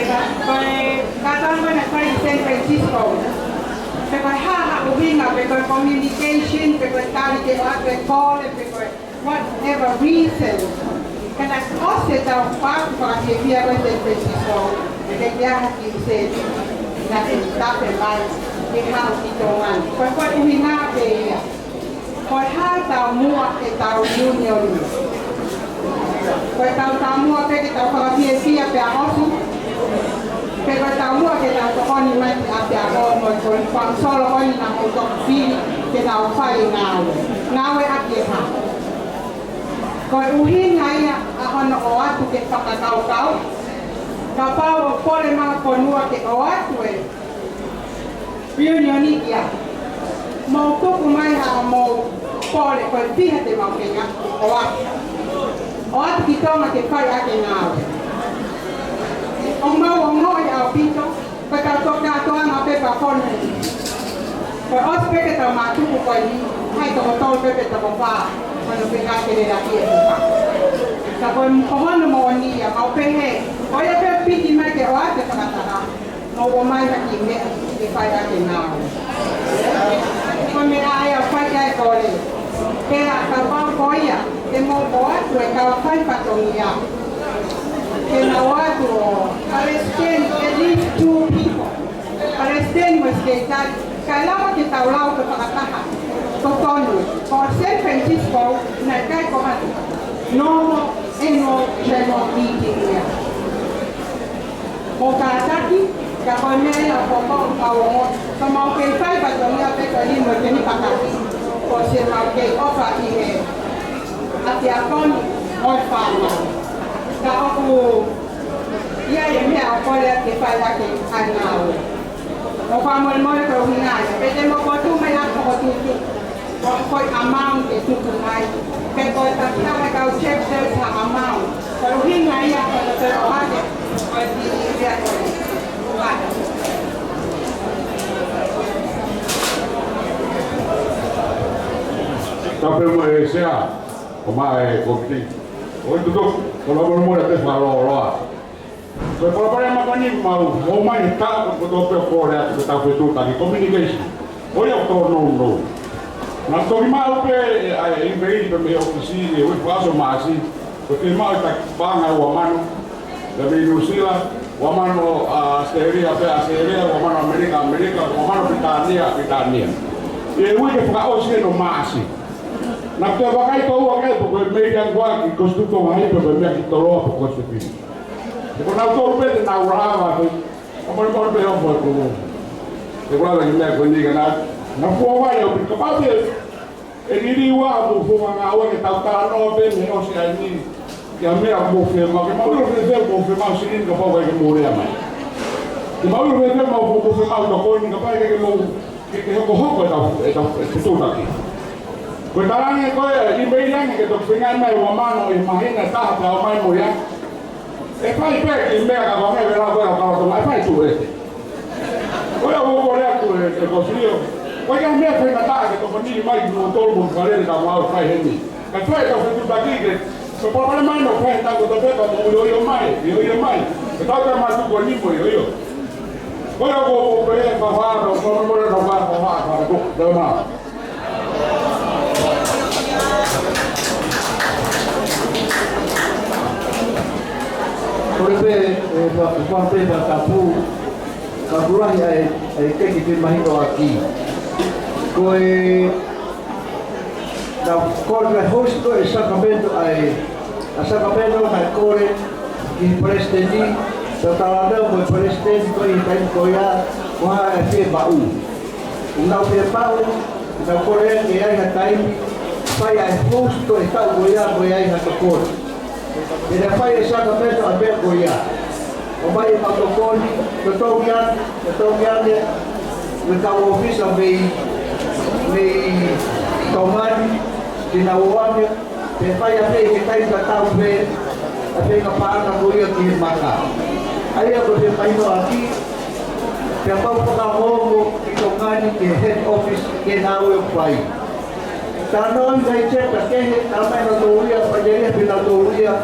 ko e kātoanga naʻe fai ʻi San Francisco. Pe ko e hā ha ʻuhinga, pe ko e communication, pe ko e tali ke ʻoatu e kole, pe ko e whatever reason. Ka naʻe ʻosi e tau fakafiefia ko ē San Francisco, ʻe ʻikai ke ʻi ai ha kiʻi sēniti naʻe tafe mai ke haʻu ki Tonga ni. Ko e, ko e ʻuhinga pē ia. Ko e hā e taumuʻa ʻetau union ni? Ko ʻetau taumuʻa pē ke tau fakafiefia pea ʻosi? Pe ko e taumuʻa ke tau tokoni mai ki he ʻapiako mo e ko e fanga solo ko eni naʻa mou toki fili ke tau fai e ngāue? Ngāueʻaki e hā? Ko e ʻuhinga ia ʻa hono ʻoatu ke fakakaukau, kapau ʻoku pole mai ha fonua ke ʻoatu e reunion ia. Mou tuku mai haʻamou pole ko e fiha te mau feinga ʻo ʻoatu. ʻOatu ki Tonga ke fai ʻaki e ngāue. ʻOku mau ongoʻi ʻaupito, ko e tau toki kātoanga pē pea fonu. Ko e ʻosi pē ke tau mātuku ko eni, hai toko tolu pē pe toko fā, ko hono feinga ke lelaki e puka. Ka ko e, ko hono moʻoni ia, mau pehē, ko ia pē piki mai ke ʻoatu e fakataha. Mou ʻomai ha kiʻi meʻa ke fai ʻaki e ngāue. Ko e meʻa ia ʻoku fai ki ai e kole. Pea kapau ko ia, te mou ʻoatu e kau fai fatongia. Ke nau ʻoatu ʻo palesiteni, at least two people. Palesiteni mo e sekelitali. Kae lava ke tau lau ko e fakataha totonu. Ko San Francisco, naʻe ʻikai ko ha normal annual general meeting ia. Mou kātaki, ka ko e meʻa ia ʻoku ou kau ongo, ka mau kei fai fatongia pē ko e limo e peni pakati, ko e se mau kei ʻofa ʻi he ʻapiako ni mo e fānau. Ka ʻoku ʻi ai e meʻa ʻoku kole ke fai ʻaki ʻa e ngāue. Mou fakamolemole ko e ʻuhinga ia, pea te mou fotu mai ʻa e fokotuʻutuʻu. Ko, ko e amount ke tuku mai. Pe ko e taki ha kau chapters ha amount. Ko e ʻuhinga ia ko e toe ʻohake ko e kiʻi meʻa ko eni. Tapu mo e sea, ʻo maʻu e kōmiti. ʻOi tutuku. Ko e molemole pē fakalōloa. Ko e palopalema ko eni ʻoku mau ō mai he taʻu ko ē ʻoku tau pehē ʻoku kole atu ke tau fetuʻutaki, communication. ʻOku ʻikai ke tōnounou. Naʻe toki maʻu pē ʻe, ʻa e email pē mei he ʻōfisi ʻi he uike fakaʻosi ʻo Maʻasi, ko e fiemaʻu e taki paʻanga ʻe ua mano, pea mei Nuʻusila, ua mano ʻa ʻAositelēlia, pea ʻAositelēlia, ua mano ʻAmelika, ʻAmelika, ua mano Pilitānia, Pilitānia. ʻI he uike fakaʻosi eni ʻo Maʻasi. Naʻa ku toe vakai koeʻuhi ke, pe ko e meʻa ia kuo ʻai ko e situtonga ai, pe ko e meʻa ki toloa pe ko e sefili. He ko nautolu pē te nau lava ko ē. Ka molemole pē ʻo fai ko ē. Te u lava ki he meʻa ko eni ka naʻa, naʻa ku ʻai au pē kapau te ʻe liliu ʻa e founga ngāue ke tau talanoa pē mei he ʻosi ʻa eni. Ki he meʻa ʻoku mou fiemaʻu, ke mou ʻilo fēfē ʻoku mou fiemaʻu silini kapau ʻoku ʻikai ke mou lea mai. Ke mou ʻilo fēfē ʻoku mou fiemaʻu tokoni kapau ʻoku ʻikai ke mou ke, ke hokohoko ʻetau, ʻetau, ʻetau fetuʻutaki. Ko e talaange ko ē, ʻi he meʻa ange ke toki feinga mai ua mano ʻi he māhina ʻe taha pea ō mai mo ia. ʻE fai pē ki he meʻa ka ko e meʻa vela ko ē ʻo kalatonga, ʻe fai tu ē. Ko ia ʻoku ou lea atu ē, ē ko Sio. Ko ia meʻa feinga taha ke tokoni mai ki he tolu mo fale le ka mau fai heni. Ka fai ʻetau fetuʻutaki ke, ko e palopalema ʻoku fai he taʻu kotoa pē ka mou ʻilo ʻilo mai, ʻilo ʻilo mai. Ke tau ka matu ko ni mo ʻilo ʻilo. Ko ia ʻoku ou pehē, fafā, no, no, no, no, fafā, fafā, fafā, ko, ko, ma. Kole pē, ē, fa-, fa-, pē, fa-, tapu, ka kulahi ai, ai ke ki te mahino ʻaki. Ko e, naʻa ku kole ke host ko e Sacramento ai, ʻa Sacramento naʻe kole ki he palesiteni, ʻo talanoa mo e palesiteni ko ē ʻi he taimi ko ia, ko e hā e fiemaʻu. Naʻa ku fiemaʻu, naʻa ku kole ke ʻi ai ha taimi, fai ai host ko e taʻu ko ia, ko e ʻi ai ha tokoni. Pea naʻe fai ʻe Sacramento ʻa e meʻa ko ia. ʻOmai ʻemau tokoni, totongi ange, totongi ange, mo e kau ʻōfisa mei, mei Tonga ni, ke nau ō ange, pea fai ʻa e feinga tatau pē, ʻa e feinga paʻanga ko ia ki he maka. ʻA ia ko e feinga ʻaki, pea mau fakaongoongo ki Tonga ni ki he head office ke nau ō fai. Talanoa ʻi he chapter kehe, talamai ʻe nautolu ia, faʻiteliha pē nautolu ia,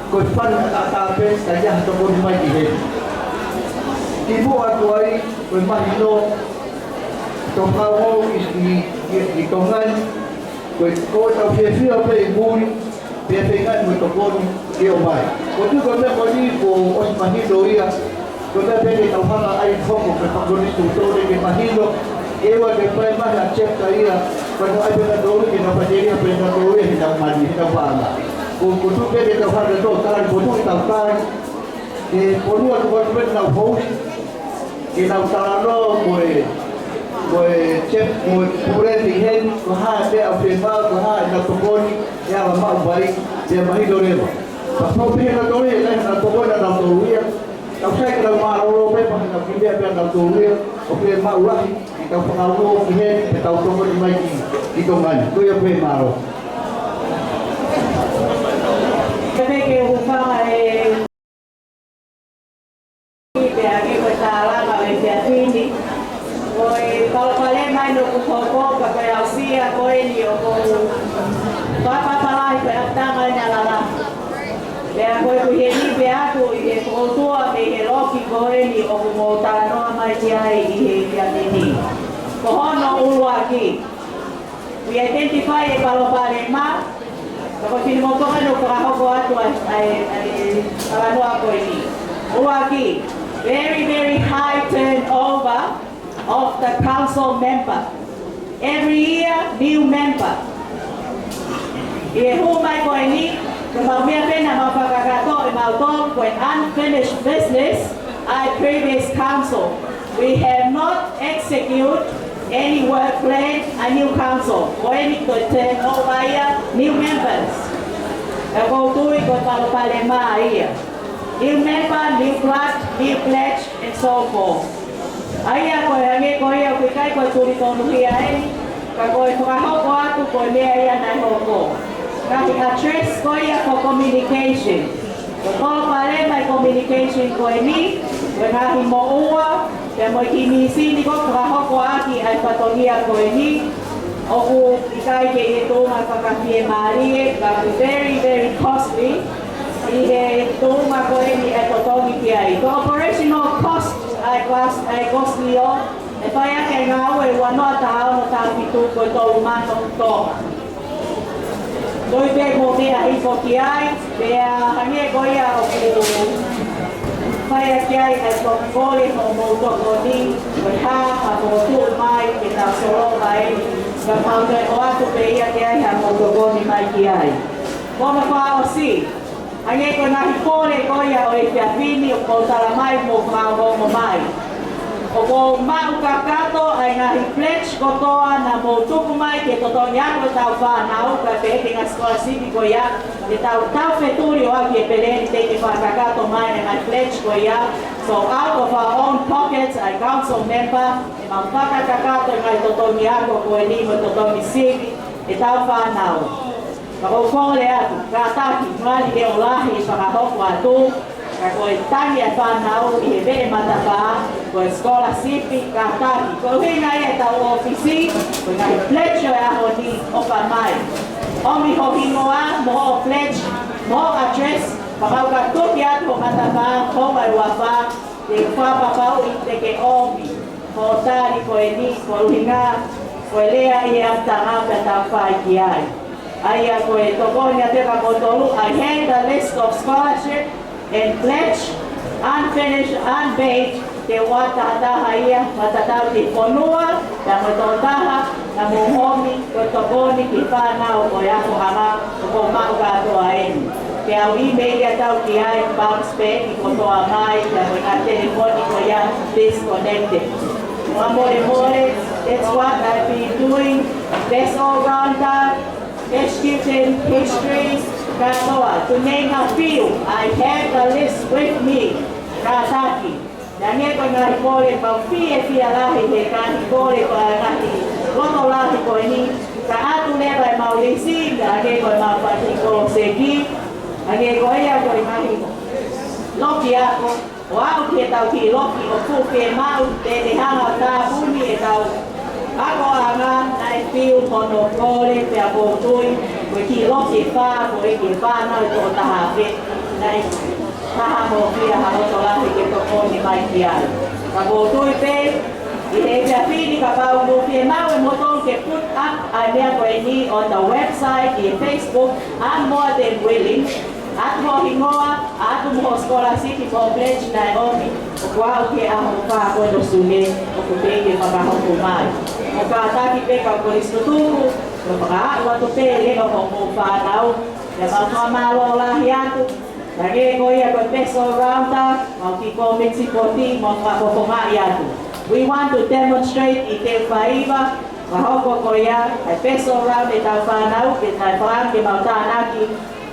ko e fund ʻataʻatā pē, ka ʻi ai ha tokoni mai ki heni. Kimuʻa atu ai, ko e mahino, tokau ʻi, ʻi, ʻi, ʻi Tonga ni, ko e, ko ʻetau fiefia pē ʻi mui, pea feinga mo e tokoni ke ō mai. Ko e tuʻu ko e meʻa ko eni kuo ʻosi mahino ia, ko e meʻa pē ke tau hanga ai hoko ke fakoni tu tole ke mahino, ke ʻoua ke fai mai ha chapter ia, ko e ʻai pē nautolu ke nau faʻiteliha pē nautolu ia heʻenau mali, heʻenau paʻanga. Ko, ko e tuʻu pē ke tau hanga tō tali, ko e tuʻu ke tau tali, ke ponua tu ko e meʻa nau host, ke nau talanoa mo e, mo e chef, mo e pule ni heni, ko e hā e meʻa ʻoku fiemaʻu, ko e hā ʻenau tokoni, ʻe ala maʻu mai, pea mahino leva. Ka pau pē he nautolu ia, ʻe ʻi ai ha tokoni ʻa nautolu ia, tau sai ke nau mālōlō pē, pea nau kilia pē ʻa nautolu ia, ʻoku fiemaʻu lahi, ke tau fakaongoongo ki heni, pea tau tokoni mai ki, ki Tonga ni. Ko ia pē, mālō. Ka pehē ke u hūfanga he Pea ke ko e tālanga ʻo e efiafi ni. Ko e palopalema ʻeni ʻoku hoko, ka ko e aʻusia ko eni ʻoku ou fakapapālangi ko e ʻapitanga ʻeni ʻa e lalahi. Pea ko e kuheni pea ʻoku ʻi he kotoa mei he loki ko eni ʻoku mou talanoa mai ki ai ʻi he efiafi ni. Ko hono ʻuluaki, we identify e palopalema, ka ko e finemotuʻa ʻoku fakahoko atu ʻa e, ʻa e, ʻa e talanoa ko eni. ʻUluaki, very, very high turnover of the council member. Every year, new member. ʻI he hū mai ko eni, ko e meʻa pē naʻa mau fakakakato ʻe mautolu, ko e unfinished business ʻa e previous council. We have not execute any work plan ʻa e new council. Ko eni ko e turnover ia, new members. Pea ʻoku ou tui ko e palopalema ia. New member, new blood, new pledge, and so forth. ʻA ia ko e hangē ko ia ʻoku ʻikai ko e tuli tonuhia eni, ka ko e fakahoko atu ko e meʻa ia naʻe hoko. Ngaahi address ko ia ko e communication. Ko e palopalema ʻi he communication ko eni, ko e ngaahi moʻua, pea mo e kiʻi mīsini ʻoku fakahoko ʻaki ʻa e fatongia ko eni, ʻoku ʻikai ke ʻi he tuʻunga fakafiemālie, ka very, very costly. ʻI he tuʻunga ko eni ʻe totongi ki ai. Ko e operational cost ʻa e klas-, ʻa e kosi ʻo e fai ʻaki e ngāue ua noa taha ono taha fitu ko e tolu mano Tonga. Tui pē mo meʻa hifo ki ai, pea hangē ko ia ʻoku fai ʻaki ai ʻa e kole hoʻomou tokoni, ko e hā ka mou tuʻu mai ke tau solova ai, ka mau toe ʻoatu pē ia ke ʻai haʻamou tokoni mai ki ai. Ko hono fakaʻosi, hangē ko e ngaahi kole ko ia ʻo e efiafi ni ʻoku ou tala mai mo fakaongoongo mai. ʻOku ou maʻu kakato ʻa e ngaahi pledge kotoa naʻa mou tuku mai ke totongi ʻaki ʻetau fānau, kae pehē ki he ngaahi scholarship ko ia, ke tau, tau fetuli ʻo ʻai ki he peleni teʻeki ke fakakakato mai ʻa e ngaahi pledge ko ia. So out of our own pockets, ʻa e council member, ʻe mau fakakakato e ngaahi totongi ako ko eni mo e totongi sivi ʻetau fānau. Ka ʻoku ou kole atu, kātaki, ngali leʻo lahi e fakahoko atu, ka ko e tangi ʻa e fānau ʻi he veʻe matapā, ko e scholarship, kātaki. Ko e ʻuhinga ia ʻetau ʻōfisi, ko e ngaahi pledge ʻo e ʻaho ni, ʻofa mai. ʻOmi ho hingoa, mo hoʻo pledge, mo hoʻo address, ka mau ka tuki atu ho matapā, houa ʻe ua fā, ke fakapapauʻi te ke ʻomi hoʻo tali ko eni, ko e ʻuhinga, ko e lea ʻi he ʻapitanga pea tau fai ki ai. ʻA ia ko e tokoni atu kia moutolu, I have the list of scholarship and pledge, unfinished, unpaid, ke ʻoatu ʻe he taha ia, fakatatau ki he fonua, pea mo e tokotaha, naʻa mou ʻomi, ko e tokoni ki he fānau ʻo e akoʻanga, ʻoku ou maʻu kātoa eni. Pea u ʻīmeili atu ki ai, bounce back, ʻi kotoa mai, pea mo e ngaahi telefoni ko ia, disconnected. Fakamolemole, that's what I've been doing. That's all round up. Execution, history, kātoa, to name a few, I have the list with me. Kātaki. Hangē ko e ngaahi kole, mau fiefia lahi he ngaahi kole, ko e ngaahi loto lahi ko eni. Ka ʻoatu leva ʻemau lisi, hangē ko ʻemau fai kiʻi koloseki. Hangē ko ia ko e ngaahi loki ako. ʻO aʻu ki heʻetau kiʻi loki ʻoku fiemaʻu, te ne hanga ʻo tāpuni ʻetau akoʻanga, naʻe fiu hono kole pea ʻoku ou tui, ko e kiʻi loki ʻe fā, ko e kiʻi fānau ʻe toko taha afe, naʻe taha mo fia ha loto lahi ke tokoni mai ki ai. Ka ʻoku ou tui pē, ʻi he efiafi ni kapau ʻoku fiemaʻu ʻe moutolu ke put up ʻa e meʻa ko eni on the website, ʻi he Facebook, I'm more than willing. ʻAtu ho hingoa, ʻatu mo ho scholarship, mo ho pledge naʻe ʻomi, ʻoku aʻu ki he ʻaho fā ko eni ʻo Sune, ʻoku teʻeki ke fakahoko mai. ʻOku kātaki pē kau kolisi tutuku, ʻo fakaaʻu atu pē leʻo hoʻomou fānau, pea mau fakamālō lahi atu, hangē ko ia ko e personal round up, mau kiʻi kōmiti poti, mau fakafofongaʻi atu. We want to demonstrate ʻi he faiva, Ka hoko ko ia, ʻa e personal round ʻetau fānau, ke tau fānau ke mau tānaki,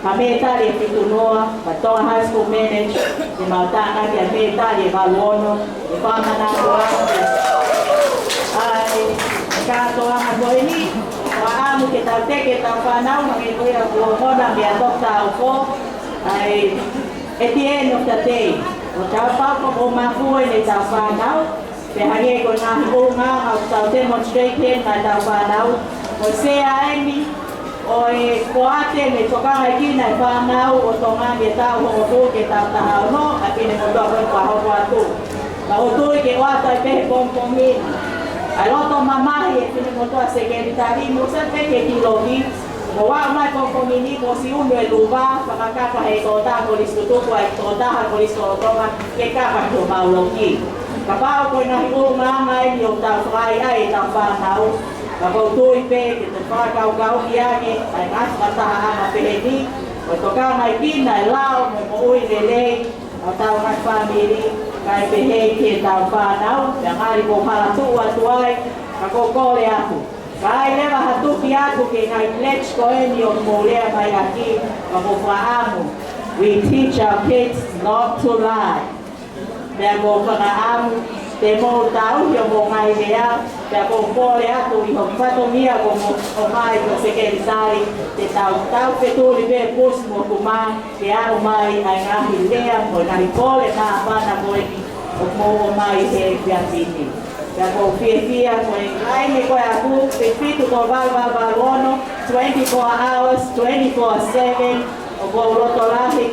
ha mētali ʻe fitu noa, ka Tonga High School Manage, ke mau tānaki ʻa e mētali ʻe valu ono, ke fakamanatu atu. ʻA e kātoanga ko eni, fakaʻamu ke tau teke ʻetau fānau, hangē ko ia kuo ongona meia Doctor Aufo, ʻa e, at the end of the day, ʻo tau pau ko e mafua ʻetau fānau, Pea hangē ko e ngaahi ʻulungaanga ʻoku tau demonstrate heni maʻa ʻetau fānau, ko e sea eni ʻo e poate mo e tokangaekina ʻa e fānau ʻo Tonga ni ʻe taha hongofulu ki he taha ono, ʻa e finemotuʻa ko eni kuo hoko atu. Ka ʻoku ou tui ke ʻoatu ai pē he pongipongi ni ʻa e loto mamahi ʻa e finemotuʻa sekelitali, mou sio pē ki he kiʻi loki, mou aʻu mai pongipongi ni, mou ʻosi unu e luva, fakakaka ʻe he tokotaha kolisi tutuku ʻa e tokotaha kolisi lolotonga, ke kaka ki homau loki. Kapau ko e ngaahi ʻulungaanga eni ʻoku tau fai ai ʻetau fānau, ka ʻoku ou tui pē ke tau fakakaukauʻi ange ʻa e ngaahi fakatahaʻanga pehē ni, ʻo tokangaekina e lao mo e moʻui lelei ʻa hotau ngaahi fāmili, kae pehē ki heʻetau fānau, pea ngali ko e hala tuʻu atu ai, ka ʻoku ou kole atu. Ka ʻi ai leva ha tuki atu ki he ngaahi pledge ko eni ʻoku mou lea mai ʻaki, ka ʻoku ou fakaʻamu, we teach our kids not to lie. Pea ʻoku ou fakaʻamu, te mou tauhi hoʻomou ngaahi lea, pea ʻoku ou kole atu ʻi hoʻo fatongia kuo mou ʻomai ko e sekelitali, te tau taufetuli pē pusi mo kuma, ke aʻu mai ʻa e ngaahi lea mo e ngaahi kole māfana ko eni ʻoku mou ʻomai he efiafi ni. Pea ʻoku ou fiefia ko e laine ko ē ʻaku, fitu fitu tolu valu valu valu ono, twenty-four hours, twenty-four seven, ʻoku ou loto lahi,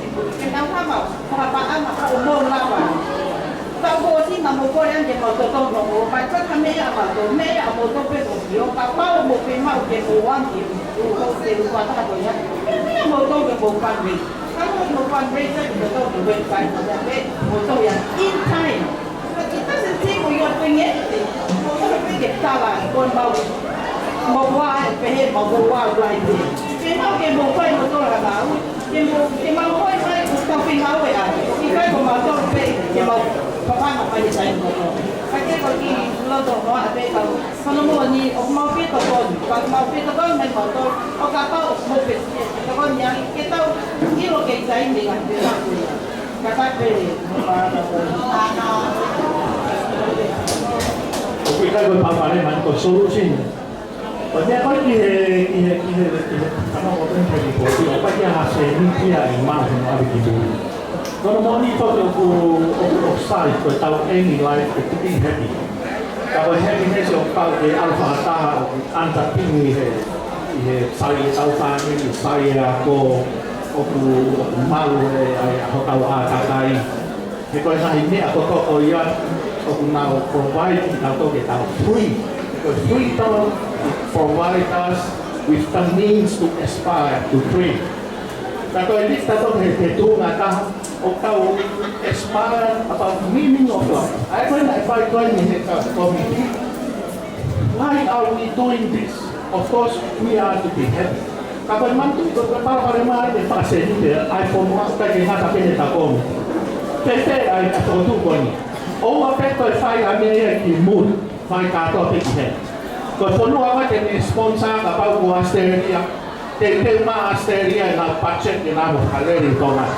Ke tau hanga, fakapaʻanga ka ʻoku mou lava. Tau ko si na mo ko yang ke mau toto no mo mai ka ka me a mau to me a mau to pe ko yo ka pau mo pe mau ke mo wan ke u ko te u pa ta ko ya. Me a mau to ke mo pan me. Ka mo mo pan me sa ke to ke website mo ya pe mo to ya in time. But it doesn't seem we are doing anything. Mo to pe ke tala ko mau mo wa pe he mau ko wa lai pe. Pe mau ke mo pai mo to la mau. Ke mo ke mau ko mai ko ka pe mau e a. Ke kai ko mau to pe ke mau papa na pai sai mo to. Ka ke ko ki lo to mo a pe ka. Kono mo ni o mau pe to ko. Ka mau pe to ko me mau to. O ka pa o mo pe to ko ni a ke tau ki lo ke sai ni a pe ka. Ka ka pe mo pa ka ko. ʻOku ʻikai ko e pāpale mai ko e solution. ʻO ne ʻikai ki he, ki he, ki he, ki he, kama ko e pēnipōti, ʻoku ʻikai ke ha se ni kia i mahu no ʻapi ki mui. Kono mo ni toki ʻoku, ʻoku offside, ko e tau eni life, ko e to be happy. Ka ko e happiness ʻoku pau ke ʻalu fakataha ʻoku underpin ʻi he, ʻi he sai ʻetau fāmili, sai e ako, ʻoku, ʻoku malu e, ʻa e, ʻa hotau ʻātakai. He ko e ngaahi meʻa kotoa ko ia, ʻoku nau provide kitautolu ke tau free. Ko e freedom, it provide us with the means to aspire to dream. Ka ko e lista ko he te tunga ka, ʻoku tau aspire about meaning of life. ʻA ia ko e naʻe fai ko eni he kau kōmiti. Why are we doing this? Of course, we are to be happy. Ka ko e manatu ko e palopalema ʻa e fakasēniti, ʻa e fonua, ʻikai ke ngata pē he kau kōmiti. Pea pehē ʻa e fokotuʻu ko eni. ʻOua pē toe fai ʻa e meʻa ia ki muli, fai kātoa pē ki heni. Ko e fonua ko ē te ne sponsor kapau ko Australia, teuteu mai ʻa Australia ʻenau budget ke nau mo haleli Tonga.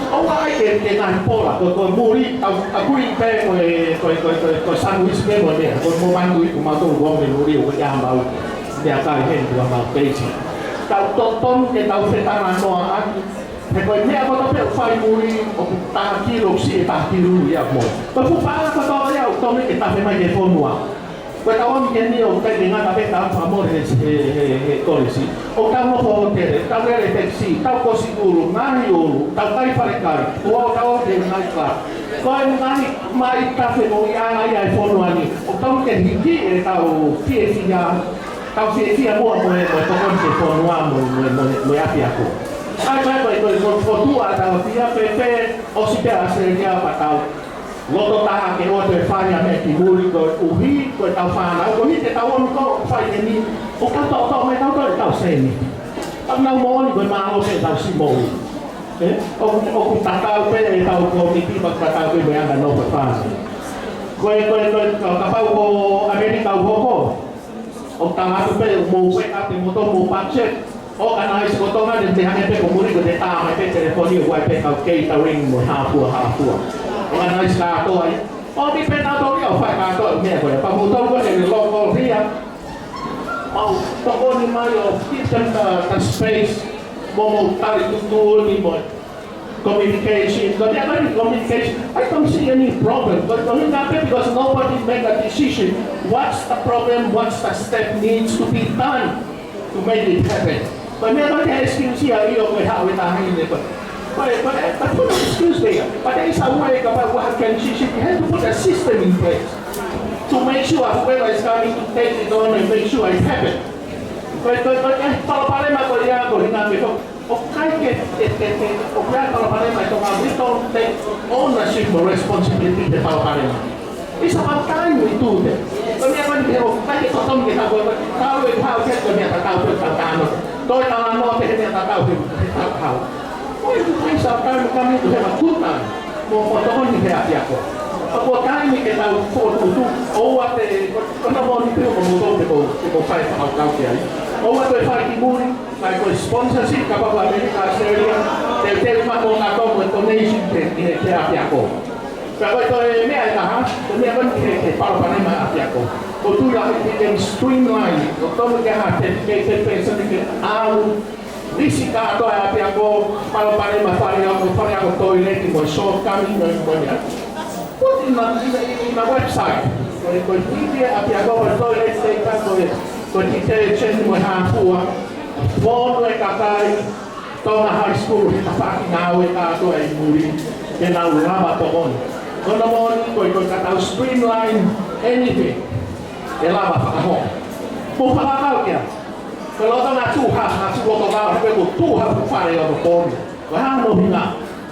ʻOua ʻai ke, ke ngaahi pola, ko, ko e muli, ʻa, ʻa kui pē ko e, ko e, ko e, ko e, ko e sandwich pē mo e meʻa, ko e mo manatu ʻi ko mautolu ko e muli ʻo ia mau, meʻakai heni ko mau peisi. Tau totonu ke tau fetalanoaʻaki, he ko e meʻa kotoa pē ʻoku fai muli, ʻoku taha kilu, ʻoku siʻi taha kilu ia mo. Ko e fuʻu paʻanga kotoa ia ʻoku totonu ke tafe mai ki he fonua. Ko e tau ʻomi ke ni ʻoku ʻikai ke ngata pē tau fakamole he, he, he, he kolisi. ʻOku tau nofo hōtele, tau lele pepisi, tau kosi ʻulu, ngaahi ʻulu, tau kai falekai, ʻoku tau ō ki he ngaahi kala. Ko e ngaahi mai tafe mo ia ʻa e fonua ni. ʻOku tau ke hiki ʻetau fiefia, tau fiefia muʻa mo e, mo e tokoni ki he fonua mo, mo, mo, mo e ʻapiako. ʻA ia ko e, ko e, ko e, ko e tuʻa tau fia pē, pē, ʻosi pē ʻa Australia pea tau loto taha ke ʻoua toe fai ʻa e meʻa ki muli koeʻuhi, ko ʻetau fānau, koeʻuhi ke tau ʻomi ko e fai eni, ʻo ka tau tau mai tau tau tau sēniti. Tau nau moʻoni ko e mālō pē tau siʻi moʻui. ʻE, ʻoku, ʻoku tatau pē ʻetau kōmiti, pea tatau pē mo e anga nofo fānau. Ko e, ko e, ko e, ka, kapau ko ʻAmelika ʻoku hoko, ʻoku tala atu pē, mou weka pē moutolu mo e budget. ʻOku ʻanai sikotonga ne te hangē pē ko muli ko te tā mai pē telefoni ʻo ʻai pē kau catering mo e hā fua, hā fua. ʻOku ʻanai sikatoa ia. ʻOmi pē nautolu ia ʻo fai kātoa e meʻa ko ia. Pea moutolu ko ē ne local here. Mau tokoni mai ʻo give them the, the space. Mo mou tali tuʻutuʻuni mo e communication. Ko e meʻa ko eni communication, I don't see any problem. But, but not because nobody make a decision. What's the problem? What's the step needs to be done to make it happen? But meʻa ko e excuse ia ʻo ko e haʻu e taha ni ko e, ko e, ko e, but put an excuse there. But there is a way kapau ʻoku ʻi ai ha decision. You have to put a system in place to make sure whoever is coming to take it on and make sure it happens. Ko e, ko e, ko e, palopalema ko ia ko e hinga me ko ʻoku ʻikai ke, ke, ke, ke, ʻoku ʻi ai e palopalema ʻi Tonga, we don't take ownership or responsibility he palopalema. It's about time we do that. Ko e meʻa ko eni ʻoku ʻikai ke totonu ke tau, tau e hau ke ko e meʻa tatau pē tau tano. Toe talanoa pē he meʻa tatau pē tau hau. Why do we waste our time coming to have a good time? Mo, mo tokoni he ʻapiako. Ka ko e taimi ke tau fokotuʻutuʻu, ʻoua te, ko, ko hono moʻoni pē ko moutolu te mou, te mou fai fakakaukau ki ai. ʻOua toe fai ki muli, fai ko e sponsorship, kapau ko ʻAmelika, Australia, te, te ma ko ngā tau mo e donation ke, ke, ke ʻapiako. Ka ko e toe meʻa ʻe taha, ko e meʻa ko eni ke, ke palopalema ʻapiako. Ko e tuʻu lahi ke, ke streamline, ʻoku totonu ke ha te, ke, ke, ke, ke, ke, ʻalu, lisi kātoa e ʻapiako, palopalema faleako, faleako toileti mo e shortcoming mo e, mo e meʻa. Put in a, in a, in a website. Ko e, ko e hiki e ʻapiako, ko e toilet paper, ko e, ko e detergent mo e hā fua. Fonu e kakai Tonga High School he tafaʻaki ngāue kātoa ʻi muli, ke nau lava tokoni. Ko hono moʻoni, ko e, ko e ka tau streamline anything, ʻe lava fakahoko. Mou fakakaukau ki ai. Ko e loto na tuha, na tuha ko ka, he ko e tuha ko fale ʻo tokoni. Ko e hā hono ʻuhinga?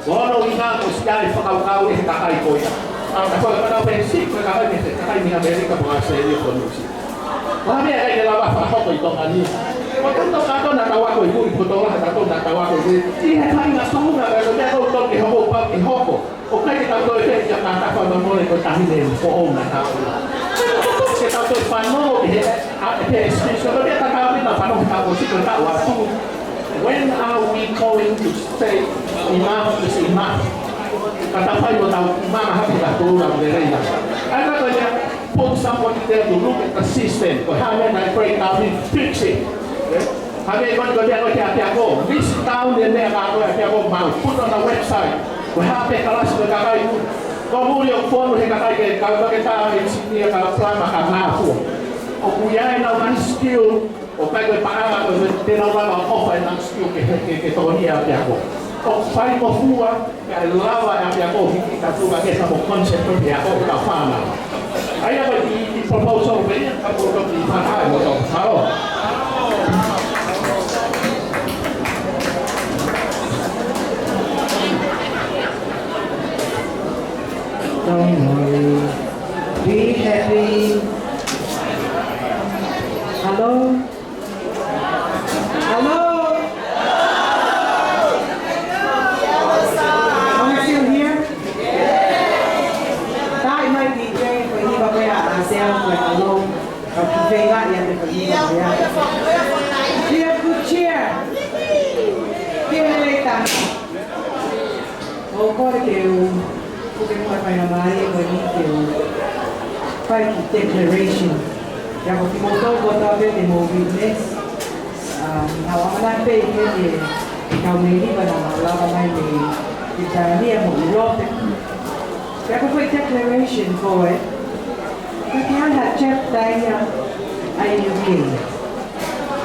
Ko hono ʻuhinga ko e siʻi ʻai fakakaukau ʻe he kakai ko ia. ʻA ka ko e kakai pē siʻi, ko e kakai mei he, kakai mei ʻAmelika mo ʻAositelēlia ko Nuʻusila. Ko e hā e meʻa ʻe lava fakahoko ʻi Tonga ni? Ko e tanto kātoa naʻa tau ako ʻi muli, ko e tō lahi kātoa naʻa tau ako ʻi muli. ʻI he kāinga tuʻunga, ko e meʻa ʻoku totonu ke hoko, pau ke hoko. ʻOku ʻikai ke tau toe fie kia ka ta fa na mole ko e taʻahine foʻou naʻa tau. Ke tau toe fanongo ki he, ʻa, he excuse, ko e meʻa tatau pē naʻa fanongo ki he taʻu ʻosi ko e taʻu atu. When are we going to say enough is enough? Ka ta fai mo tau mana hake ka tō la lelei la. ʻA ia ko e meʻa, put somebody there to look at the system. Ko e hā e meʻa naʻe break down, fix it. Hangē ko e, ko e meʻa ko e ʻapiako. List down e meʻa kātoa ʻapiako mau. Put on the website. Ko e hā pē kalasi ko e kakai ʻoku Ko e muli ʻoku fonu he kakai ke kau ka ke tā e sini ka plama ka ngāfua. ʻOku ʻi ai ʻenau ngaahi skill, ʻoku ʻikai ko e paʻanga ko e te nau lava ʻo ʻofa ʻenau skill ke, ke, ke tokoni ʻapiako. ʻOku fai mo fua, kae lava ʻapiako hiki ka tuka ke sa mo concept ʻapiako ka fana. ʻA ia ko e kiʻi, kiʻi proposal pē ia, ka ko e kiʻi fana e mo tau. Halo. Don't worry. Be happy. Hello? Hello? Are you still here? That might be Jay, but he might be out of town, but hello. But he may not yet, but he might be out. Be of good cheer. Be later. ʻOku ou kole ke u, ʻoku ke mua fai na mai, ko eni ke u fai ki declaration. Pea ko kimoutolu kotoa pē te mou witness. Um, naʻa ku ʻamanaki pē ʻi he ʻe kau mei Liva naʻa nau lava mai mei Pilitānia mo ʻIulope. Pea ko e foʻi declaration ko ē, ʻoku ʻi ai ha chapter ia ʻa e U K.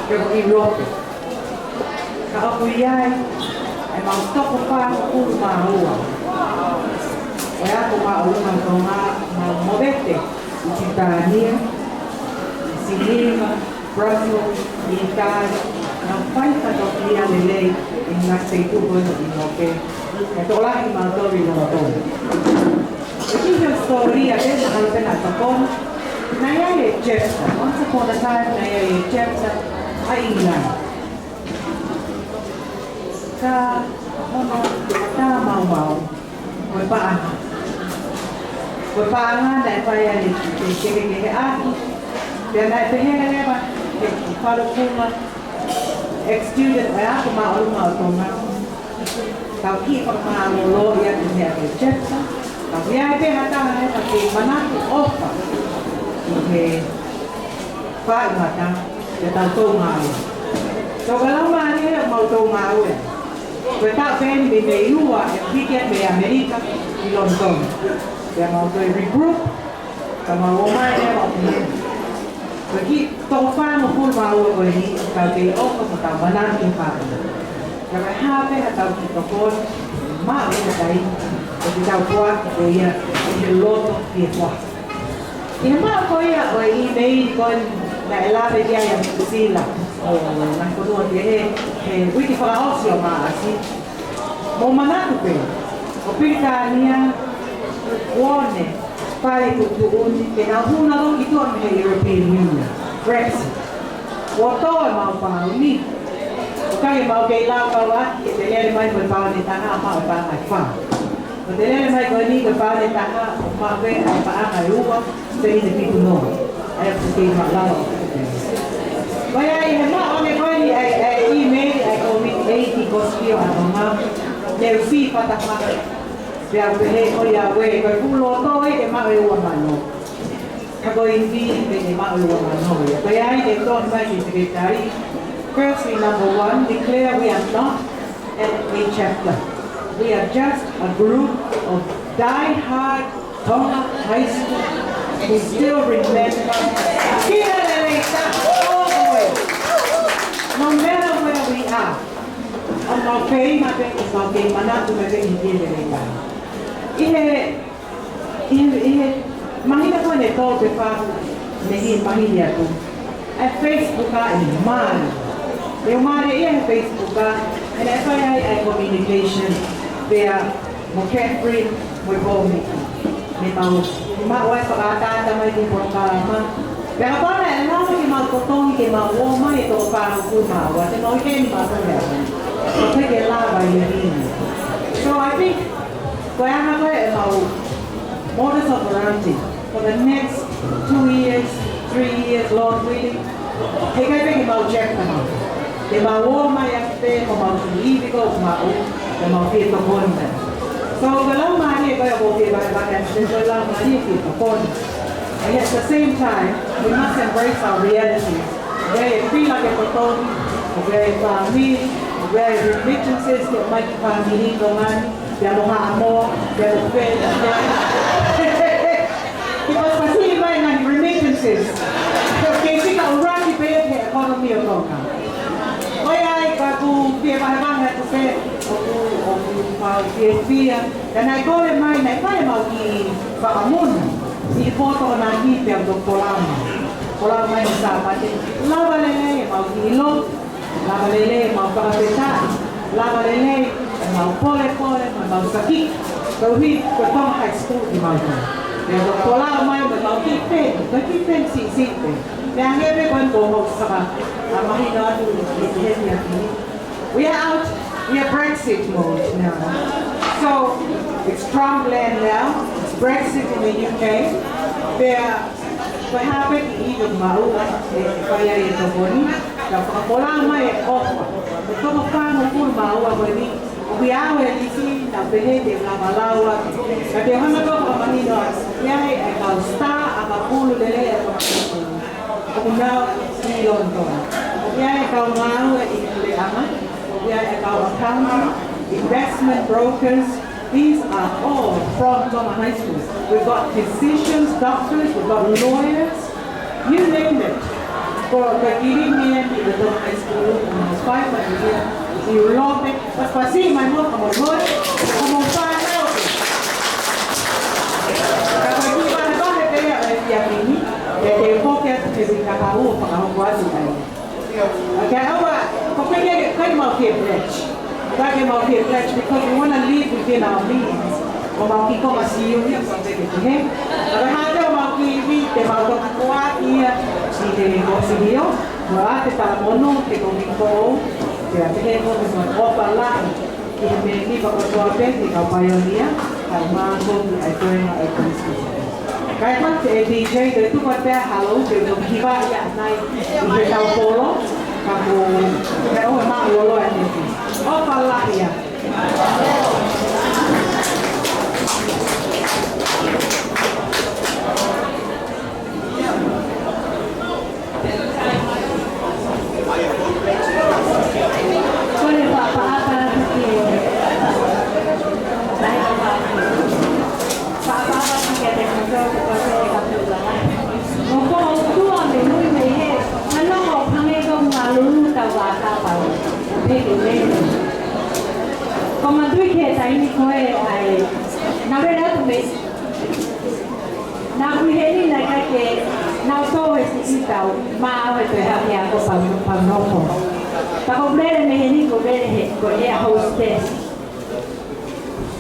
Pea ko ʻIulope. Ka ʻoku ʻi ai ʻemau toko fāngofulu mā ua ʻo e Ako Māʻolunga ʻo Tonga, nau movete ʻi Pilitānia, ʻi Siniva, Brussels, ʻi ʻItālī, nau fai fatongia lelei ʻi he ngaahi feituʻu ko eni ʻi Noke. Kae tokolahi kimautolu ʻi Lonitoni. ʻOku ʻi ai e hisitōlia pē, mahalo pē naʻa tokoni. Naʻe ʻi ai e chapter, once upon a time, naʻe ʻi ai e chapter ʻa ʻIngilani. Ka hono tā maumau, ko e paʻanga. Ko e paʻanga naʻe fai ai e, e kehekeheʻaki. Pea naʻe pehē leva ʻe he falukunga ex-student ʻo e Ako Māʻolunga ʻo Tonga. Tau kiʻi fakamālōlō ia ki he meʻa ko e chapter. Ka ʻoku ʻi ai pē ha taha naʻe fai ke manatu ʻofa ʻi he faʻi mata, ke tau tau ngāue. Tau ka lau mālie ʻemau tau ngāue. Ko e taʻu pē eni mei, mei ua ʻe hiki atu mei ʻAmelika ʻi Lonitoni. Pea mau toe regroup, ka mau ō mai leva ʻo pehē. Ko e kiʻi toko fāngofulu mā ua ko eni, tau kei ʻofa mo tau manatu ki he faʻahinga. Ka ko e hā pē haʻatau kiʻi tokoni, maʻu e kai, ʻo ke tau poaki ko ia, ʻi he loto, ʻi he poaki. ʻI he maʻu ko ia ʻo e email ko ē naʻe lave ki ai ʻa Priscilla ʻo Ngaahi Fonua Kehe he uike fakaʻosi ʻo Maʻasi. Mou manatu pē, ʻo Pilitānia, kuo ne fai e tuʻutuʻuni ke nau hū nautolu ki tuʻa mei he European Union, Brexit. Kuo tō ʻemau pauni. ʻOku ʻikai ke mau kei lau kau ʻaki ke te lele mai mo e pauni ʻe taha, maʻu e pauni ʻe fā. Ko e te lele mai ko eni ko e pauni ʻe taha, ʻo maʻu pē ʻa e paʻanga ʻe ua, seini fitu noa. ʻA ia ʻoku kei maʻu lava ʻo tuku pē. Ko ia ʻi he maʻu ange ko eni ʻa e, ʻa e email ʻa e Community Aid Kosipio ʻa Tonga, Leusi Fatafata. Pea u pehē ko ia ʻe, ko e fuʻu loto ē ke maʻu e ua mano. Ka ko e ivi ke ne maʻu e ua mano ia. Ko ia ai ke tō mai ki he sekelitali. Firstly, number one, declare we are not at a chapter. We are just a group of die-hard Tonga high school who still remember. Kia lelei taha all the way. No matter where we are. ʻOku mau kei mate, ʻoku mau kei manatu mate ʻi he kia lelei taha. ʻI he ʻI he, ʻi he māhina ko eni ʻe tolu pe fā, mei he māhina atu. ʻA e Facebook ʻa e mali. ʻE mali ia he Facebook ʻa, ʻa e naʻe fai ai ʻa e communication. Pea mo Catherine, mo e Pōmiki. Mei mau, mei mau ʻai fakaʻataʻata mai ki he polokalama. Pea kapau naʻe lava ke mau totongi ke mau ō mai e toko fāngofulu mā ua, te mau ʻi heni mau tau lea. Ko e ke lava ʻi heni. So I think, ko e anga ko ē ʻemau modus operandi for the next two years, three years, Lord willing, heʻikai pē ke mau check ka mau. Ke mau ō mai ʻaki pē mo mau ki ivi ko mau, ke mau fie tokoni mai. So, ko e lau mālie ko ia ʻoku ou fie vahevahe atu, ko e lau mālie fie tokoni. And at the same time, we must embrace our realities. ʻOku ʻi ai e fila ke totongi, ʻoku ʻi ai e fāmili, ʻoku ʻi ai e remittances ke ʻomai ki he fāmili ko eni. Pea mo Haʻamoa, pea mo Fē, pea. He pasipasi mai ngaahi remittances. Ke sika ʻuluaki pē he economy ʻo Tonga. ʻOiauē, ka ʻoku ou fie vahevahe atu pē, ʻoku, ʻoku mau fiefia. Pea naʻe kole mai, naʻe fai ʻemau kiʻi fakaʻamu na. Siʻi poto na ni pea mo Kolama. Kolama mai ʻi Sāpate. Lava lelei ʻemau kiʻi lotu. Lava lelei ʻemau fakafetaʻi, lava lelei ʻemau polepole, mo ʻemau saki. Koeʻuhi ko Tonga High School ʻi mautolu. Pea ko Kolama mai mo ʻemau kiʻi peni, ko e kiʻi peni siʻisiʻi pē. Pea hangē pē ko eni ko hoʻo saka, ʻa mahino atu ʻi he heni atu ni. We are out, we are Brexit mode now. So, it's Trumpland now, it's Brexit in the U K. Pea Ko e hā pē kiʻi ivi ʻoku maʻu ai, ʻe fai ai e tokoni, ka fakafola mai e ʻofa. Ko e toko fāngofulu mā ua ko eni, ʻoku ʻi ai e lisi, naʻa pehē te u lava lau atu. Ka te u hanga ʻo fakamahino atu, ʻoku ʻi ai e kau star ʻakapulu lelei ʻa Tonga. ʻOku nau ʻi London. ʻOku ʻi ai e kau ngāue ʻi he puleʻanga, ʻoku ʻi ai e kau accountant, investment brokers, These are all from Tonga High School. We've got physicians, doctors, we've got lawyers, you name it. Ko e kiʻi meʻa ʻi he Tonga High School, ʻoku mau fai, ʻoku mau ʻi ʻIulope, pasipasi mai mo ka mo lawyer, ka mo fānau. Ka ko e kiʻi vahevahe pē ia ʻo e efiafi ni, ʻe te u foki atu he uike kahaʻu ʻo fakahoko atu ai. Okay, ʻoua, ko e kiʻi, kiʻi mau kiʻi pledge. Kiʻi mau kiʻi pledge because we wanna live within our means. Ko ʻemau kiʻi konga Siu ia, ko e kiʻi he. Ka ko e hā pē ʻemau kiʻi ivi, te mau toki koa ia, ʻi he Kōsilio, mo ʻa e talamonū, te ko mi ko, te a te he ko mi ko ʻofa lahi. Ki he mēmipa kotoa pē, ki he kau paionia, kae ʻumaʻā foki ʻa e toenga ʻo e Palesiteni. Kae ʻumaʻā e D J, te u tuku atu pē ha lou, te u toki hivaʻi ʻanai ʻi he tau polo, ka ko e ʻoua māʻulolo ʻa e teki. ʻOfa lahi ā. Kole fakaʻapaʻapa atu ki he fakaʻapaʻapa atu ki he tēpile kotoa pē ʻoku tau langa. ʻOku ou tuʻu ʻo meimei he, ʻa e nofo hangē ko e ngalulu tau vākapau. Peke lele. Ko e manatuʻi ki he taimi ko ē ʻa e, naʻe lele atu mei Naʻa ku ʻi heni naʻe ʻikai ke nau tō he siʻi tau, maʻu he toe hake ako pau, pau nofo. Pea ko e lele mei heni ko e lele he, ko e air hostess.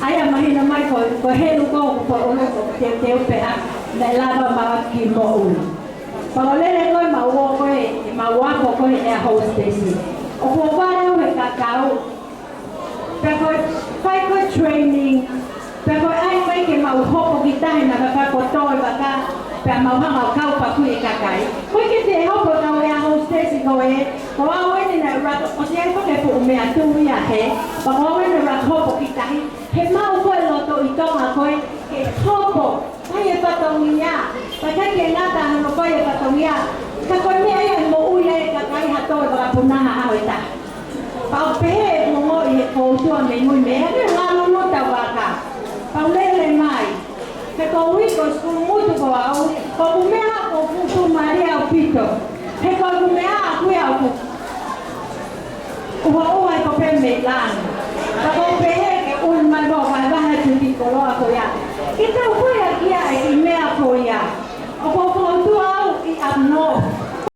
ʻA ia mahino mai ko, ko e helu ko, ko e ʻulu ko, teuteu pē ʻa, naʻe lava maʻu ki moʻui. Pea ko e lele ko ē maʻu ʻo ko ē, maʻu ako ko e air hostess. ʻOku ou vale au he kakau, Pea ko e fai ko e training, pea ko e ʻai mai ke mau hopo ki tahi naʻa ka ko toe vaka, pea mau hanga ʻo kau paku e kakai. Ko e ke te hopo kau e air hostess ko ē, ko au eni naʻe ʻuluaki, ʻosi ʻai ko e fuʻu meʻa tuʻu ia he, pea ko au eni naʻe ʻuluaki hopo ki tahi, he maʻu ko e loto ʻi Tonga ko ē, ke hopo, fai e fatongia, pea ʻikai ke ngata hono fai e fatongia, ka ko e meʻa ia ʻe moʻui ai e kakai ha toe vakapunaha ʻaho ʻe taha. Pea u pehē ʻeku ongoʻi he ʻoku ou tuʻu ʻo meimei meʻa ke ngalulu tau vaka. Pea u lele mai. He ko e uike ʻo e sukulu mutu ko au, ko ʻeku meʻa ko ʻeku fuʻu tuʻumālie ʻaupito. He ko ʻeku meʻa ʻaʻaku ia ʻoku ʻuhaʻuha ko pē mei langi. Pea u pehē ke ʻuli mai mo vahevahe atu ki he koloa ko ia. Ke te